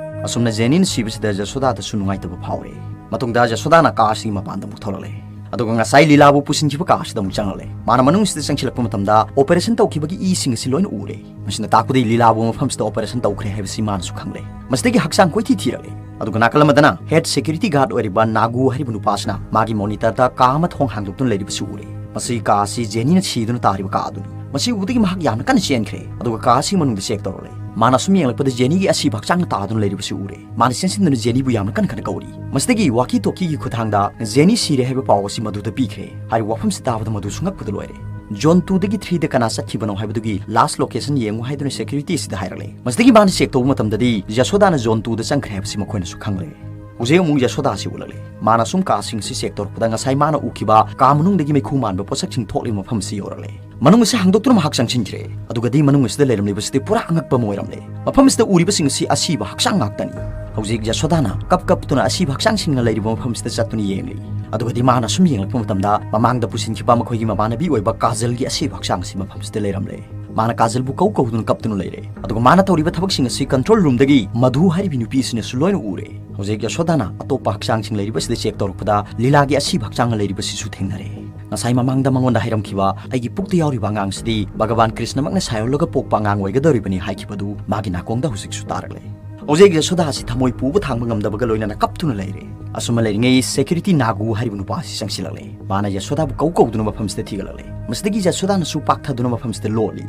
ꯑꯁꯨꯝꯅ ꯖꯦꯅꯤꯅ ꯁꯤꯕꯁꯤꯗ ꯖꯁꯣꯗꯥꯗꯁꯨ ꯅꯨꯡꯉꯥꯏꯇꯕ ꯐꯥꯎꯔꯦ꯫ ꯃꯇꯨꯡꯗ ꯖꯁꯣꯗꯥꯅ ꯀꯥ ꯑꯁꯤꯒꯤ ꯃꯄꯥꯟꯗ ꯑꯃꯨꯛ ꯊꯣꯛꯂꯛꯂꯦ꯫ ꯑꯗꯨꯒ ꯉꯁꯥꯏ ꯂꯤꯂꯥꯕꯨ ꯄꯨꯁꯤꯟꯈꯤꯕ ꯀꯥ ꯑꯁꯤꯗ ꯑꯃꯨꯛ ꯆꯪꯂꯛꯂꯦ꯫ ꯃꯥꯅ ꯃꯅꯨꯡꯁꯤꯗ ꯆꯪꯁꯤꯜꯂꯛꯄ ꯃꯇꯝꯗ ꯑꯣꯄꯔꯦꯁꯟ ꯇꯧꯈꯤꯕꯒꯤ ꯏꯁꯤꯡ ꯑꯁꯤ ꯂꯣꯏꯅ ꯎꯔꯦ꯫ ꯃꯁꯤꯅ ꯇꯥꯛꯄꯗꯤ ꯂꯤꯂꯥꯕꯨ ꯃꯐꯝꯁꯤꯗ ꯑꯣꯄꯔꯦꯁꯟ ꯇꯧꯈ꯭ꯔꯦ ꯍꯥꯏꯕꯁꯤ ꯃꯥꯅꯁꯨ ꯈꯪꯂꯦ꯫ ꯃꯁꯤꯗꯒꯤ ꯍꯛꯆꯥꯡ ꯀꯣꯏꯊꯤ ꯊꯤꯔꯛꯂꯦ꯫ ꯑꯗꯨꯒ ꯅꯥꯀꯜ ꯑꯃꯗꯅ ꯍꯦꯗ ꯁꯦꯀ꯭ꯌꯨꯔꯤꯇꯤ ꯒꯥꯔꯗ ꯑꯣꯏꯔꯤꯕ ꯅꯥꯒꯨ ꯍꯥꯏꯔꯤꯕ ꯅꯨꯄꯥ ꯑꯁꯤꯅ ꯃꯥꯒꯤ ꯃꯣꯅꯤꯇꯔꯗ ꯀꯥ ꯑꯃ ꯊꯣꯡ ꯍꯥꯡꯗꯣꯛꯇꯨꯅ ꯂꯩꯔꯤꯕꯁꯤ ꯎꯔꯦ꯫ ꯃꯁꯤꯒꯤ ꯀꯥ ꯑꯁꯤ ꯖꯦꯅꯤꯅ ꯁꯤꯗꯨꯅ ꯇꯥꯔꯤꯕ ꯀꯥ ꯑꯗꯨꯅꯤ꯫ ꯃꯁꯤ ꯎꯕꯗꯒꯤ ꯃꯍꯥꯛ ꯌꯥꯝꯅ ꯀꯟꯅ ꯆꯦꯟꯈ꯭ꯔꯦ꯫ ꯑꯗꯨꯒ ꯀꯥ ꯑꯁꯤꯒꯤ ꯃꯅꯨꯡꯗ ꯆꯦꯛ ꯇꯧꯔꯛꯂꯦ꯫ ꯃꯥꯅ ꯑꯁꯨꯝ ꯌꯦꯡꯂꯛꯄꯗ ꯖꯦꯅꯤꯒꯤ ꯑꯁꯤꯕ ꯍꯛꯆꯥꯡꯅ ꯇꯥꯗꯨꯅ ꯂꯩꯔꯤꯕꯁꯤ ꯎꯔꯦ꯫ ꯃꯥꯅ ꯆꯦꯟꯁꯤꯟꯗꯨꯅ ꯖꯦꯅꯤꯕꯨ ꯌꯥꯝꯅ ꯀꯟꯅ ꯀꯟꯅ ꯀꯧꯔꯤ꯫ ꯃꯁꯤꯗꯒꯤ ꯋꯥꯀꯤ ꯇꯣꯀꯤꯒꯤ ꯈꯨꯠꯊꯥꯡꯗ ꯖꯦꯅꯤ ꯁꯤꯔꯦ ꯍꯥꯏꯕ ꯄꯥꯎ ꯑꯁꯤ ꯃꯗꯨꯗ ꯄꯤꯈ꯭ꯔꯦ꯫ ꯍꯥꯏꯔꯤꯕ ꯋꯥꯐꯝꯁꯤ ꯇꯥꯕꯗ ꯃꯗꯨꯁꯨ ꯉꯛꯄꯗ ꯂꯣꯏꯔꯦ꯫ ꯖꯣꯟ ꯇꯨꯗꯒꯤ ꯊ꯭ꯔꯤꯗ ꯀꯅꯥ ꯆꯠꯈꯤꯕꯅꯣ ꯍꯥꯏꯕꯗꯨꯒꯤ ꯂꯥꯁ ꯂꯣꯀꯦꯁꯟ ꯌꯦꯡꯉꯨ ꯍꯥꯏꯗꯨꯅ ꯁꯦꯀ꯭ꯌꯨꯔꯤꯇꯤ ꯑꯁꯤꯗ ꯍꯥꯏꯔꯛꯂꯦ꯫ ꯃꯁꯤꯗꯒꯤ ꯃꯥꯅ ꯆꯦꯛ ꯇꯧꯕ ꯃꯇꯝꯗꯗꯤ ꯖꯁꯣꯗꯥꯅ ꯖꯣꯟ ꯇꯨꯗ ꯆꯪꯈ꯭ꯔꯦ ꯍꯥꯏꯕꯁꯤ ꯃꯈꯣꯏꯅꯁꯨ ꯈꯪꯂꯦ꯫ ꯍꯧꯖꯤꯛ ꯑꯃꯨꯛ ꯖꯁꯣꯗꯥ ꯑꯁꯤ ꯎꯠꯂꯛꯂꯦ꯫ ꯃꯥꯅ ꯁꯨꯝ ꯀꯥꯁꯤꯡ ꯑꯁꯤ ꯆꯦꯛ ꯇꯧꯔꯛꯄꯗ ꯉꯁꯥꯏ ꯃꯥꯅ ꯎꯈꯤꯕ ꯀꯥ ꯃꯅꯨꯡꯗꯒꯤ ꯃꯩꯈꯨ ꯃꯥꯟꯕ ꯄꯣꯠꯁꯛꯁꯤꯡ ꯊꯣꯛꯂꯤꯕ ꯃꯐꯝ ꯑꯁꯤ ꯌꯧꯔꯛꯂꯦ꯫ ꯃꯅꯨꯡ ꯑꯁꯤ ꯍꯥꯡꯗꯣꯛꯇꯨꯅ ꯃꯍꯥꯛ ꯆꯪꯁꯤꯟꯈ꯭ꯔꯦ꯫ ꯑꯗꯨꯒꯗꯤ ꯃꯅꯨꯡ ꯑꯁꯤꯗ ꯂꯩꯔꯝꯂꯤꯕꯁꯤꯗꯤ ꯄꯨꯔꯥ ꯑꯉꯛꯄ ꯑꯃ ꯑꯣꯏꯔꯝꯂꯦ꯫ ꯃꯐꯝ ꯑꯁꯤꯗ ꯎꯔꯤꯕꯁꯤꯡ ꯑꯁꯤ ꯑꯁꯤꯕ ꯍꯛꯆꯥꯡ ꯉꯥꯛꯇꯅꯤ꯫ ꯍꯧꯖꯤꯛ ꯖꯁꯣꯗꯥꯅ ꯀꯞ ꯀꯞꯇꯨꯅ ꯑꯁꯤꯕ ꯍꯛꯆꯥꯡꯁꯤꯡꯅ ꯂꯩꯔꯤꯕ ꯃꯐꯝꯁꯤꯗ ꯆꯠꯇꯨꯅ ꯌꯦꯡꯂꯤ꯫ ꯑꯗꯨꯒꯗꯤ ꯃꯥꯅ ꯁꯨꯝ ꯌꯦꯡꯂꯛꯄ ꯃꯇꯝꯗ ꯃꯃꯥꯡꯗ ꯄꯨꯁꯤꯟꯈꯤꯕ ꯃꯈꯣꯏꯒꯤ ꯃꯃꯥꯟꯅꯕꯤ ꯑꯣꯏꯕ ꯀꯥꯖꯜꯒꯤ ꯑꯁꯤꯕ ꯍꯛꯆꯥꯡ ꯑꯁꯤ ꯃꯐꯝꯁꯤꯗ ꯂꯩꯔꯝꯂꯦ꯫ ꯃꯥꯅ ꯀꯥꯖꯜꯕꯨ ꯀꯧ ꯀꯧꯗꯨꯅ ꯀꯞꯇꯨꯅ ꯂꯩꯔꯦ꯫ ꯑꯗꯨꯒ ꯃꯥꯅ ꯇꯧꯔꯤꯕ ꯊꯕꯛꯁꯤꯡ ꯑꯁꯤ ꯀꯟꯇ꯭ꯔꯣꯜ ꯔꯨꯝꯗꯒꯤ ꯃꯙꯨ ꯍꯥꯏꯔꯤꯕꯤ ꯅꯨꯄꯤ ꯑꯁꯤꯅꯁꯨ ꯂꯣꯏꯅ ꯎꯔꯦ꯫ ꯍꯧꯖꯤꯛ ꯌꯁꯣꯗꯥꯅ ꯑꯇꯣꯞꯄ ꯍꯛꯆꯥꯡꯁꯤꯡ ꯂꯩꯔꯤꯕꯁꯤꯗ ꯆꯦꯛ ꯇꯧꯔꯛꯄꯗ ꯂꯤꯂꯥꯒꯤ ꯑꯁꯤꯕ ꯍꯛꯆꯥꯡꯅ ꯂꯩꯔꯤꯕꯁꯤꯁꯨ ꯊꯦꯡꯅꯔꯦ꯫ ꯉꯁꯥꯏ ꯃꯃꯥꯡꯗ ꯃꯉꯣꯟꯗ ꯍꯥꯏꯔꯝꯈꯤꯕ "ꯑꯩꯒꯤ ꯄꯨꯛꯇ ꯌꯥꯎꯔꯤꯕ ꯑꯉꯥꯡꯁꯤꯗꯤ ꯚꯒꯕꯥꯟ ꯀ꯭ꯔꯤꯁꯅꯃꯛꯅ ꯁꯥꯏꯑꯣꯜꯂꯒ ꯄꯣꯛꯄ ꯑꯉꯥꯡ ꯑꯣꯏꯒꯗꯧꯔꯤꯕꯅꯤ" ꯍꯥꯏꯈꯤꯕꯗꯨ ꯃꯥꯒꯤ ꯅꯥꯀꯣꯡꯗ ꯍꯧꯖꯤꯛꯁꯨ ꯇꯥꯔꯛꯂꯦ꯫ ꯍꯧꯖꯤꯛ ꯌꯁꯣꯗꯥ ꯑꯁꯤ ꯊꯃꯣꯏ ꯄꯨꯕ ꯊꯥꯡꯕ ꯉꯝꯗꯕꯒ ꯂꯣꯏꯅꯅ ꯀꯞꯇꯨꯅ ꯂꯩꯔꯦ꯫ ꯑꯁꯨꯝꯅ ꯂꯩꯔꯤꯉꯩ ꯁꯦꯀ꯭ꯌꯨꯔꯤꯇꯤ ꯅꯥꯒꯨ ꯍꯥꯏꯔꯤꯕ ꯅꯨꯄꯥ ꯑꯁꯤ ꯆꯪꯁꯤꯜꯂꯛꯂꯦ꯫ ꯃꯥꯅ ꯌꯁꯣꯗꯥꯕꯨ ꯀꯧ ꯀꯧꯗꯨꯅ ꯃꯐꯝꯁꯤꯗ ꯊꯤꯒꯠꯂꯛꯂꯦ꯫ ꯃꯁꯤꯗꯒꯤ ꯌꯁꯣꯗꯥꯅꯁꯨ ꯄꯥꯛꯊꯗꯨꯅ ꯃꯐꯝꯁꯤꯗ ꯂꯣꯠꯂꯤ꯫